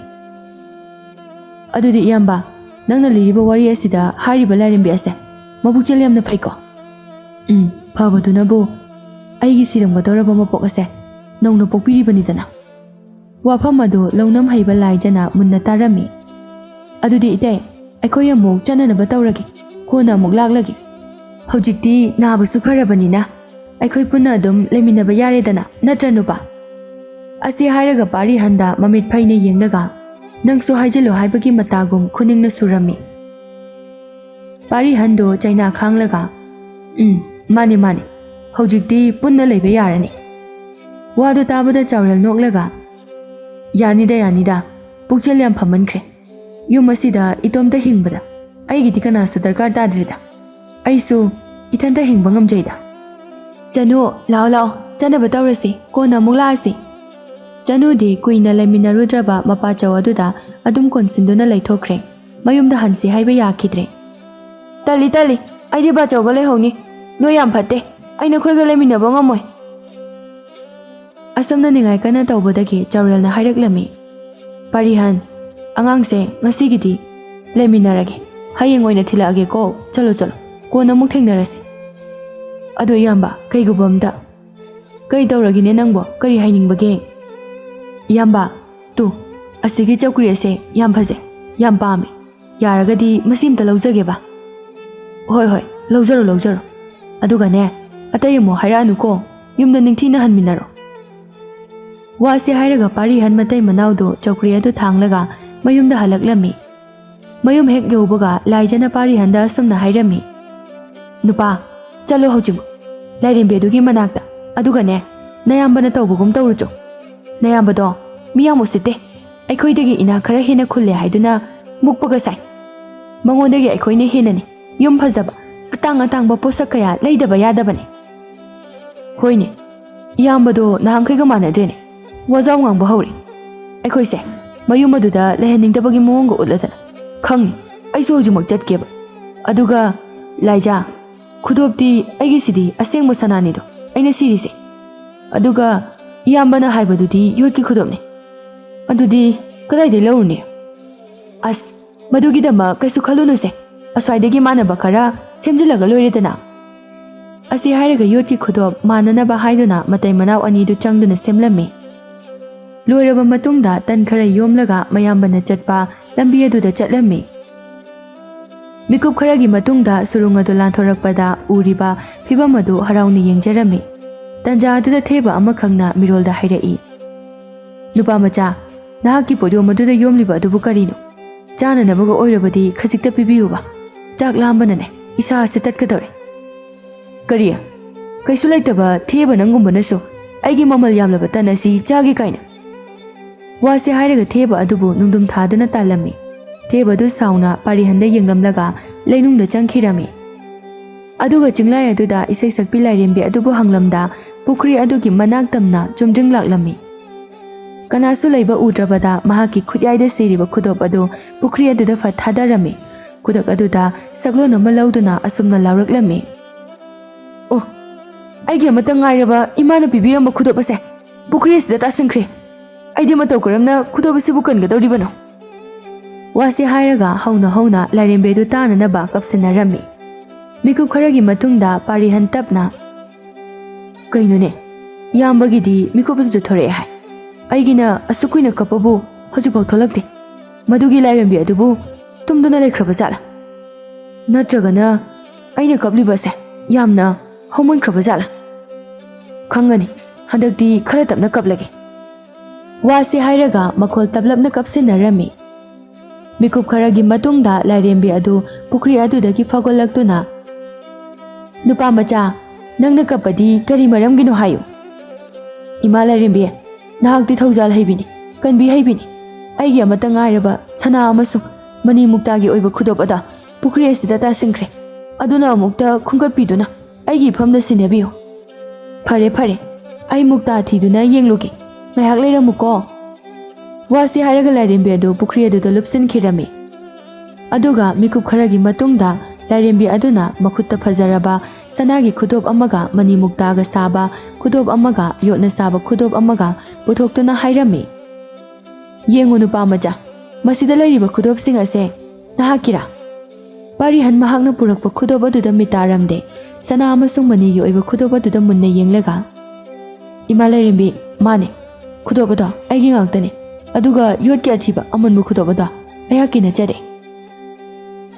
"ꯑꯗꯨꯗꯤ ꯏꯌꯥꯝꯕ, ꯅꯪꯅ ꯂꯤꯔꯤꯕ ꯋꯥꯔꯤ ꯑꯁꯤꯗ ꯍꯥꯏꯔꯤꯕ ꯂꯥꯏꯔꯦꯝꯕꯤ ꯑꯁꯦ ꯃꯕꯨꯛꯆꯦꯜ ꯌꯥꯝꯅ ꯐꯩꯀꯣ?" "ꯎꯝ, ꯐꯕꯗꯨꯅꯕꯨ ꯑꯩꯒꯤ ꯁꯤꯔꯝꯒꯗꯧꯔꯕ ꯃꯄꯣꯛ ꯑꯁꯦ ꯅꯧꯅ ꯄꯣꯛꯄꯤꯔꯤꯕꯅꯤꯗꯅ꯫" ꯋꯥꯐꯝ ꯑꯗꯨ ꯂꯧꯅꯝ ꯍꯩꯕ ꯂꯥꯏꯖꯅ ꯃꯨꯟꯅ ꯇꯥꯔꯝꯃꯤ꯫ "ꯑꯗꯨꯗꯤ ꯏꯇꯩ, ꯑꯩꯈꯣꯏ ꯑꯃꯨꯛ ꯆꯠꯅꯅꯕ ꯇꯧꯔꯒꯦ, ꯀꯣꯟꯅ ꯑꯃꯨꯛ ꯂꯥꯛꯂꯒꯦ꯫ ꯍꯧꯖꯤꯛꯇꯤ ꯅꯥꯕꯁꯨ ꯐꯔꯕꯅꯤꯅ ꯑꯩꯈꯣꯏ ꯄꯨꯟꯅ ꯑꯗꯨꯝ ꯂꯩꯃꯤꯟꯅꯕ ꯌꯥꯔꯦꯗꯅ, ꯅꯠꯇ꯭ꯔ ꯅꯨꯄꯥ?" ꯑꯁꯤ ꯍꯥꯏꯔꯒ ꯄꯥꯔꯤꯍꯟꯗ ꯃꯃꯤꯠ ꯐꯩꯅ ꯌꯦꯡꯂꯒ, "ꯅꯪꯁꯨ ꯍꯥꯏꯖꯤꯜꯂꯣ" ꯍꯥꯏꯕꯒꯤ ꯃꯇꯥꯒꯨꯝ ꯈꯨꯅꯤꯡꯅ ꯁꯨꯔꯝꯃꯤ꯫ ꯄꯥꯔꯤꯍꯟꯗꯣ ꯆꯩꯅꯥ ꯈꯥꯡꯂꯒ, "ꯎꯝ, ꯃꯥꯅꯦ, ꯃꯥꯅꯦ, ꯍꯧꯖꯤꯛꯇꯤ ꯄꯨꯟꯅ ꯂꯩꯕ ꯌꯥꯔꯅꯤ꯫" ꯋꯥꯗꯨ ꯇꯥꯕꯗ ꯆꯥꯎꯔꯦꯜ ꯅꯣꯛꯂꯒ, "ꯌꯥꯅꯤꯗ, ꯌꯥꯅꯤꯗ, ꯄꯨꯛꯆꯦꯜ ꯌꯥꯝ ꯐꯃꯟꯈ꯭ꯔꯦ꯫ ꯌꯨꯝ ꯑꯁꯤꯗ ꯏꯇꯣꯝꯇ ꯍꯤꯡꯕꯗ ꯑꯩꯒꯤꯗꯤ ꯀꯅꯥꯁꯨ ꯗꯔꯀꯥꯔ ꯇꯥꯗ꯭ꯔꯤꯗ꯫ ꯑꯩꯁꯨ ꯏꯊꯟꯇ ꯍꯤꯡꯕ ꯉꯝꯖꯩꯗ꯫" "ꯆꯅꯨ, ꯂꯥꯛꯑꯣ, ꯂꯥꯛꯑꯣ, ꯆꯠꯅꯕ ꯇꯧꯔꯁꯤ, ꯀꯣꯟꯅ ꯑꯃꯨꯛ ꯂꯥꯛꯑꯁꯤ꯫" ꯆꯅꯨꯗꯤ ꯀꯨꯏꯅ ꯂꯩꯃꯤꯟꯅꯔꯨꯗ꯭ꯔꯕ ꯃꯄꯥꯆꯧ ꯑꯗꯨꯗ ꯑꯗꯨꯝ ꯀꯣꯟꯁꯤꯟꯗꯨꯅ ꯂꯩꯊꯣꯛꯈ꯭ꯔꯦ꯫ ꯃꯌꯨꯝꯗ ꯍꯟꯁꯤ ꯍꯥꯏꯕ ꯌꯥꯈꯤꯗ꯭ꯔꯦ꯫ "ꯇꯜꯂꯤ, ꯇꯜꯂꯤ, ꯑꯩꯗꯤ ꯕꯥꯆꯧꯒ ꯂꯩꯍꯧꯅꯤ꯫ ꯅꯣꯏ ꯌꯥꯝ ꯐꯠꯇꯦ꯫ ꯑꯩ ꯅꯈꯣꯏꯒ ꯂꯩꯃꯤꯟꯅꯕ ꯉꯝꯃꯣꯏ꯫" ꯑꯁꯨꯝꯅ ꯅꯤꯡꯉꯥꯏ ꯀꯟꯅ ꯇꯧꯕꯗꯒꯤ ꯆꯥꯎꯔꯦꯜꯅ ꯍꯥꯏꯔꯛꯂꯝꯃꯤ, "ꯄꯥꯔꯤꯍꯟ, ꯑꯉꯥꯡꯁꯦ ꯉꯁꯤꯒꯤꯗꯤ ꯂꯩꯃꯤꯟꯅꯔꯒꯦ꯫ ꯍꯌꯦꯡ ꯑꯣꯏꯅ ꯊꯤꯜꯂꯛꯑꯒꯦꯀꯣ꯫ ꯆꯠꯂꯣ, ꯆꯠꯂꯣ꯫ ꯀꯣꯟꯅ ꯑꯃꯨꯛ ꯊꯦꯡꯅꯔꯁꯤ꯫ ꯑꯗꯣ ꯏꯌꯥꯝꯕ, ꯀꯩꯒꯨꯝꯕ ꯑꯝꯇ꯫ ꯀꯩ ꯇꯧꯔꯒꯦꯅꯦ ꯅꯪꯕꯣ? ꯀꯔꯤ ꯍꯥꯏꯅꯤꯡꯕꯒꯦ? ꯏꯌꯥꯝꯕ, ꯇꯨ, ꯑꯁꯤꯒꯤ ꯆꯧꯀ꯭ꯔꯤ ꯑꯁꯦ ꯌꯥꯝ ꯐꯖꯩ, ꯌꯥꯝ ꯄꯥꯝꯃꯦ꯫ ꯌꯥꯔꯒꯗꯤ ꯃꯁꯤ ꯑꯝꯇ ꯂꯧꯖꯒꯦꯕ꯫ ꯍꯣꯏ, ꯍꯣꯏ, ꯂꯧꯖꯔꯣ, ꯂꯧꯖꯔꯣ꯫ ꯑꯗꯨꯒꯅꯦ, ꯑꯇꯩ ꯑꯃꯨꯛ ꯍꯥꯏꯔꯛꯑꯅꯨꯀꯣ꯫ ꯌꯨꯝꯗ ꯅꯤꯡꯊꯤꯅ ꯍꯟꯃꯤꯟꯅꯔꯣ꯫ ꯋꯥꯁꯤ ꯍꯥꯏꯔꯒ ꯄꯥꯔꯤꯍꯟ ꯃꯇꯩ ꯃꯅꯥꯎꯗꯣ ꯆꯧꯀ꯭ꯔꯤ ꯑꯗꯨ ꯊꯥꯡꯂꯒ ꯃꯌꯨꯝꯗ ꯍꯜꯂꯛꯂꯝꯃꯤ꯫ ꯃꯌꯨꯝ ꯍꯦꯛ ꯌꯧꯕꯒ ꯂꯥꯏꯖꯅ ꯄꯥꯔꯤꯍꯟꯗ ꯑꯁꯨꯝꯅ ꯍꯥꯏꯔꯝꯃꯤ, "ꯅꯨꯄꯥ, ꯆꯠꯂꯣ ꯍꯧꯖꯤꯛꯃꯛ ꯂꯥꯏꯔꯦꯝꯕꯤ ꯑꯗꯨꯒꯤ ꯃꯅꯥꯛꯇ, ꯑꯗꯨꯒꯅꯦ, ꯅꯌꯥꯝꯕꯅ ꯇꯧꯕꯒꯨꯝ ꯇꯧꯔꯨꯆꯣ꯫ ꯅꯌꯥꯝꯕꯗꯣ ꯃꯤ ꯌꯥꯝ ꯎꯁꯤꯠꯇꯦ꯫ ꯑꯩꯈꯣꯏꯗꯒꯤ ꯏꯅꯥꯛ ꯈꯔ ꯍꯦꯟꯅ ꯈꯨꯜꯂꯦ ꯍꯥꯏꯗꯨꯅ ꯃꯨꯛꯄꯒ ꯁꯥꯏ꯫ ꯃꯉꯣꯟꯗꯒꯤ ꯑꯩꯈꯣꯏꯅ ꯍꯦꯟꯅꯅꯤ ꯌꯨꯝ ꯐꯖꯕ, ꯑꯇꯥꯡ ꯑꯇꯥꯡꯕ ꯄꯣꯠꯁꯛ ꯀꯌꯥ ꯂꯩꯗꯕ ꯌꯥꯗꯕꯅꯤ꯫" ꯍꯣꯏꯅꯦ, ꯏꯌꯥꯝꯕꯗꯣ ꯅꯍꯥꯟꯈꯩꯒ ꯃꯥꯟꯅꯗ꯭ꯔꯦꯅꯦ꯫ ꯋꯥꯖꯥꯎ ꯉꯥꯡꯕ ꯍꯧꯔꯦ꯫ ꯑꯩꯈꯣꯏꯁꯦ ꯃꯌꯨꯝ ꯑꯗꯨꯗ ꯂꯩꯍꯟꯅꯤꯡꯗꯕꯒꯤ ꯃꯑꯣꯡꯒ ꯎꯠꯂꯗꯅ꯫ ꯈꯪꯅꯤ, ꯑꯩꯁꯨ ꯍꯧꯖꯤꯛꯃꯛ ꯆꯠꯀꯦꯕ꯫ ꯑꯗꯨꯒ ꯂꯥꯏꯖꯥ, ꯈꯨꯗꯣꯞꯇꯤ ꯑꯩꯒꯤꯁꯤꯗꯤ ꯑꯁꯦꯡꯕ ꯁꯅꯥꯅꯤꯗꯣ ꯑꯩꯅ ꯁꯤꯔꯤꯁꯦ꯫ ꯑꯗꯨꯒ ꯏꯌꯥꯝꯕꯅ ꯍꯥꯏꯕꯗꯨꯗꯤ ꯌꯣꯠꯀꯤ ꯈꯨꯗꯣꯞꯅꯤ꯫ ꯑꯗꯨꯗꯤ ꯀꯗꯥꯏꯗꯩ ꯂꯧꯔꯨꯅꯤ? ꯑꯁ, ꯃꯗꯨꯒꯤꯗꯃꯛ ꯀꯩꯁꯨ ꯈꯜꯂꯨꯅꯨꯁꯦ꯫ ꯑꯁ꯭ꯋꯥꯏꯗꯒꯤ ꯃꯥꯟꯅꯕ ꯈꯔ ꯁꯦꯝꯖꯤꯜꯂꯒ ꯂꯣꯏꯔꯦꯗꯅ꯫ ꯑꯁꯤ ꯍꯥꯏꯔꯒ ꯌꯣꯠꯀꯤ ꯈꯨꯗꯣꯞ ꯃꯥꯟꯅꯅꯕ ꯍꯥꯏꯗꯨꯅ ꯃꯇꯩ ꯃꯅꯥꯎ ꯑꯅꯤꯗꯨ ꯆꯪꯗꯨꯅ ꯁꯦꯝꯂꯝꯃꯤ꯫ ꯂꯣꯏꯔꯕ ꯃꯇꯨꯡꯗ ꯇꯟ ꯈꯔ ꯌꯣꯝꯂꯒ ꯃꯌꯥꯝꯕꯅ ꯆꯠꯄ ꯂꯝꯕꯤ ꯑꯗꯨꯗ ꯆꯠꯂꯝꯃꯤ꯫ ꯃꯤꯀꯨꯞ ꯈꯔꯒꯤ ꯃꯇꯨꯡꯗ ꯁꯨꯔꯨꯡ ꯑꯗꯨ ꯂꯥꯟꯊꯣꯔꯛꯄꯗ ꯎꯔꯤꯕ ꯐꯤꯚꯝ ꯑꯗꯨ ꯍꯔꯥꯎꯅ ꯌꯦꯡꯖꯔꯝꯃꯤ꯫ ꯇꯟꯖꯥ ꯑꯗꯨꯗ ꯊꯦꯕ ꯑꯃꯈꯛꯅ ꯃꯤꯔꯣꯜꯗ ꯍꯥꯏꯔꯛꯏ, "ꯅꯨꯄꯥ ꯃꯆꯥ, ꯅꯍꯥꯛꯀꯤ ꯄꯣꯠꯌꯣꯝ ꯑꯗꯨꯗ ꯌꯣꯝꯂꯤꯕ ꯑꯗꯨꯕꯨ ꯀꯔꯤꯅꯣ? ꯆꯥꯅꯅꯕꯒ ꯑꯣꯏꯔꯕꯗꯤ ꯈꯖꯤꯛꯇ ꯄꯤꯕꯤꯌꯨꯕ꯫ ꯆꯥꯛ ꯂꯥꯝꯕꯅꯅꯦ ꯏꯁꯥ ꯑꯁꯤ ꯇꯠꯀꯗꯧꯔꯦ꯫" "ꯀꯔꯤ? ꯀꯩꯁꯨ ꯂꯩꯇꯕ ꯊꯦꯕ ꯅꯪꯒꯨꯝꯕꯅꯁꯨ ꯑꯩꯒꯤ ꯃꯃꯜ ꯌꯥꯝꯂꯕ ꯇꯟ ꯑꯁꯤ ꯆꯥꯒꯦ ꯀꯥꯏꯅ?" ꯋꯥꯁꯤ ꯍꯥꯏꯔꯒ ꯊꯦꯕ ꯑꯗꯨꯕꯨ ꯅꯨꯡꯗꯨꯝ ꯊꯥꯗꯨꯅ ꯇꯥꯜꯂꯝꯃꯤ꯫ ꯊꯦꯕ ꯑꯗꯨ ꯁꯥꯎꯅ ꯄꯥꯔꯤꯍꯟꯗ ꯌꯦꯡꯂꯝꯂꯒ ꯂꯩꯅꯨꯡꯗ ꯆꯪꯈꯤꯔꯝꯃꯤ꯫ ꯑꯗꯨꯒ ꯆꯤꯡꯂꯥꯏ ꯑꯗꯨꯗ ꯏꯁꯩ ꯁꯛꯄꯤ ꯂꯥꯏꯔꯦꯝꯕꯤ ꯑꯗꯨꯕꯨ ꯍꯪꯂꯝꯗ ꯄꯨꯈ꯭ꯔꯤ ꯑꯗꯨꯒꯤ ꯃꯅꯥꯛ ꯇꯝꯅ ꯆꯨꯝꯗ꯭ꯔꯤꯡ ꯂꯥꯛꯂꯝꯃꯤ꯫ ꯀꯅꯥꯁꯨ ꯂꯩꯕ ꯎꯗ꯭ꯔꯕꯗ ꯃꯍꯥꯛꯀꯤ ꯈꯨꯠꯌꯥꯏꯗ ꯁꯤꯔꯤꯕ ꯈꯨꯗꯣꯞ ꯑꯗꯨ ꯄꯨꯈ꯭ꯔꯤ ꯑꯗꯨꯗ ꯐꯠ ꯊꯥꯗꯔꯝꯃꯤ꯫ ꯈꯨꯗꯛ ꯑꯗꯨꯗ ꯁꯛꯂꯣꯟ ꯑꯃ ꯂꯧꯗꯨꯅ ꯑꯁꯨꯝꯅ ꯂꯥꯎꯔꯛꯂꯝꯃꯤ, "ꯑꯣ, ꯑꯩꯒꯤ ꯑꯃꯠꯇ ꯉꯥꯏꯔꯕ ꯏꯃꯥꯅ ꯄꯤꯕꯤꯔꯝꯕ ꯈꯨꯗꯣꯞ ꯑꯁꯦ ꯄꯨꯈ꯭ꯔꯤ ꯑꯁꯤꯗ ꯇꯥꯁꯤꯟꯈ꯭ꯔꯦ꯫ ꯑꯩꯗꯤ ꯃꯇꯧ ꯀꯔꯝꯅ ꯈꯨꯗꯣꯞ ꯑꯁꯤꯕꯨ ꯀꯟꯒꯗꯧꯔꯤꯕꯅꯣ?" ꯋꯥꯁꯤ ꯍꯥꯏꯔꯒ ꯍꯧꯅ ꯍꯧꯅ ꯂꯥꯏꯔꯦꯝꯕꯤ ꯑꯗꯨ ꯇꯥꯅꯅꯕ ꯀꯞꯁꯤꯟꯅꯔꯝꯃꯤ꯫ ꯃꯤꯀꯨꯞ ꯈꯔꯒꯤ ꯃꯇꯨꯡꯗ ꯄꯥꯔꯤꯍꯟ ꯇꯞꯅ, "ꯀꯩꯅꯣꯅꯦ, ꯏꯌꯥꯝꯕꯒꯤꯗꯤ ꯃꯤꯀꯨꯞ ꯑꯗꯨꯗ ꯊꯣꯔꯛꯑꯦ ꯍꯥꯏ꯫ ꯑꯩꯒꯤꯅ ꯑꯁꯨꯛ ꯀꯨꯏꯅ ꯀꯞꯄꯕꯨ ꯍꯧꯖꯤꯛꯐꯥꯎ ꯊꯣꯛꯂꯛꯇꯦ꯫ ꯃꯗꯨꯒꯤ ꯂꯥꯏꯔꯦꯝꯕꯤ ꯑꯗꯨꯕꯨ ꯇꯨꯝꯗꯨꯅ ꯂꯩꯈ꯭ꯔꯕ ꯖꯥꯠꯂꯥ? ꯅꯠꯇ꯭ꯔꯒꯅ ꯑꯩꯅ ꯀꯞꯂꯤꯕꯁꯦ ꯌꯥꯝꯅ ꯍꯧꯃꯟꯈ꯭ꯔꯕ ꯖꯥꯠꯂꯥ? ꯈꯪꯒꯅꯤ, ꯍꯟꯗꯛꯇꯤ ꯈꯔ ꯇꯞꯅ ꯀꯞꯂꯒꯦ"꯫ ꯋꯥꯁꯤ ꯍꯥꯏꯔꯒ ꯃꯈꯣꯜ ꯇꯞꯂꯞꯅ ꯀꯞꯁꯤꯟꯅꯔꯝꯃꯤ꯫ ꯃꯤꯀꯨꯞ ꯈꯔꯒꯤ ꯃꯇꯨꯡꯗ ꯂꯥꯏꯔꯦꯝꯕꯤ ꯑꯗꯨ ꯄꯨꯈ꯭ꯔꯤ ꯑꯗꯨꯗꯒꯤ ꯐꯥꯎꯒꯠꯂꯛꯇꯨꯅ, "ꯅꯨꯄꯥ ꯃꯆꯥ, ꯅꯪꯅ ꯀꯞꯄꯗꯤ ꯀꯔꯤ ꯃꯔꯝꯒꯤꯅꯣ ꯍꯥꯏꯌꯨ"꯫ "ꯏꯃꯥ ꯂꯥꯏꯔꯦꯝꯕꯤ, ꯅꯍꯥꯛꯇꯤ ꯊꯧꯖꯥꯜ ꯍꯩꯕꯤꯅꯤ, ꯀꯟꯕꯤ ꯍꯩꯕꯤꯅꯤ꯫ ꯑꯩꯒꯤ ꯑꯃꯠꯇ ꯉꯥꯏꯔꯕ ꯁꯅꯥ ꯑꯃꯁꯨꯡ ꯃꯅꯤ ꯃꯨꯛꯇꯥꯒꯤ ꯑꯣꯏꯕ ꯈꯨꯗꯣꯞ ꯑꯗꯣ ꯄꯨꯈ꯭ꯔꯤ ꯑꯁꯤꯗ ꯇꯥꯁꯤꯟꯈ꯭ꯔꯦ꯫ ꯑꯗꯨꯅ ꯑꯃꯨꯛꯇ ꯈꯨꯝꯒꯠꯄꯤꯗꯨꯅ ꯑꯩꯒꯤ ꯏꯐꯝꯗ ꯁꯤꯟꯅꯕꯤꯌꯨ"꯫ "ꯐꯔꯦ, ꯐꯔꯦ, ꯑꯩ ꯃꯨꯛꯇꯥ ꯊꯤꯗꯨꯅ ꯌꯦꯡꯂꯨꯒꯦ꯫ ꯉꯥꯏꯍꯥꯛ ꯂꯩꯔꯝꯃꯨꯀꯣ"꯫ ꯋꯥꯁꯤ ꯍꯥꯏꯔꯒ ꯂꯥꯏꯔꯦꯝꯕꯤ ꯑꯗꯨ ꯄꯨꯈ꯭ꯔꯤ ꯑꯗꯨꯗ ꯂꯨꯞꯁꯤꯟꯈꯤꯔꯝꯃꯤ꯫ ꯑꯗꯨꯒ ꯃꯤꯀꯨꯞ ꯈꯔꯒꯤ ꯃꯇꯨꯡꯗ ꯂꯥꯏꯔꯦꯝꯕꯤ ꯑꯗꯨꯅ ꯃꯈꯨꯠꯇ ꯐꯖꯔꯕ ꯁꯅꯥꯒꯤ ꯈꯨꯗꯣꯞ ꯑꯃꯒ ꯃꯅꯤ ꯃꯨꯛꯇꯥꯒ ꯁꯥꯕ ꯈꯨꯗꯣꯞ ꯑꯃꯒ ꯌꯣꯠꯅ ꯁꯥꯕ ꯈꯨꯗꯣꯞ ꯑꯃꯒ ꯄꯨꯊꯣꯛꯇꯨꯅ ꯍꯥꯏꯔꯝꯃꯤ, "ꯌꯦꯡꯉꯨ ꯅꯨꯄꯥ ꯃꯆꯥ, ꯃꯁꯤꯗ ꯂꯩꯔꯤꯕ ꯈꯨꯗꯣꯞꯁꯤꯡ ꯑꯁꯦ ꯅꯍꯥꯛꯀꯤꯔꯥ?" ꯄꯥꯔꯤꯍꯟ ꯃꯍꯥꯛꯅ ꯄꯨꯔꯛꯄ ꯈꯨꯗꯣꯞ ꯑꯗꯨꯗ ꯃꯤꯠ ꯇꯥꯔꯝꯗꯦ꯫ ꯁꯅꯥ ꯑꯃꯁꯨꯡ ꯃꯅꯤꯒꯤ ꯑꯣꯏꯕ ꯈꯨꯗꯣꯞ ꯑꯗꯨꯗ ꯃꯨꯟꯅ ꯌꯦꯡꯂꯒ, "ꯏꯃꯥ ꯂꯥꯏꯔꯦꯝꯕꯤ, ꯃꯥꯅꯦ, ꯈꯨꯗꯣꯞ ꯑꯗꯣ ꯑꯩꯒꯤ ꯉꯥꯛꯇꯅꯦ꯫ ꯑꯗꯨꯒ ꯌꯣꯠꯀꯤ ꯑꯊꯤꯕ ꯑꯃꯨꯟꯕ ꯈꯨꯗꯣꯞ ꯑꯗꯣ ꯑꯩꯍꯥꯛꯀꯤ ꯅꯠꯆꯗꯦ"꯫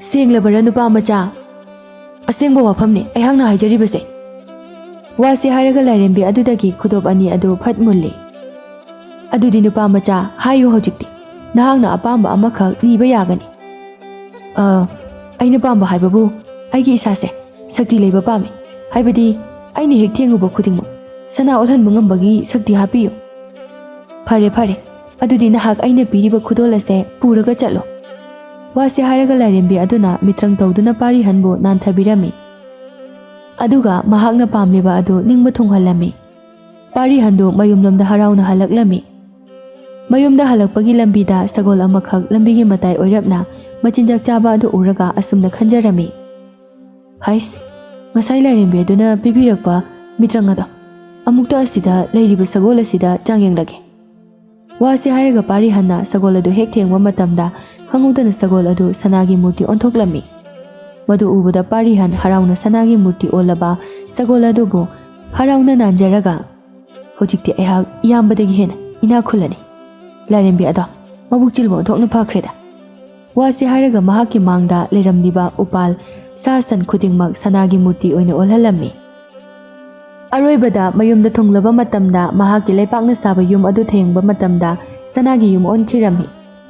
"ꯁꯦꯡꯂꯕꯔꯥ ꯅꯨꯄꯥ ꯃꯆꯥ? ꯑꯁꯦꯡꯕ ꯋꯥꯐꯝꯅꯤ ꯑꯩꯍꯥꯛꯅ ꯍꯥꯏꯖꯔꯤꯕꯁꯦ"꯫ ꯋꯥꯁꯤ ꯍꯥꯏꯔꯒ ꯂꯥꯏꯔꯦꯝꯕꯤ ꯑꯗꯨꯗꯒꯤ ꯈꯨꯗꯣꯞ ꯑꯅꯤ ꯑꯗꯨ ꯐꯠ ꯃꯨꯜꯂꯤ꯫ "ꯑꯗꯨꯗꯤ ꯅꯨꯄꯥ ꯃꯆꯥ, ꯍꯥꯏꯌꯨ ꯍꯧꯖꯤꯛꯇꯤ, ꯅꯍꯥꯛꯅ ꯑꯄꯥꯝꯕ ꯑꯃꯈꯛ ꯅꯤꯕ ꯌꯥꯒꯅꯤ"꯫ "ꯑ, ꯑꯩꯅ ꯄꯥꯝꯕ ꯍꯥꯏꯕꯕꯨ ꯑꯩꯒꯤ ꯏꯁꯥꯁꯦ ꯁꯛꯇꯤ ꯂꯩꯕ ꯄꯥꯝꯃꯤ꯫ ꯍꯥꯏꯕꯗꯤ ꯑꯩꯅ ꯍꯦꯛ ꯊꯦꯡꯉꯨꯕ ꯈꯨꯗꯤꯡꯃꯛ ꯁꯅꯥ ꯑꯣꯜꯍꯟꯕ ꯉꯝꯕꯒꯤ ꯁꯛꯇꯤ ꯍꯥꯞꯄꯤꯌꯨ"꯫ "ꯐꯔꯦ, ꯐꯔꯦ, ꯑꯗꯨꯗꯤ ꯅꯍꯥꯛ ꯑꯩꯅ ꯄꯤꯔꯤꯕ ꯈꯨꯗꯣꯜ ꯑꯁꯦ ꯄꯨꯔꯒ ꯆꯠꯂꯣ"꯫ ꯋꯥꯁꯤ ꯍꯥꯏꯔꯒ ꯂꯥꯏꯔꯦꯝꯕꯤ ꯑꯗꯨꯅ ꯃꯤꯇ꯭ꯔꯪ ꯇꯧꯗꯨꯅ ꯄꯥꯔꯤꯍꯟꯕꯨ ꯅꯥꯟꯊꯕꯤꯔꯝꯃꯤ꯫ ꯑꯗꯨꯒ ꯃꯍꯥꯛꯅ ꯄꯥꯝꯂꯤꯕ ꯑꯗꯨ ꯅꯤꯡꯕ ꯊꯨꯡꯍꯜꯂꯝꯃꯤ꯫ ꯄꯥꯔꯤꯍꯟꯗꯨ ꯃꯌꯨꯝꯂꯣꯝꯗ ꯍꯔꯥꯎꯅ ꯍꯜꯂꯛꯂꯝꯃꯤ꯫ ꯃꯌꯨꯝꯗ ꯍꯜꯂꯛꯄꯒꯤ ꯂꯝꯕꯤꯗ ꯁꯒꯣꯜ ꯑꯃꯈꯛ ꯂꯝꯕꯤꯒꯤ ꯃꯇꯥꯏ ꯑꯣꯏꯔꯞꯅ ꯃꯆꯤꯟꯖꯥꯛ ꯆꯥꯕ ꯑꯗꯨ ꯎꯔꯒ ꯑꯁꯨꯝꯅ ꯈꯟꯖꯔꯝꯃꯤ, "ꯍꯩꯁ, ꯉꯁꯥꯏ ꯂꯥꯏꯔꯦꯝꯕꯤ ꯑꯗꯨꯅ ꯄꯤꯕꯤꯔꯛꯄ ꯃꯤꯇ꯭ꯔꯪ ꯑꯗꯣ ꯑꯃꯨꯛꯇ ꯑꯁꯤꯗ ꯂꯩꯔꯤꯕ ꯁꯒꯣꯜ ꯑꯁꯤꯗ ꯆꯥꯡꯌꯦꯡꯂꯒꯦ"꯫ ꯋꯥꯁꯤ ꯍꯥꯏꯔꯒ ꯄꯥꯔꯤꯍꯟꯅ ꯁꯒꯣꯜ ꯑꯗꯨ ꯍꯦꯛ ꯊꯦꯡꯕ ꯃꯇꯝꯗ ꯈꯪꯍꯧꯗꯅ ꯁꯒꯣꯜ ꯑꯗꯨ ꯁꯅꯥꯒꯤ ꯃꯨꯔꯇꯤ ꯑꯣꯟꯊꯣꯛꯂꯝꯃꯤ꯫ ꯃꯗꯨ ꯎꯕꯗ ꯄꯥꯔꯤꯍꯟ ꯍꯔꯥꯎꯅ ꯁꯅꯥꯒꯤ ꯃꯨꯔꯇꯤ ꯑꯣꯜꯂꯕ ꯁꯒꯣꯜ ꯑꯗꯨꯕꯨ ꯍꯔꯥꯎꯅ ꯅꯥꯟꯖꯔꯒ, "ꯍꯧꯖꯤꯛꯇꯤ ꯑꯩꯍꯥꯛ ꯏꯌꯥꯝꯕꯗꯒꯤ ꯍꯦꯟꯅ ꯏꯅꯥꯛ ꯈꯨꯜꯂꯅꯤ꯫ ꯂꯥꯏꯔꯦꯝꯕꯤ ꯑꯗꯣ ꯃꯕꯨꯛ ꯆꯤꯜꯕ ꯑꯣꯟꯊꯣꯛꯅ ꯐꯈ꯭ꯔꯦꯗ"꯫ ꯋꯥꯁꯤ ꯍꯥꯏꯔꯒ ꯃꯍꯥꯛꯀꯤ ꯃꯥꯡꯗ ꯂꯩꯔꯝꯂꯤꯕ ꯎꯄꯥꯜ, ꯁꯥ ꯁꯟ ꯈꯨꯗꯤꯡꯃꯛ ꯁꯅꯥꯒꯤ ꯃꯨꯔꯇꯤ ꯑꯣꯏꯅ ꯑꯣꯜꯍꯜꯂꯝꯃꯤ꯫ ꯑꯔꯣꯏꯕꯗ ꯃꯌꯨꯝꯗ ꯊꯨꯡꯂꯕ ꯃꯇꯝꯗ ꯃꯍꯥꯛꯀꯤ ꯂꯩꯄꯥꯛꯅ ꯁꯥꯕ ꯌꯨꯝ ꯑꯗꯨ ꯊꯦꯡꯕ ꯃꯇꯝꯗ ꯁꯅꯥꯒꯤ ꯌꯨꯝ ꯑꯣꯟꯈꯤꯔꯝꯃꯤ꯫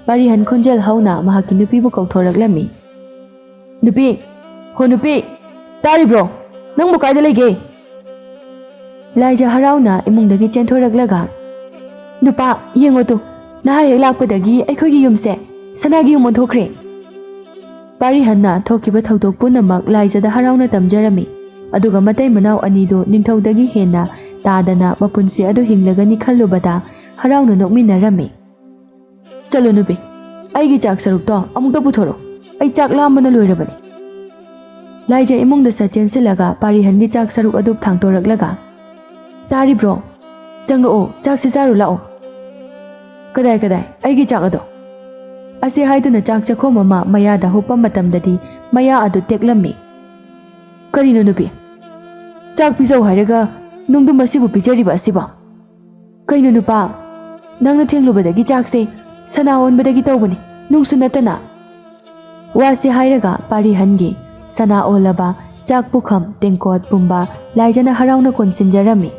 ꯄꯥꯔꯤꯍꯟ ꯈꯣꯟꯖꯦꯜ ꯍꯧꯅ ꯃꯍꯥꯛꯀꯤ ꯅꯨꯄꯤꯕꯨ ꯀꯧꯊꯣꯔꯛꯂꯝꯃꯤ꯫ "ꯅꯨꯄꯤ, ꯍꯣ ꯅꯨꯄꯤ, ꯇꯥꯔꯤꯕ꯭ꯔꯣ? ꯅꯪꯕꯨ ꯀꯥꯏꯗ ꯂꯩꯒꯦ?" ꯂꯥꯏꯖ ꯍꯔꯥꯎꯅ ꯏꯃꯨꯡꯗꯒꯤ ꯆꯦꯟꯊꯣꯔꯛꯂꯒ, "ꯅꯨꯄꯥ, ꯌꯦꯡꯉꯣ ꯇꯨ, ꯅꯍꯥꯛ ꯍꯦꯛ ꯂꯥꯛꯄꯗꯒꯤ ꯑꯩꯈꯣꯏꯒꯤ ꯌꯨꯝꯁꯦ ꯁꯅꯥꯒꯤ ꯌꯨꯝ ꯑꯣꯟꯊꯣꯛꯈ꯭ꯔꯦ"꯫ ꯄꯥꯔꯤꯍꯟꯅ ꯊꯣꯛꯈꯤꯕ ꯊꯧꯗꯣꯛ ꯄꯨꯝꯅꯃꯛ ꯂꯥꯏꯖꯗ ꯍꯔꯥꯎꯅ ꯇꯝꯖꯔꯝꯃꯤ꯫ ꯑꯗꯨꯒ ꯃꯇꯩ ꯃꯅꯥꯎ ꯑꯅꯤꯗꯨ ꯅꯤꯡꯊꯧꯗꯒꯤ ꯍꯦꯟꯅ ꯇꯥꯗꯅ ꯃꯄꯨꯟꯁꯤ ꯑꯗꯨ ꯍꯤꯡꯂꯒꯅꯤ ꯈꯜꯂꯨꯕꯗ ꯍꯔꯥꯎꯅ ꯅꯣꯛꯃꯤꯟꯅꯔꯝꯃꯤ꯫ "ꯆꯠꯂꯣ ꯅꯨꯄꯤ, ꯑꯩꯒꯤ ꯆꯥꯛ ꯁꯔꯨꯛꯇꯣ ꯑꯃꯨꯛꯇ ꯄꯨꯊꯣꯔꯛꯑꯣ, ꯑꯩ ꯆꯥꯛ ꯂꯥꯝꯕꯅ ꯂꯣꯏꯔꯕꯅꯤ"꯫ ꯂꯥꯏꯖ ꯏꯃꯨꯡꯗ ꯁꯠ ꯆꯦꯟꯁꯤꯜꯂꯒ ꯄꯥꯔꯤꯍꯟꯒꯤ ꯆꯥꯛ ꯁꯔꯨꯛ ꯑꯗꯨ ꯊꯥꯡꯇꯣꯔꯛꯂꯒ, "ꯇꯥꯔꯤꯕ꯭ꯔꯣ? ꯆꯪꯂꯛꯑꯣ, ꯆꯥꯛꯁꯤ ꯆꯥꯔꯨ ꯂꯥꯛꯑꯣ"꯫ "ꯀꯗꯥꯏ, ꯀꯗꯥꯏ, ꯑꯩꯒꯤ ꯆꯥꯛ ꯑꯗꯣ?" ꯑꯁꯤ ꯍꯥꯏꯗꯨꯅ ꯆꯥꯛ ꯆꯥꯛꯈꯣꯝ ꯑꯃ ꯃꯌꯥꯗ ꯍꯨꯞꯄ ꯃꯇꯝꯗꯗꯤ ꯃꯌꯥ ꯑꯗꯨ ꯇꯦꯛꯂꯝꯃꯤ꯫ "ꯀꯔꯤꯅꯣ ꯅꯨꯄꯤ? ꯆꯥꯛ ꯄꯤꯖꯧ ꯍꯥꯏꯔꯒ ꯅꯨꯡꯗꯨꯝ ꯑꯁꯤꯕꯨ ꯄꯤꯖꯔꯤꯕ ꯑꯁꯤꯕꯣ? ꯀꯩꯅꯣ ꯅꯨꯄꯥ, ꯅꯪꯅ ꯊꯦꯡꯂꯨꯕꯗꯒꯤ ꯆꯥꯛꯁꯦ ꯁꯅꯥ ꯑꯣꯟꯕꯗꯒꯤ ꯇꯧꯕꯅꯤ, ꯅꯨꯡꯁꯨ ꯅꯠꯇꯅ"꯫ ꯋꯥꯁꯤ ꯍꯥꯏꯔꯒ ꯄꯥꯔꯤꯍꯟꯒꯤ ꯁꯅꯥ ꯑꯣꯜꯂꯕ ꯆꯥꯛ ꯄꯨꯈꯝ, ꯇꯦꯡꯀꯣꯠ ꯄꯨꯝꯕ ꯂꯥꯏꯖꯅ ꯍꯔꯥꯎꯅ ꯀꯣꯟꯁꯤꯟꯖꯔꯝꯃꯤ꯫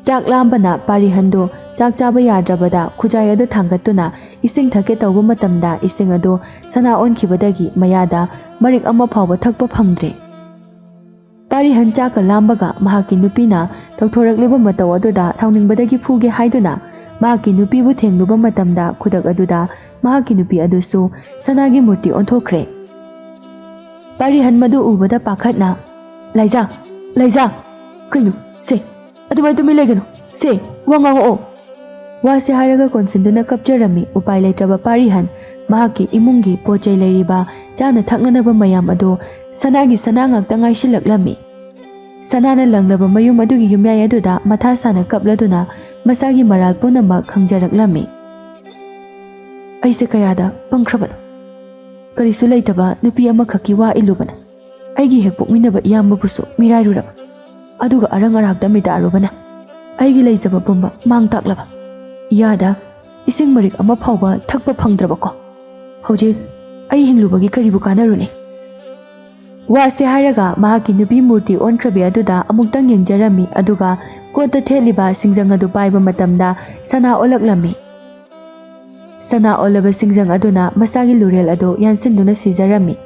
ꯆꯥꯛ ꯂꯥꯝꯕꯅ ꯄꯥꯔꯤꯍꯟꯗꯨ ꯆꯥꯛ ꯆꯥꯕ ꯌꯥꯗ꯭ꯔꯕꯗ ꯈꯨꯖꯥꯏ ꯑꯗꯨ ꯊꯥꯡꯒꯠꯇꯨꯅ ꯏꯁꯤꯡ ꯊꯛꯀꯦ ꯇꯧꯕ ꯃꯇꯝꯗ ꯏꯁꯤꯡ ꯑꯗꯨ ꯁꯅꯥ ꯑꯣꯟꯈꯤꯕꯗꯒꯤ ꯃꯌꯥꯗ ꯃꯔꯤꯛ ꯑꯃ ꯐꯥꯎꯕ ꯊꯛꯄ ꯐꯪꯗ꯭ꯔꯦ꯫ ꯄꯥꯔꯤꯍꯟ ꯆꯥꯛꯀ ꯂꯥꯝꯕꯒ ꯃꯍꯥꯛꯀꯤ ꯅꯨꯄꯤꯅ ꯇꯧꯊꯣꯔꯛꯂꯤꯕ ꯃꯇꯧ ꯑꯗꯨꯗ ꯁꯥꯎꯅꯤꯡꯕꯗꯒꯤ ꯐꯨꯒꯦ ꯍꯥꯏꯗꯨꯅ ꯃꯍꯥꯛꯀꯤ ꯅꯨꯄꯤꯕꯨ ꯊꯦꯡꯂꯨꯕ ꯃꯇꯝꯗ ꯈꯨꯗꯛ ꯑꯗꯨꯗ ꯃꯍꯥꯛꯀꯤ ꯅꯨꯄꯤ ꯑꯗꯨꯁꯨ ꯁꯅꯥꯒꯤ ꯃꯨꯔꯇꯤ ꯑꯣꯟꯊꯣꯛꯈ꯭ꯔꯦ꯫ ꯄꯥꯔꯤꯍꯟ ꯃꯗꯨ ꯎꯕꯗ ꯄꯥꯈꯠꯅ, "ꯂꯥꯏꯖꯥ, ꯂꯥꯏꯖꯥ, ꯀꯩꯅꯣ ꯁꯦ? ꯑꯗꯨꯃꯥꯏꯅ ꯇꯨꯃꯤꯟ ꯂꯩꯒꯅꯨ꯫ ꯁꯦ, ꯋꯥ ꯉꯥꯡꯉꯛꯑꯣ"꯫ ꯋꯥꯁꯦ ꯍꯥꯏꯔꯒ ꯀꯣꯟꯁꯤꯟꯗꯨꯅ ꯀꯞꯆꯔꯝꯃꯤ꯫ ꯎꯄꯥꯏ ꯂꯩꯇ꯭ꯔꯕ ꯄꯥꯔꯤꯍꯟ ꯃꯍꯥꯛꯀꯤ ꯏꯃꯨꯡꯒꯤ ꯄꯣꯠ ꯆꯩ ꯂꯩꯔꯤꯕ ꯆꯥꯅ ꯊꯛꯅꯅꯕ ꯃꯌꯥꯝ ꯑꯗꯨ ꯁꯅꯥꯒꯤ ꯁꯅꯥ ꯉꯥꯛꯇ ꯉꯥꯏꯁꯤꯜꯂꯛꯂꯝꯃꯤ꯫ ꯁꯅꯥꯅ ꯂꯪꯂꯕ ꯃꯌꯨꯝ ꯑꯗꯨꯒꯤ ꯌꯨꯝꯌꯥꯏ ꯑꯗꯨꯗ ꯃꯊꯥ ꯁꯥꯅ ꯀꯞꯂꯗꯨꯅ ꯃꯁꯥꯒꯤ ꯃꯔꯥꯜ ꯄꯨꯝꯅꯃꯛ ꯈꯪꯖꯔꯛꯂꯝꯃꯤ꯫ ꯑꯩꯁꯦ ꯀꯌꯥꯗ ꯄꯪꯈ꯭ꯔꯕꯅꯣ꯫ ꯀꯔꯤꯁꯨ ꯂꯩꯇꯕ ꯅꯨꯄꯤ ꯑꯃꯈꯛꯀꯤ ꯋꯥ ꯏꯜꯂꯨꯕꯅ ꯑꯩꯒꯤ ꯍꯦꯛ ꯄꯣꯛꯃꯤꯟꯅꯕ ꯏꯌꯥꯝꯕꯕꯨꯁꯨ ꯃꯤꯔꯥꯏꯔꯨꯔꯕ, ꯑꯗꯨꯒ ꯑꯔꯪ ꯑꯔꯥꯛꯇ ꯃꯤꯇꯥꯔꯨꯕꯅ ꯑꯩꯒꯤ ꯂꯩꯖꯕ ꯄꯨꯝꯕ ꯃꯥꯡ ꯇꯥꯛꯂꯕ꯫ ꯏꯌꯥꯗ ꯏꯁꯤꯡ ꯃꯔꯤꯛ ꯑꯃ ꯐꯥꯎꯕ ꯊꯛꯄ ꯐꯪꯗ꯭ꯔꯕꯀꯣ꯫ ꯍꯧꯖꯤꯛ ꯑꯩ ꯍꯤꯡꯂꯨꯕꯒꯤ ꯀꯔꯤꯕꯨ ꯀꯥꯟꯅꯔꯨꯅꯤ? ꯋꯥꯁꯦ ꯍꯥꯏꯔꯒ ꯃꯍꯥꯛꯀꯤ ꯅꯨꯄꯤ ꯃꯨꯔꯇꯤ ꯑꯣꯟꯈ꯭ꯔꯕꯤ ꯑꯗꯨꯗ ꯑꯃꯨꯛꯇꯪ ꯌꯦꯡꯖꯔꯝꯃꯤ, ꯑꯗꯨꯒ ꯀꯣꯠꯇ ꯊꯦꯠꯂꯤꯕ ꯁꯤꯡꯖꯪ ꯑꯗꯨ ꯄꯥꯏꯕ ꯃꯇꯝꯗ ꯁꯅꯥ ꯑꯣꯜꯂꯛꯂꯝꯃꯤ꯫ ꯁꯅꯥ ꯑꯣꯜꯂꯕ ꯁꯤꯡꯖꯪ ꯑꯗꯨꯅ ꯃꯁꯥꯒꯤ ꯂꯨꯔꯦꯜ ꯑꯗꯨ ꯌꯥꯟꯁꯤꯟꯗꯨꯅ ꯁꯤꯖꯔꯝꯃꯤ꯫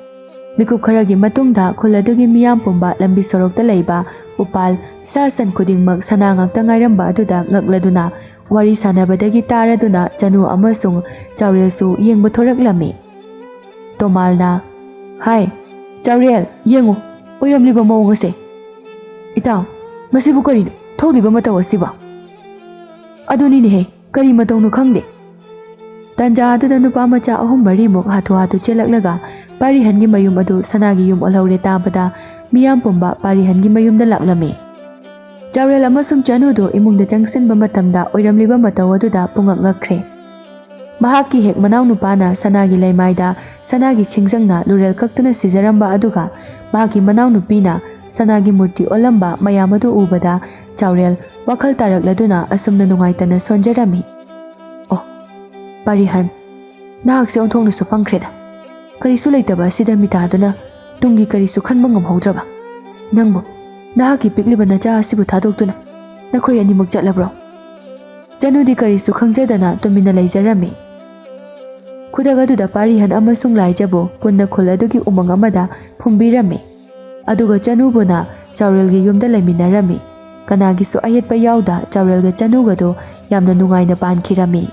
ꯃꯤꯀꯨꯞ ꯈꯔꯒꯤ ꯃꯇꯨꯡꯗ ꯈꯨꯜ ꯑꯗꯨꯒꯤ ꯃꯤꯌꯥꯝ ꯄꯨꯝꯕ, ꯂꯝꯕꯤ ꯁꯣꯔꯣꯛꯇ ꯂꯩꯕ ꯎꯄꯥꯜ, ꯁꯥ ꯁꯟ ꯈꯨꯗꯤꯡꯃꯛ ꯁꯅꯥ ꯉꯥꯛꯇ ꯉꯥꯏꯔꯝꯕ ꯑꯗꯨꯗ ꯉꯛꯂꯗꯨꯅ ꯋꯥꯔꯤ ꯁꯥꯟꯅꯕꯗꯒꯤ ꯇꯥꯔꯗꯨꯅ ꯆꯅꯨ ꯑꯃꯁꯨꯡ ꯆꯥꯎꯔꯦꯜꯁꯨ ꯌꯦꯡꯕ ꯊꯣꯔꯛꯂꯝꯃꯤ꯫ ꯇꯣꯃꯥꯜꯅ, "ꯍꯥꯏ, ꯆꯥꯎꯔꯦꯜ, ꯌꯦꯡꯉꯨ, ꯑꯣꯏꯔꯝꯂꯤꯕ ꯃꯑꯣꯡ ꯑꯁꯦ꯫ ꯏꯇꯥꯎ, ꯃꯁꯤꯕꯨ ꯀꯔꯤꯅꯣ ꯊꯧꯔꯤꯕ ꯃꯇꯧ ꯑꯁꯤꯕꯣ?" "ꯑꯗꯨꯅꯤꯅꯦꯍꯦ, ꯀꯔꯤ ꯃꯇꯧꯅꯣ ꯈꯪꯗꯦ꯫" ꯇꯟꯖꯥ ꯑꯗꯨꯗ ꯅꯨꯄꯥ ꯃꯆꯥ ꯑꯍꯨꯝ ꯃꯔꯤꯃꯨꯛ ꯍꯥꯊꯨ ꯍꯥꯊꯨ ꯆꯦꯜꯂꯛꯂꯒ ꯄꯥꯔꯤꯍꯟꯒꯤ ꯃꯌꯨꯝ ꯑꯗꯨ ꯁꯅꯥꯒꯤ ꯌꯨꯝ ꯑꯣꯜꯍꯧꯔꯦ ꯇꯥꯕꯗ ꯃꯤꯌꯥꯝ ꯄꯨꯝꯕ ꯄꯥꯔꯤꯍꯟꯒꯤ ꯃꯌꯨꯝꯗ ꯂꯥꯛꯂꯝꯃꯤ꯫ ꯆꯥꯎꯔꯦꯜ ꯑꯃꯁꯨꯡ ꯆꯅꯨꯗꯨ ꯏꯃꯨꯡꯗ ꯆꯪꯁꯤꯟꯕ ꯃꯇꯝꯗ ꯑꯣꯏꯔꯝꯂꯤꯕ ꯃꯇꯧ ꯑꯗꯨꯗ ꯄꯨꯡꯉꯛ ꯉꯛꯈ꯭ꯔꯦ꯫ ꯃꯍꯥꯛꯀꯤ ꯍꯦꯛ ꯃꯅꯥꯎꯅꯨꯄꯥꯅ ꯁꯅꯥꯒꯤ ꯂꯩꯃꯥꯏꯗ ꯁꯅꯥꯒꯤ ꯁꯤꯡꯖꯪꯅ ꯂꯨꯔꯦꯜ ꯀꯛꯇꯨꯅ ꯁꯤꯖꯔꯝꯕ ꯑꯗꯨꯒ ꯃꯍꯥꯛꯀꯤ ꯃꯅꯥꯎꯅꯨꯄꯤꯅ ꯁꯅꯥꯒꯤ ꯃꯨꯔꯇꯤ ꯑꯣꯜꯂꯝꯕ ꯃꯌꯥꯝ ꯑꯗꯨ ꯎꯕꯗ ꯆꯥꯎꯔꯦꯜ ꯋꯥꯈꯜ ꯇꯥꯔꯛꯂꯗꯨꯅ ꯑꯁꯨꯝꯅ ꯅꯨꯡꯉꯥꯏꯇꯅ ꯁꯣꯟꯖꯔꯝꯃꯤ꯫ "ꯑꯣ, ꯄꯥꯔꯤꯍꯟ, ꯅꯍꯥꯛꯁꯦ ꯑꯣꯟꯊꯣꯛꯅꯁꯨ ꯄꯪꯈ꯭ꯔꯦꯗ꯫ ꯀꯔꯤꯁꯨ ꯂꯩꯇꯕ ꯑꯁꯤꯗ ꯃꯤꯇꯥꯗꯨꯅ ꯇꯨꯡꯒꯤ ꯀꯔꯤꯁꯨ ꯈꯟꯕ ꯉꯝꯍꯧꯗ꯭ꯔꯕ? ꯅꯪꯕꯨ, ꯅꯍꯥꯛꯀꯤ ꯄꯤꯛꯂꯤꯕ ꯅꯆꯥ ꯑꯁꯤꯕꯨ ꯊꯥꯗꯣꯛꯇꯨꯅ ꯅꯈꯣꯏ ꯑꯅꯤꯃꯛ ꯆꯠꯂꯕ꯭ꯔꯣ?" ꯆꯅꯨꯗꯤ ꯀꯔꯤꯁꯨ ꯈꯪꯖꯗꯅ ꯇꯨꯃꯤꯟꯅ ꯂꯩꯖꯔꯝꯃꯤ꯫ ꯈꯨꯗꯛ ꯑꯗꯨꯗ ꯄꯥꯔꯤꯍꯟ ꯑꯃꯁꯨꯡ ꯂꯥꯏꯖꯕꯨ ꯄꯨꯟꯅ ꯈꯨꯜ ꯑꯗꯨꯒꯤ ꯎꯃꯪ ꯑꯃꯗ ꯐꯨꯝꯕꯤꯔꯝꯃꯤ꯫ ꯑꯗꯨꯒ ꯆꯅꯨꯕꯨꯅ ꯆꯥꯎꯔꯦꯜꯒꯤ ꯌꯨꯝꯗ ꯂꯩꯃꯤꯟꯅꯔꯝꯃꯤ꯫ ꯀꯅꯥꯒꯤꯁꯨ ꯑꯌꯦꯠꯄ ꯌꯥꯎꯗ ꯆꯥꯎꯔꯦꯜꯒ ꯆꯅꯨꯒꯗꯨ ꯌꯥꯝꯅ ꯅꯨꯡꯉꯥꯏꯅ ꯄꯥꯟꯈꯤꯔꯝꯃꯤ꯫